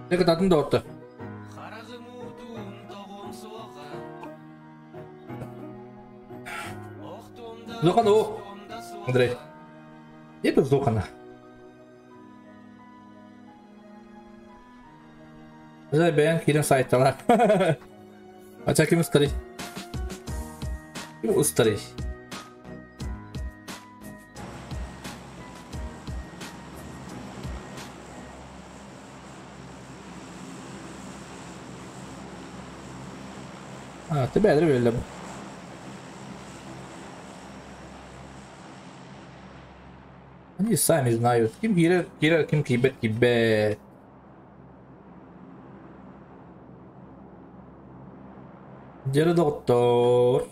Это один дота. Зохан, о! Андрей. Где тут Зохана? Забен, кирим сайтала. А ким устарый? Ким устарый? А, тебя древелем. Они сами знают. Ким кирер, кирер, ким кибет, кибет. Где доктор?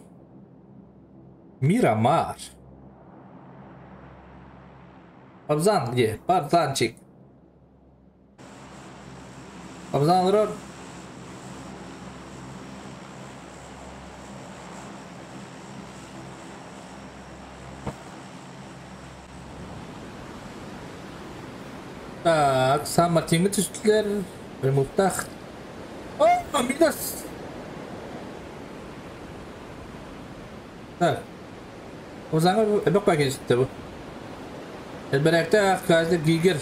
Мирамар. Пабзан где? Пабзанчик. Пабзан рор. Так, сам Мартин түстілер. Ремонттақ. О, минус. Так. Озаңа эбек бак кетті бұл. Элберекте қазір гигер.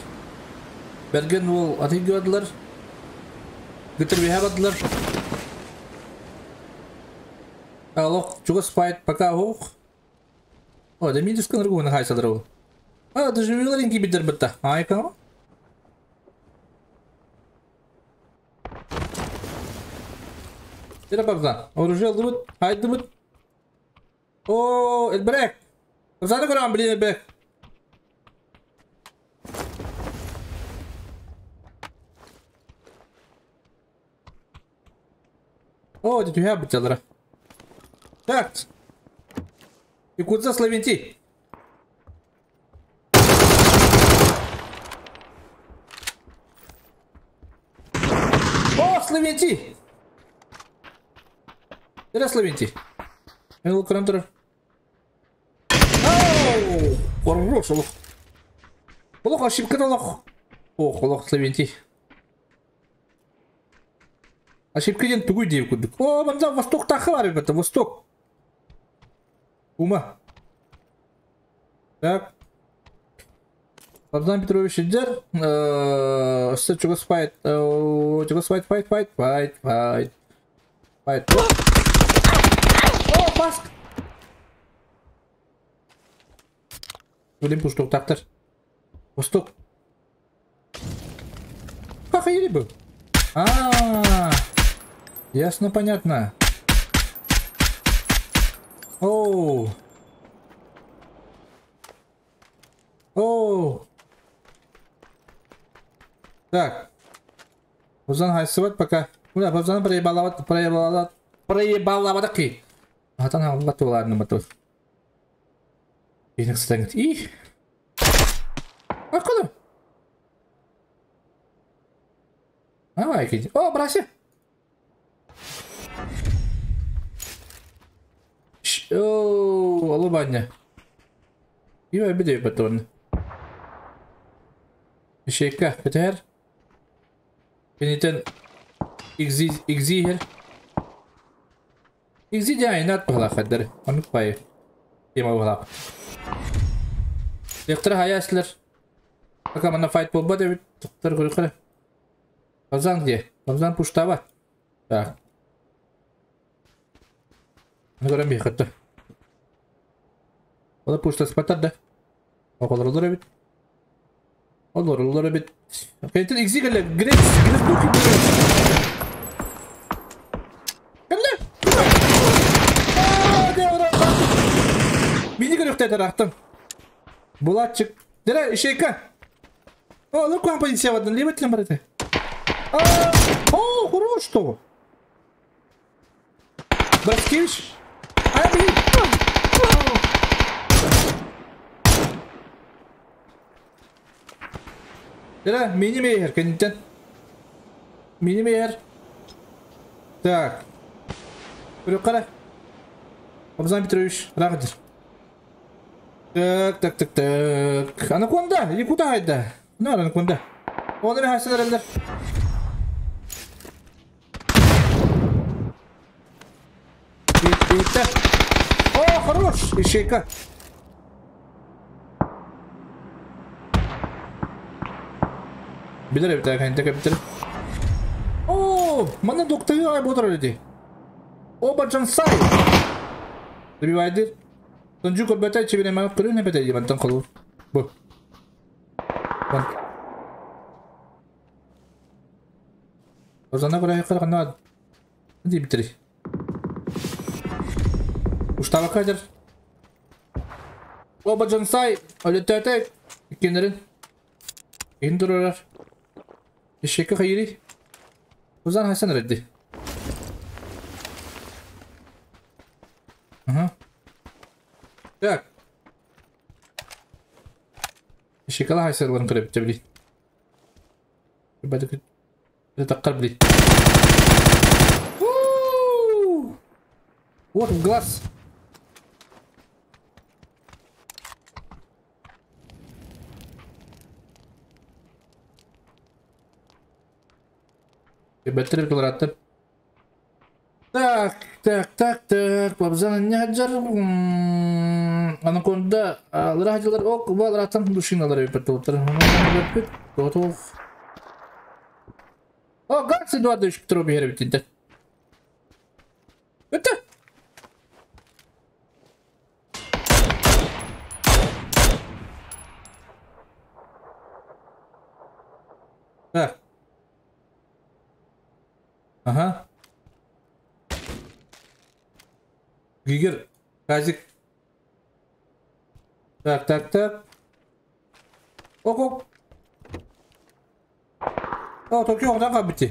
Берген ол аты көрділер. Гүтір бадылар. Алок, чугас файт пока ох. О, да минус кыныр гуны хайсадыр ол. А, доживилар ингибитер бытта. Айка. Тира бабзан. Оружие алды Хайды бут. О, элбрек. Бабзаны көрәм, блин, элбрек. О, это түһә бутялара. Так. Якудза Славенти. О, Славенти! Тира Славенти. Мен көрәм торыр. Оу! Хорош, олох. Олох ошибка олох. Ох, олох Славенти. Ошибка ден тугуй дейіп күдік. О, мында восток тақы бар, ребята, восток. Ума. Так. Богдан Петрович Идер. Чего спайт? Чего спайт, файт, файт, файт, файт. Файт. О, паск! Блин, пушток тақтыр. Восток. Как я был? А, ясно, понятно. Оу. Оу. Так. Бузан хайсыват пока. Бля, бузан проебалават, проебалават, проебалават ки. Атан аллат ладно матос. И кстати, и. Откуда? Давай, иди. О, брася. О, алубаня. Ива беде батон. Ишека, кетер. Кенитен игзи игзи хер. Игзи дяй нат пала хаддар. Аны пай. Тема була. Яктыр хаяслар. Пока мана файт болба деп токтор көрүк. Базан где? Базан пуштава. Так. Ну көрөм бихатты. Ола пушта спатар да. Оголор бит. Олор бит. Кенитен игзи келе грец грец буки. Келе. Аа, девра. Мини көрөктө тарактым. Булатчик. Дера ишека. О, ну кам полиция вадан, либо тлем барате. О, хорош что. Браскевич. А, блин. Дера, мини-мейер, кенитен. Мини-мейер. Так. Көрөк Абзан Петрович, рагдыр. Так, так, так, так. Анаконда, или куда это? Ну, анаконда. Он меня хасен. О, хорош! Ищейка. Билер бит, кантик битер. О, мана доктор ай ботар люди. Оба джансай. Добивайдыр. Тонжу көрбөтө чебене мага көрүн эбете дибантан колу. Бу. Озана көрө караганда дибитри. Уштаба кадыр. Оба джансай өлөтөтө кенерин. Индурар. Ишеке хайри. Озан Хасан редди. Ага. Так. Ишекала хайсарларын көрөп тебли. Бадык. Это бли. Вот в глаз. Так, так, так, так. Бабзан не хаджар. Анаконда алар ок, балар душиналар бепетолтар. О, Ганс Эдуардович Петров бит. Это? Так. Ага. Гигер. Казик. Так, так, так. Ок, ок. О, Токио, оҕдан хаалбыт Ой,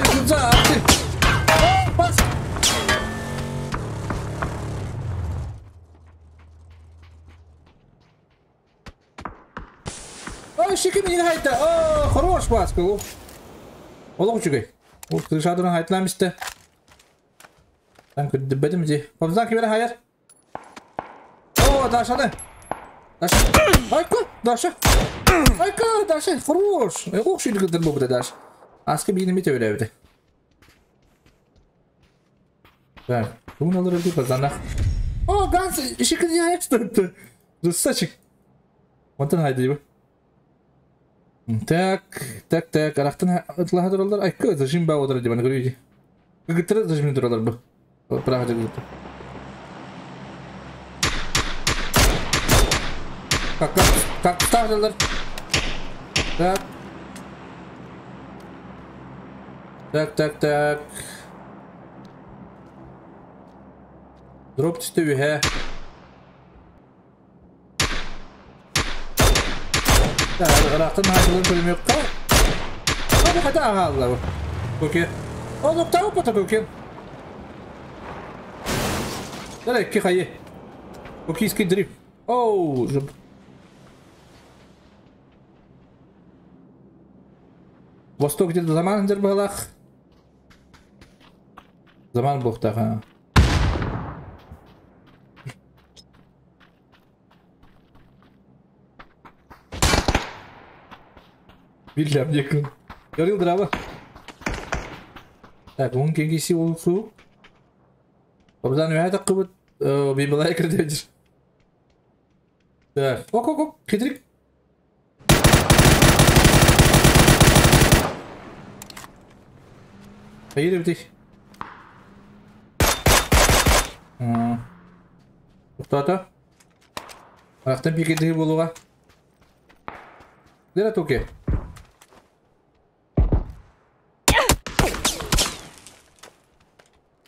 Якудза, арты. О, бас! Ой, шики мини хайта. О, хорош бас, Олох. Олох үчүгэй. Ол крышадырын хайтылам исте. Там көрдүбэтим ди. Хобзан кибere хайар. О, Дашаны. Даша. Айка, Даша. Айка, Даша, хорош. Ох, шүлі кыдыр бұл Даша. Аскы бейін мете өләбіді. Так, бүгін алыр өте базанақ. О, Ганс, иші не аяқ тұтты. Рысачик. Онтан хайды бу. Так, так, так, арақтан ытлаха туралар. Айка, зажим ба отыра деп аны көрейді. Кыгыттыры зажим туралар бу. Праға жігітті. Как, как, как ставлялар. Так. Так, так, так. Дроп түсті үйе. Так, арақтан хашылын көрмек қа. Абы қата аға алла бу. Көке. О, локтау пата көке. Давай, ки хайы. Кокийский дрифт. Оу, жып. Восток где-то заман дер балах. Заман бұқтақ, а. Биллям екі. Görüldür abi. Так, он кеңгесі ол су. Обзан өйті қыбыт, бибілай кірді. Так, ок, ок, ок, хитрик. Hayır бітей. Тоқтата. Ақтан пикетігі болуға. Дера токе.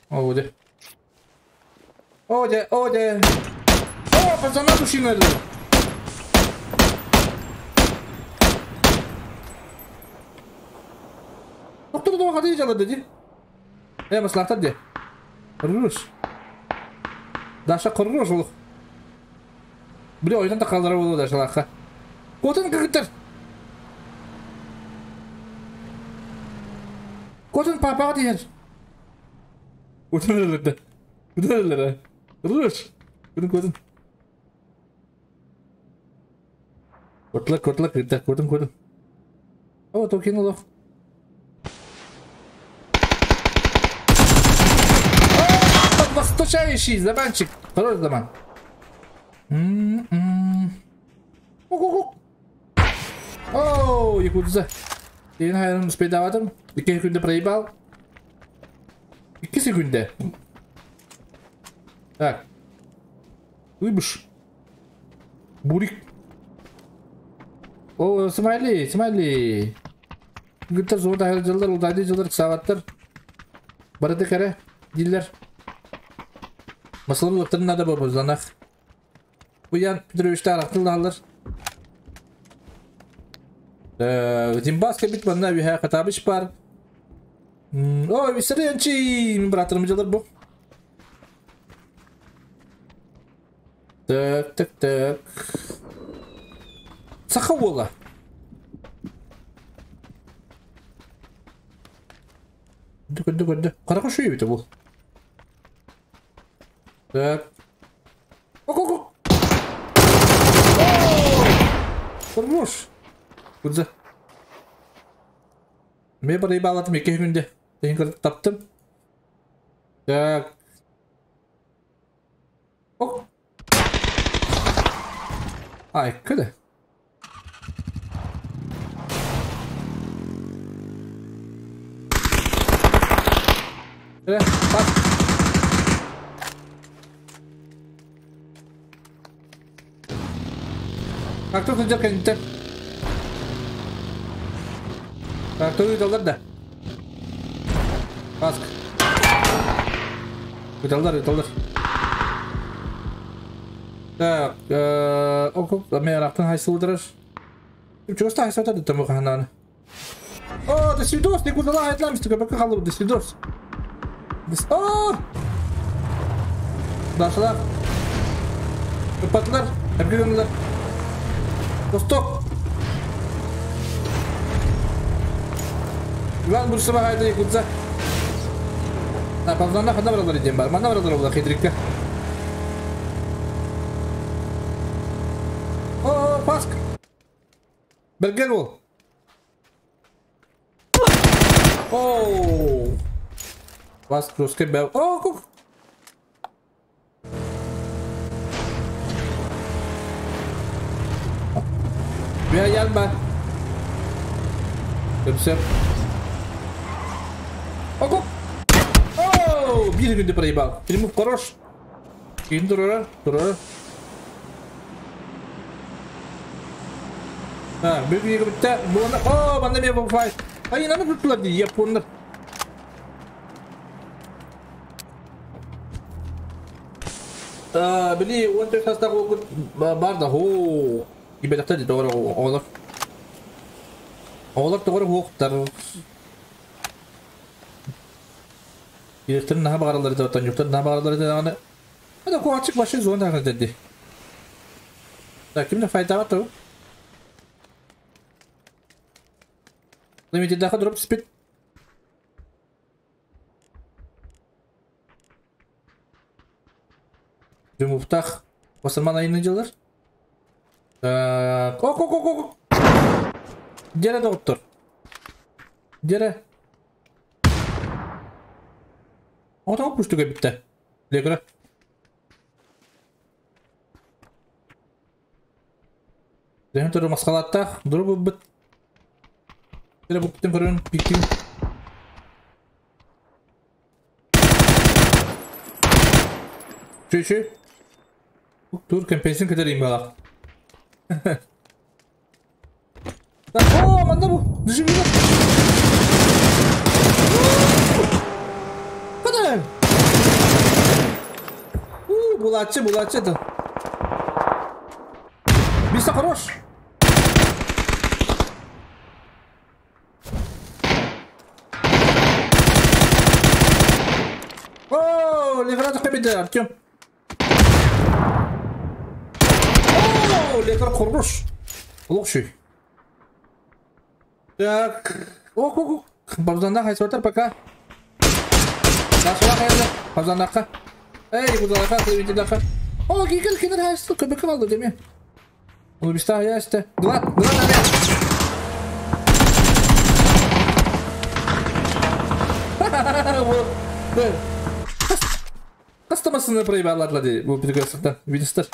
Оде. Оде, оде. О, пацана душина. Доктор дома қады жалады ди. Э, маслахтар ди. Хорош. Даша хорош ол. Бля, ойдан да қалдыра болу Даша лаққа. Котын кігіттер. Котын папаға дейер. Котын өлірді. Котын өлірді. Хорош. Котын, котын. Котлак, котлак, кігіттер. Котын, котын. О, токен олақ. Восточайший заманчик. Хороший заман. Ок-ок-ок. О, якудза. Дейін хайрым спейдаватым. 2 күнде проебал. 2 секунда. Так. Выбыш. Бурик. О, смайли, смайли. Гүттер зода хайр жылдар, улдайды жылдар, сағаттар. Барады кәрі, диллер. Масылын лықтырын надо бұл занақ. Буян Петровичті арақтылы алыр. Зимбаска бит банна виха хатабыш бар. О, висаренчи, мен братырым жылдар бұл. Так, так, так. Саха ола. Көрді, көрді. Қарақы шүйі біті бұл. Так. Ок, ок, ок. Хорош. Кудза. Мен бір ибалатым 2 күнде. Деген кірді таптым. Так. Ок. Ай, кіді. Bak. Как только идет контент. Так, ыыталлар да. Аск. Ыыталлар, ыыталлар. Так, окуп, мен арақтан хайсылдырар. Чугаста хайсата да тамы хананы. О, до свидос, никуда лагает ламсты, как халу, до свидос. О! Дашылар. Кыппатылар, әпкегенлер. Восток. Иван Бурсова хайда якудза. А, Павлана хана баралар идем бар. Мана баралар була хитрикка. О, Паск. Берген ол. О! Паск русский бел. О, кук. Бя ялба. Көпсеп. Ого! О, bir günde проебал. Примув хорош. Кин турара, турара. Так, bir gün bitti. Буны, о, манда мен бұл файт. Ай, наны туттылар дейді, япондар. Били, 14 жастағы оғыл бар да, хо. Ибедақта дейді, оғыр оғылар. Оғылар тоғыр оқтар. Директорын наха бағаралар еді, оттан юқтар наха бағаралар еді, аны. Hadi kuvaçık başı zorunda dedi. Так, кимде файда бар то? Limited даха дроп спит. Жумуптах. Басырман айını жылыр. Так, ок, ок, ок, ок. Дере доктор. Дере. Отау пуштуга битте. Легра. Дем туру маскалаттах, дуру бит. Дере буптын көрөн пикин. Чү-чү. Тур компенсин көтөрейин балак. О, манда бу. Деживилер. Кадай. У, булачы, булачы это. Биса хорош. О, Леград кабиде, Артем. О, Леград хорош. Лучший. Так, ок, ок, ок. Бабзанда хайсватар пока. Дашла хайда, бабзандака. Эй, кудалака, клевитидака. О, гигел кинер хайсту, көбөк алды деме. Оны биста ясты. Глад, глад аме. Кастамасını проебалар ди бу перекресттен. Видистер.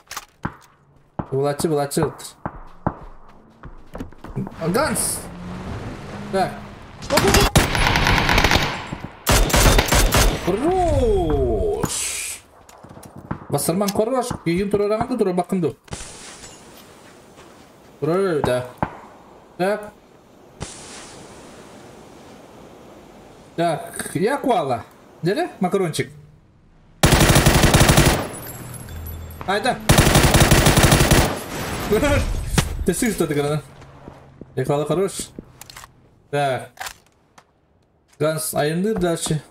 Булачы, булачы. Ганс. Так. Хорош. Басырман хорош. Кийин турараган тура бакынды. Турар да. Так. Так, я куала. Дере, макарончик. Айда. Ты что ты говоришь? Я куала хорош. Так. Ганс айынды дальше.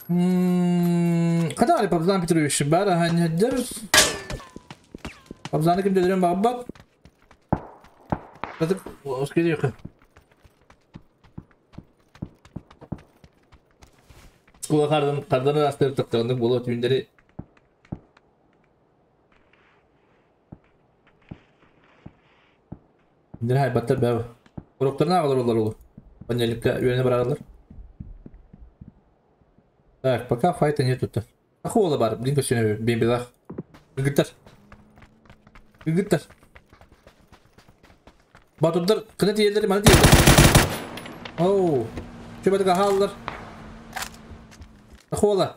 Когда али Павлан Петрович бара ханядер? Павлан ким дедерем бабат? Это скидыха. Скула кардан кардан астыр тактырдык болот үндери. Үндери хайбаттар бәб. Уроктарына алар олар олу. Панеликке үйрене баралар. Так, пока файта нету то. Ахула бар, блин, көсөнө бембелах. Гыгыттар. Гыгыттар. Батурдар кына тиелдер, мана тиелдер. Оу. Чөбөтө халлар. Ахула.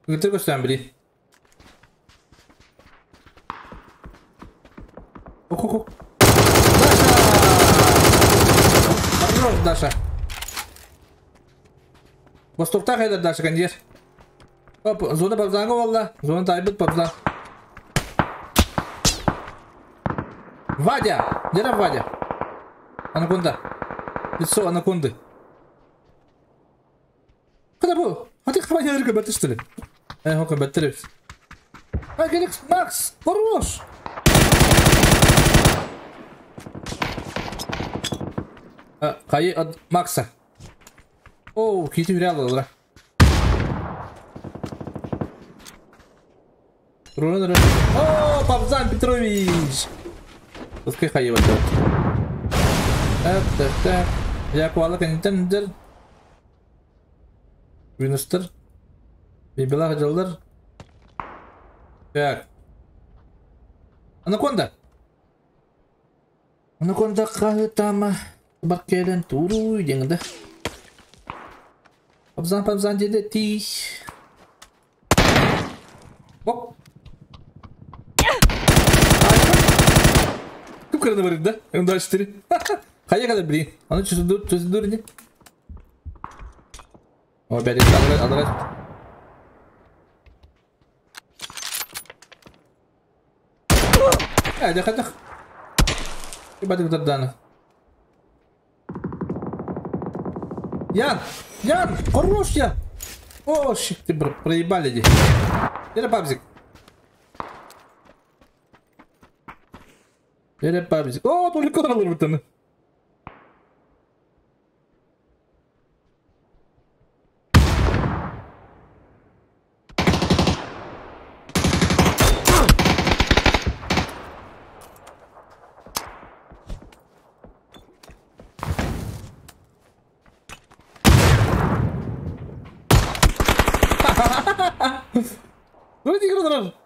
Гыгыттар көстөн били. Ок, ок, ок. Востоктаах эдэр дальше кондиер. Оп, зона пабзанга буолла. Зона тайбыт пабзан. Вадя! Где Вадя? Анаконда. Лицо анаконды. Когда был? А ты хватит рыка, что ли? Эй, хока, баттырып. А, Геликс, Макс, хорош! Хайы от Макса. Оу, кити үрэ О, Павзан Петрович! Пускай хайы вот Так, так, так. Я куала контендер. Винустер. Бибела жалдар. Так. Анаконда. Анаконда кахытама. Баркелен туру деңді. Пабзан, пабзан деді ти. Оп. Кып бар да? М24. Хайа когда блин. А ну что за дурни? О, опять адрес. Дях, дях. Ебать, дана. Ян! Ян! Хорош я! О, щик, ты проебали здесь. Где пабзик? Где пабзик? О, только вырвано.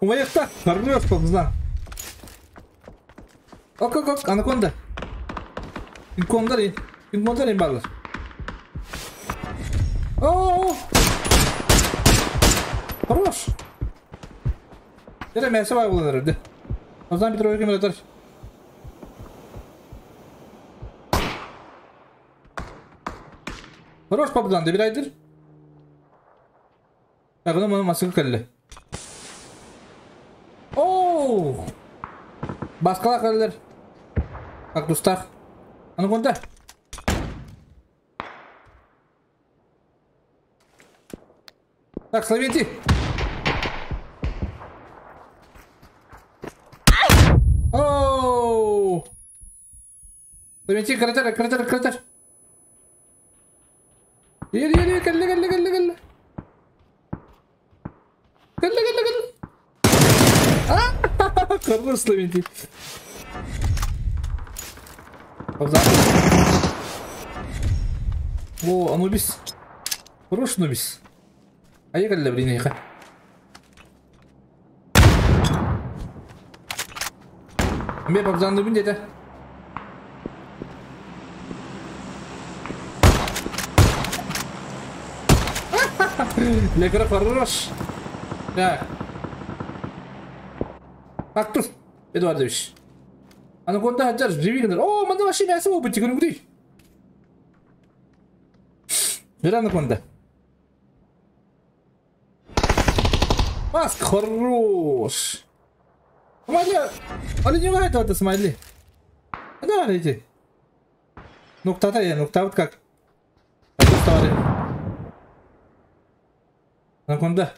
Умаяқта, хорош, пабзан. Ок, ок, ок, анаконда. Кингкондар, кингкондар баллар. О, хорош. Дere мясо бар булар öldü. Пабзан Петрович кемер Хорош пабзан, да бирайдыр. Так, ну мы масыл келdi. Оу! Басқалар келдер. Так, достар. Анаконда. Так, Словенти. Оу! Словенти, кратер, кратер, кратер. Ел, ел, ел, келді, келді, келді, келді. Келді, келді, келді. Хорош, Словенти. О, Анубис. Хорош, Анубис. А я когда блин, я. Мне пабзан Анубин где-то. Лекара хорош. Так. Кактус Эдуардович. Анаконда хаджар живи. О, манда вообще мясо опыти, говорю, Бер анаконда. Маск хорош. Смайли, али не это смайли. Да, иди. Ну кто-то я, ну кто вот как. Анаконда.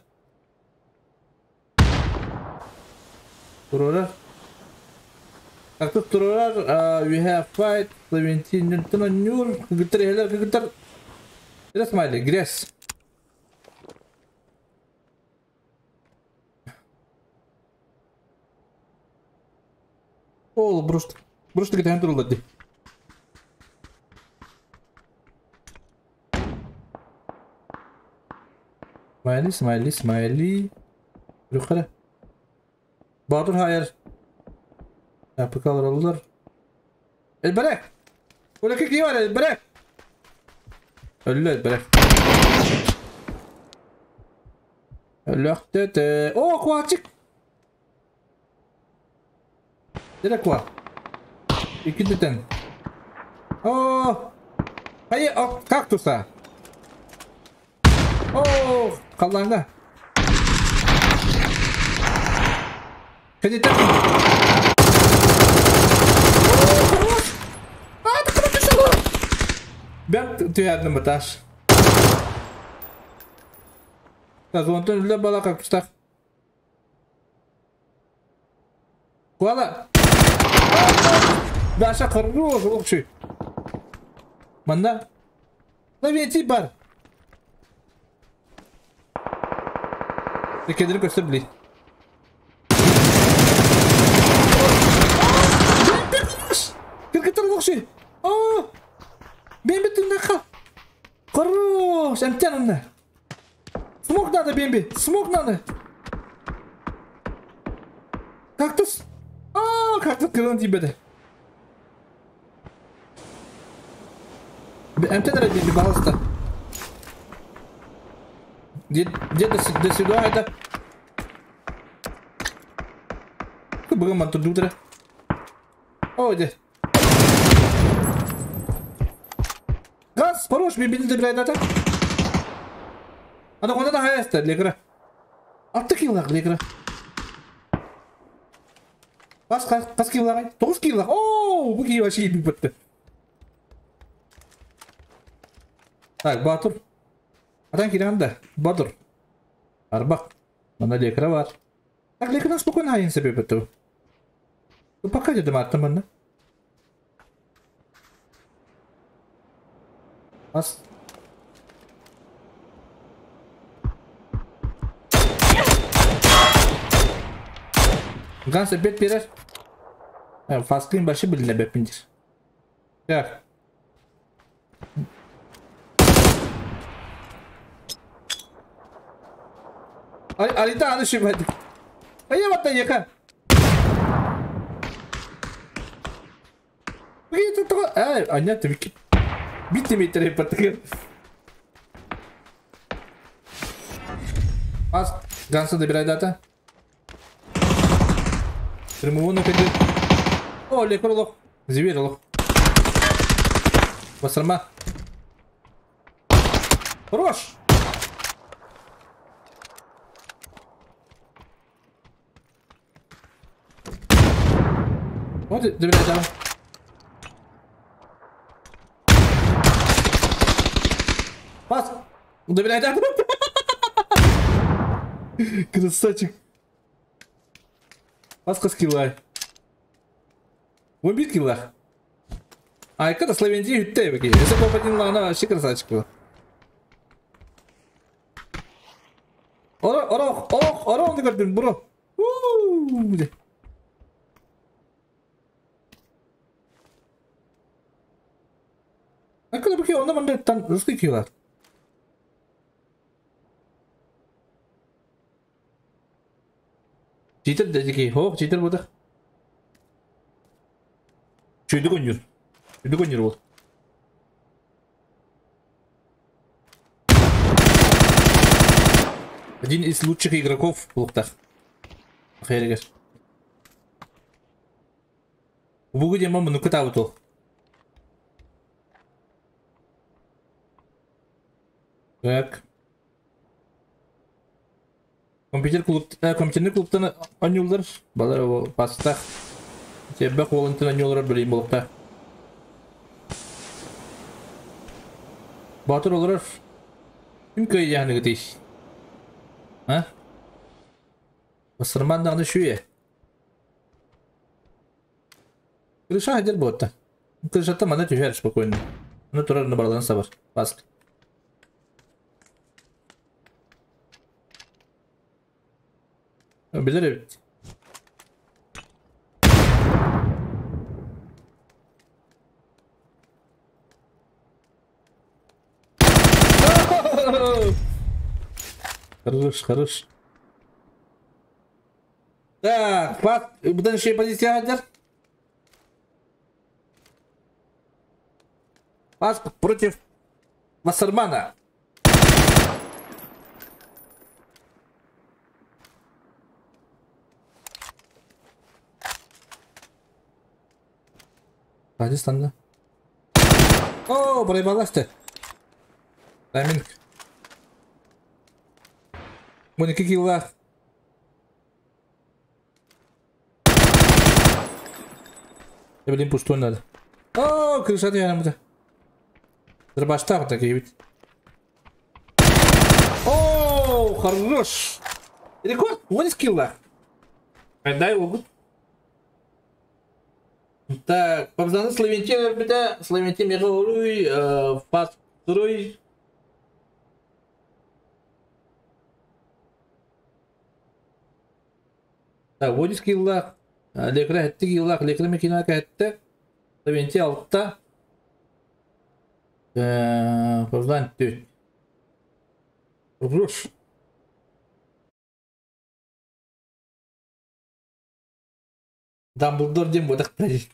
Турора. Так тут турорар, we have fight 17 нюр, гитар, гитар. Это смайли, грязь. О, брошт. Брошт гитар турлади. Смайли, смайли, смайли. Yukarı. Bahadır hayır. Yapıkalar alırlar. El bırak. Bırak ki var el bırak. Öldü bırak. Öldü. O kuaçık. Direkt kuat. İki tüten. Oo. Hayır, o kaktusa. О, халлааҥҥа. Кэнниттэн Бэрт түһэрдим быташ. Газонтан үлэ бала кактустах. Куала. Даша хорош, лучший. Манна. Лови бар. Кедри көстөр били. Кыргыттар лохши. О! Бемби тыннаха. Хорош, эмтен онна. Смок надо, Бемби, смок надо. Кактус. А, кактус кырын тибеде. Эмтен эрэ Бемби, пожалуйста. Где, где до, сюда это? Бүгін манту дудра. О, где? Газ, хорош, бибини добирает это. А то куда да легра. Алты килла легра. Бас қас килла 9 килла. О, бұл кей вообще бітті. Так, Батур. Атан кирганда, Батур. Арбак. Мына лекра бар. Так, лекра спокойно хайын себе бітті. Пока дедім аттым мына. Бас. Ганс бет берер. Фасклин башы біліне беппіндір. Так. Алита аны шибадык. Ая батта яка. Ай, аня ты Битти метр паттыгы. Бас, Ганса добирай дата. Примувону кеди. О, лекролох. Зверолох. Басарма. Хорош! Вот, добирай давай. Пас! Добирай да. Красавчик. Паска скиллай. Убит киллах. А это Словении үтте беки. Если попадин лана вообще красавчик был. Ора, ора, ора, ора, он говорит, бро. А когда беки, он нам там русский киллар. Читер дедики, хо, читер буде. Чуйды конюр. Чуйды конюр бол. Один из лучших игроков в луктах. Хайрегер. Бугу дема муну кытабытыл. Так. Компьютер клуб, компьютерный клубтан анюлдар, балар пастах. Тебе холонтын анюлдар билейм болукта. Батыр олар. Ким көй яны гытыш? А? Басырман дагы шуе. Крыша хадер ботта. Крышата мана түшәр спокойно. Ну турар на барлан сабыр. Баск. Билер evet. Хорош, хорош. Так, пак, будан еще позиция хадер. Паск против Вассермана. Hadi О, проебалась ты. Тайминг. 12 киллаах. Блин, пустой надо. О, крыша түһэн Дробаштаах да киһибит. О, хорош! Рекорд, 10 киллаах. Дай угут. Так, Павзаны Славентин өлбүтэ, Славентин мега уруй, фас уруй. Так, 10 киллаах, Лекра 7 киллаах, Лекра Мекина 7, Славентин 6, Павзан 4. Хорош. Дамблдор диэн буотах дии.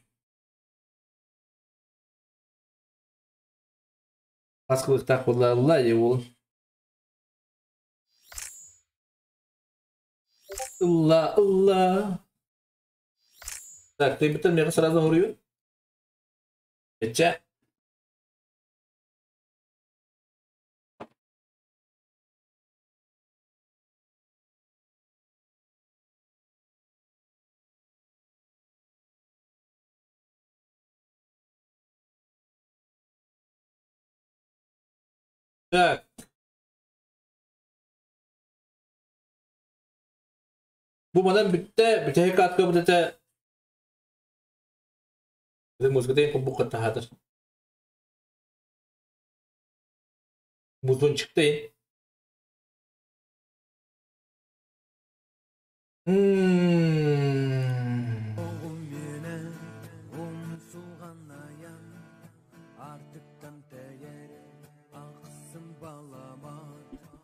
Хас кылыктаах буолла дии уолун. Ылла, ылла. Так, ты бүтэн миэхэ сразу хоруйун. Эчэ. Так. Бу манан бүттэ, бүтэһик аатка бүтэтэ. Музыкатын кубукка таһаатар. Музончиктайын.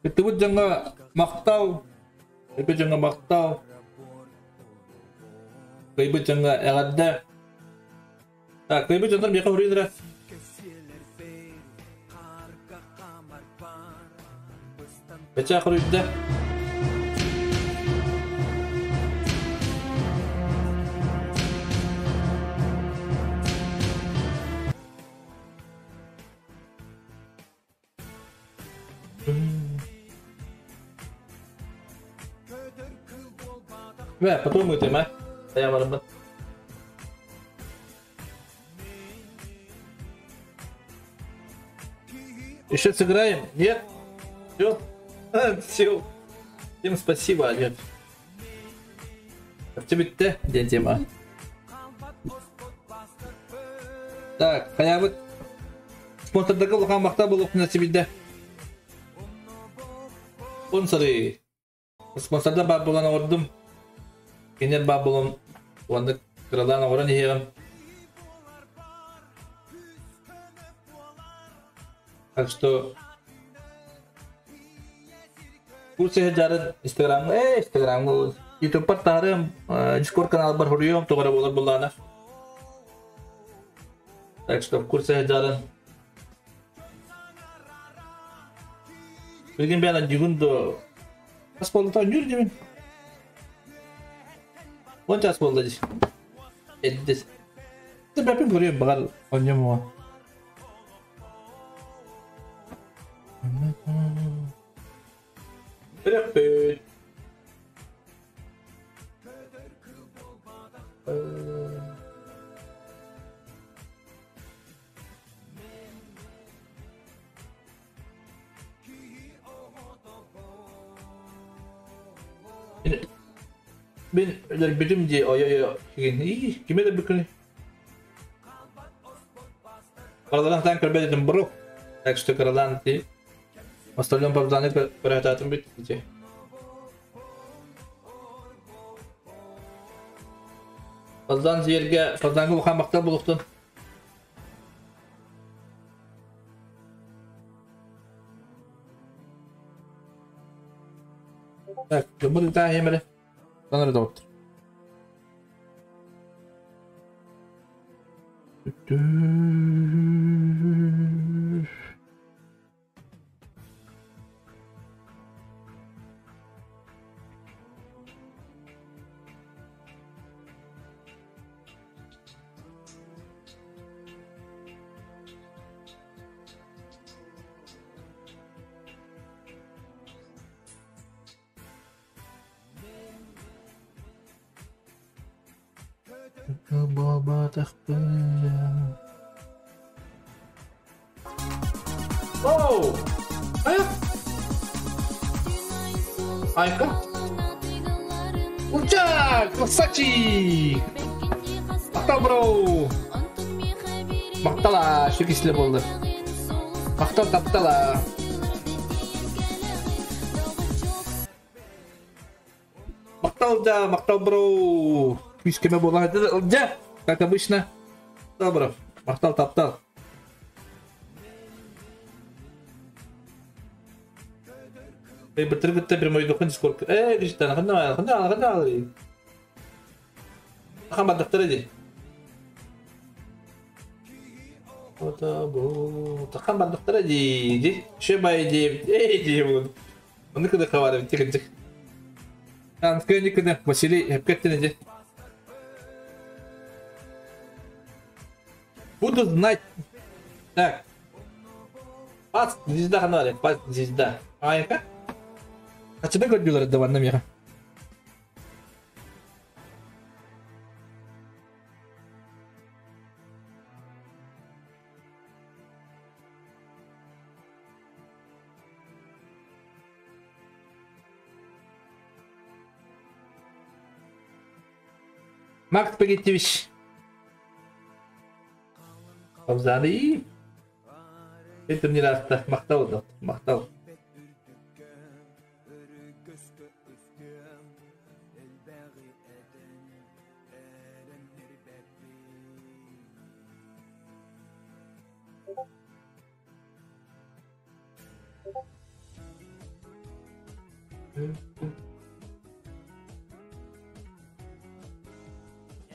Кыттыбыт дьоҥҥо махтал, эпи дьоҥҥо махтал, кыайбыт дьоҥҥо эҕэрдэ. Так, кыайбыт дьоннор миэхэ хоруйдара. Бэчээ хоруйда. Бэ, потом ыытыам, а? Хайа барыммын. Еще сыграем? Нет? Все? Все. Всем спасибо, Олег. Тебе день тема. Так, хайабыт. Спонсордарга улахан махтал буолуохтун сибидде. Спонсоры. Спонсордар баар буолан оҥордум. Кинилэр баар буолан уонна кыралаан оҥорон иһиэҕим. Так что курс сыһыдьарын Инстаграмҥа, Инстаграмҥа, Ютубпар таһарыам, Дискорд каналбар хоруйуом, тоҕо эрэ буолар буоллаҕына. Так что курс сыһыдьарын Билигин бэйэн дьүгүн до Хас буолла оонньуур дьүмүн. 10 час буолла дии. Эрдэ. Бэппин көрүөм баҕар оонньуом Көрөхпүт. Мин өлөрбүтүм дии ой-ой-ой кими өлөрбүккүнүй? Барыларын сатаан көрбөт этим бро. Так что кыралаан ти остальном Богданы көрөтаатым бүт ити. Богдан зиэргэ Богданга улахан махтал булуктун. Так, дьоммут ытаа иһим эрэ. Тан эрэ доҕоттор. Оу! Айка? Ульча! Красавчик! Махтал, бро! Махтала, шүкүсле болды. Махтал таптала. Махтал да, махтал, бро! Күүскеме була. Да, как обычно. Махтал, бро. Махтал таптал. Бытыр прямой духын сколько. Гижтан, хана, хана, хана. Хан бадактар ди. Ота бу. Тахан бадактар ди. Ди. Шебай ди. Эй, ди бу. Оны кыды хавар, тихо тихо. Ан кыны кыды Василий хепкеттен ди. Буду знать. Так. Пас звезда хана, пас звезда. Айка. А тебе говорил давай на мира. Макс Пегетевич. Абзаны. Это мне раз махтал, да, махтал.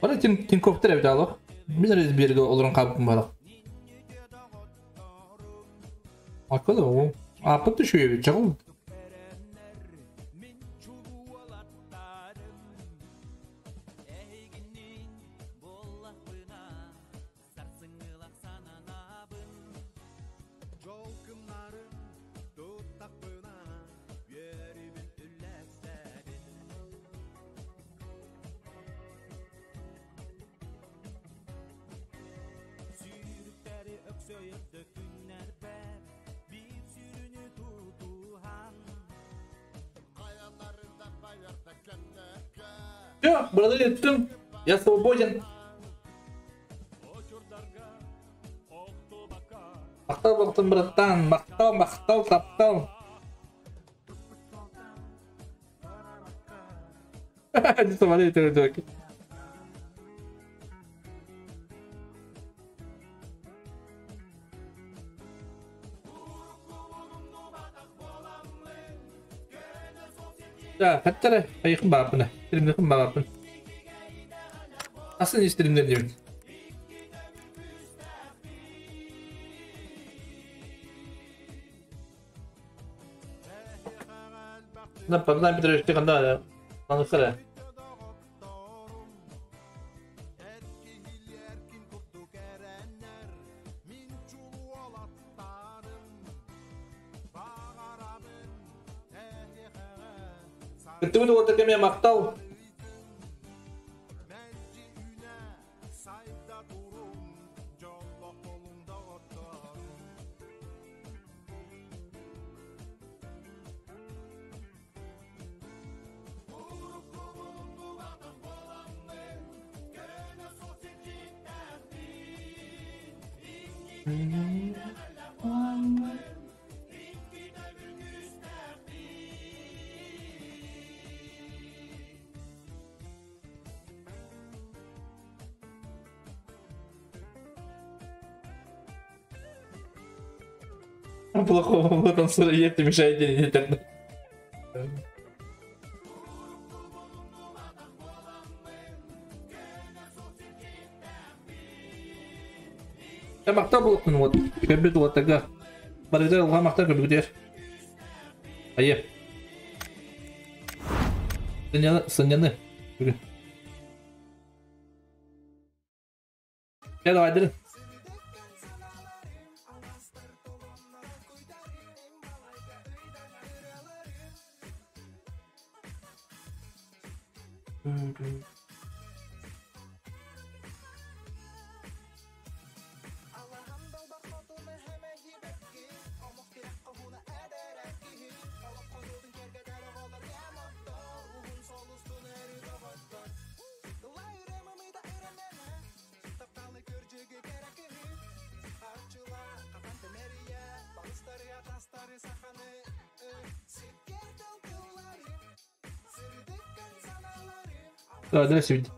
Бара Тинькофф эбит алох. Мин берге олорон кабыкым балах. Акылы о. Апыт түшү чагыл. Все, братан, я свободен. Мактал, бактым, братан, мактал, мактал, таптал. Не смотри, ты. Да, хаттара, айхын бапына. Стримдехин бапын. Асын стримдер деймін. Да, Богдан Петрович, ты когда? Анысыра. Күттүгүн уота кеме мактал. Плохого танцора ты мешаете интернет. Я мактал был, ну вот, көбүт вот тогда. Барыда алга мактал көбүтер. Айы. Сыняны, сыняны. Я давай, дыры. Адрес видит.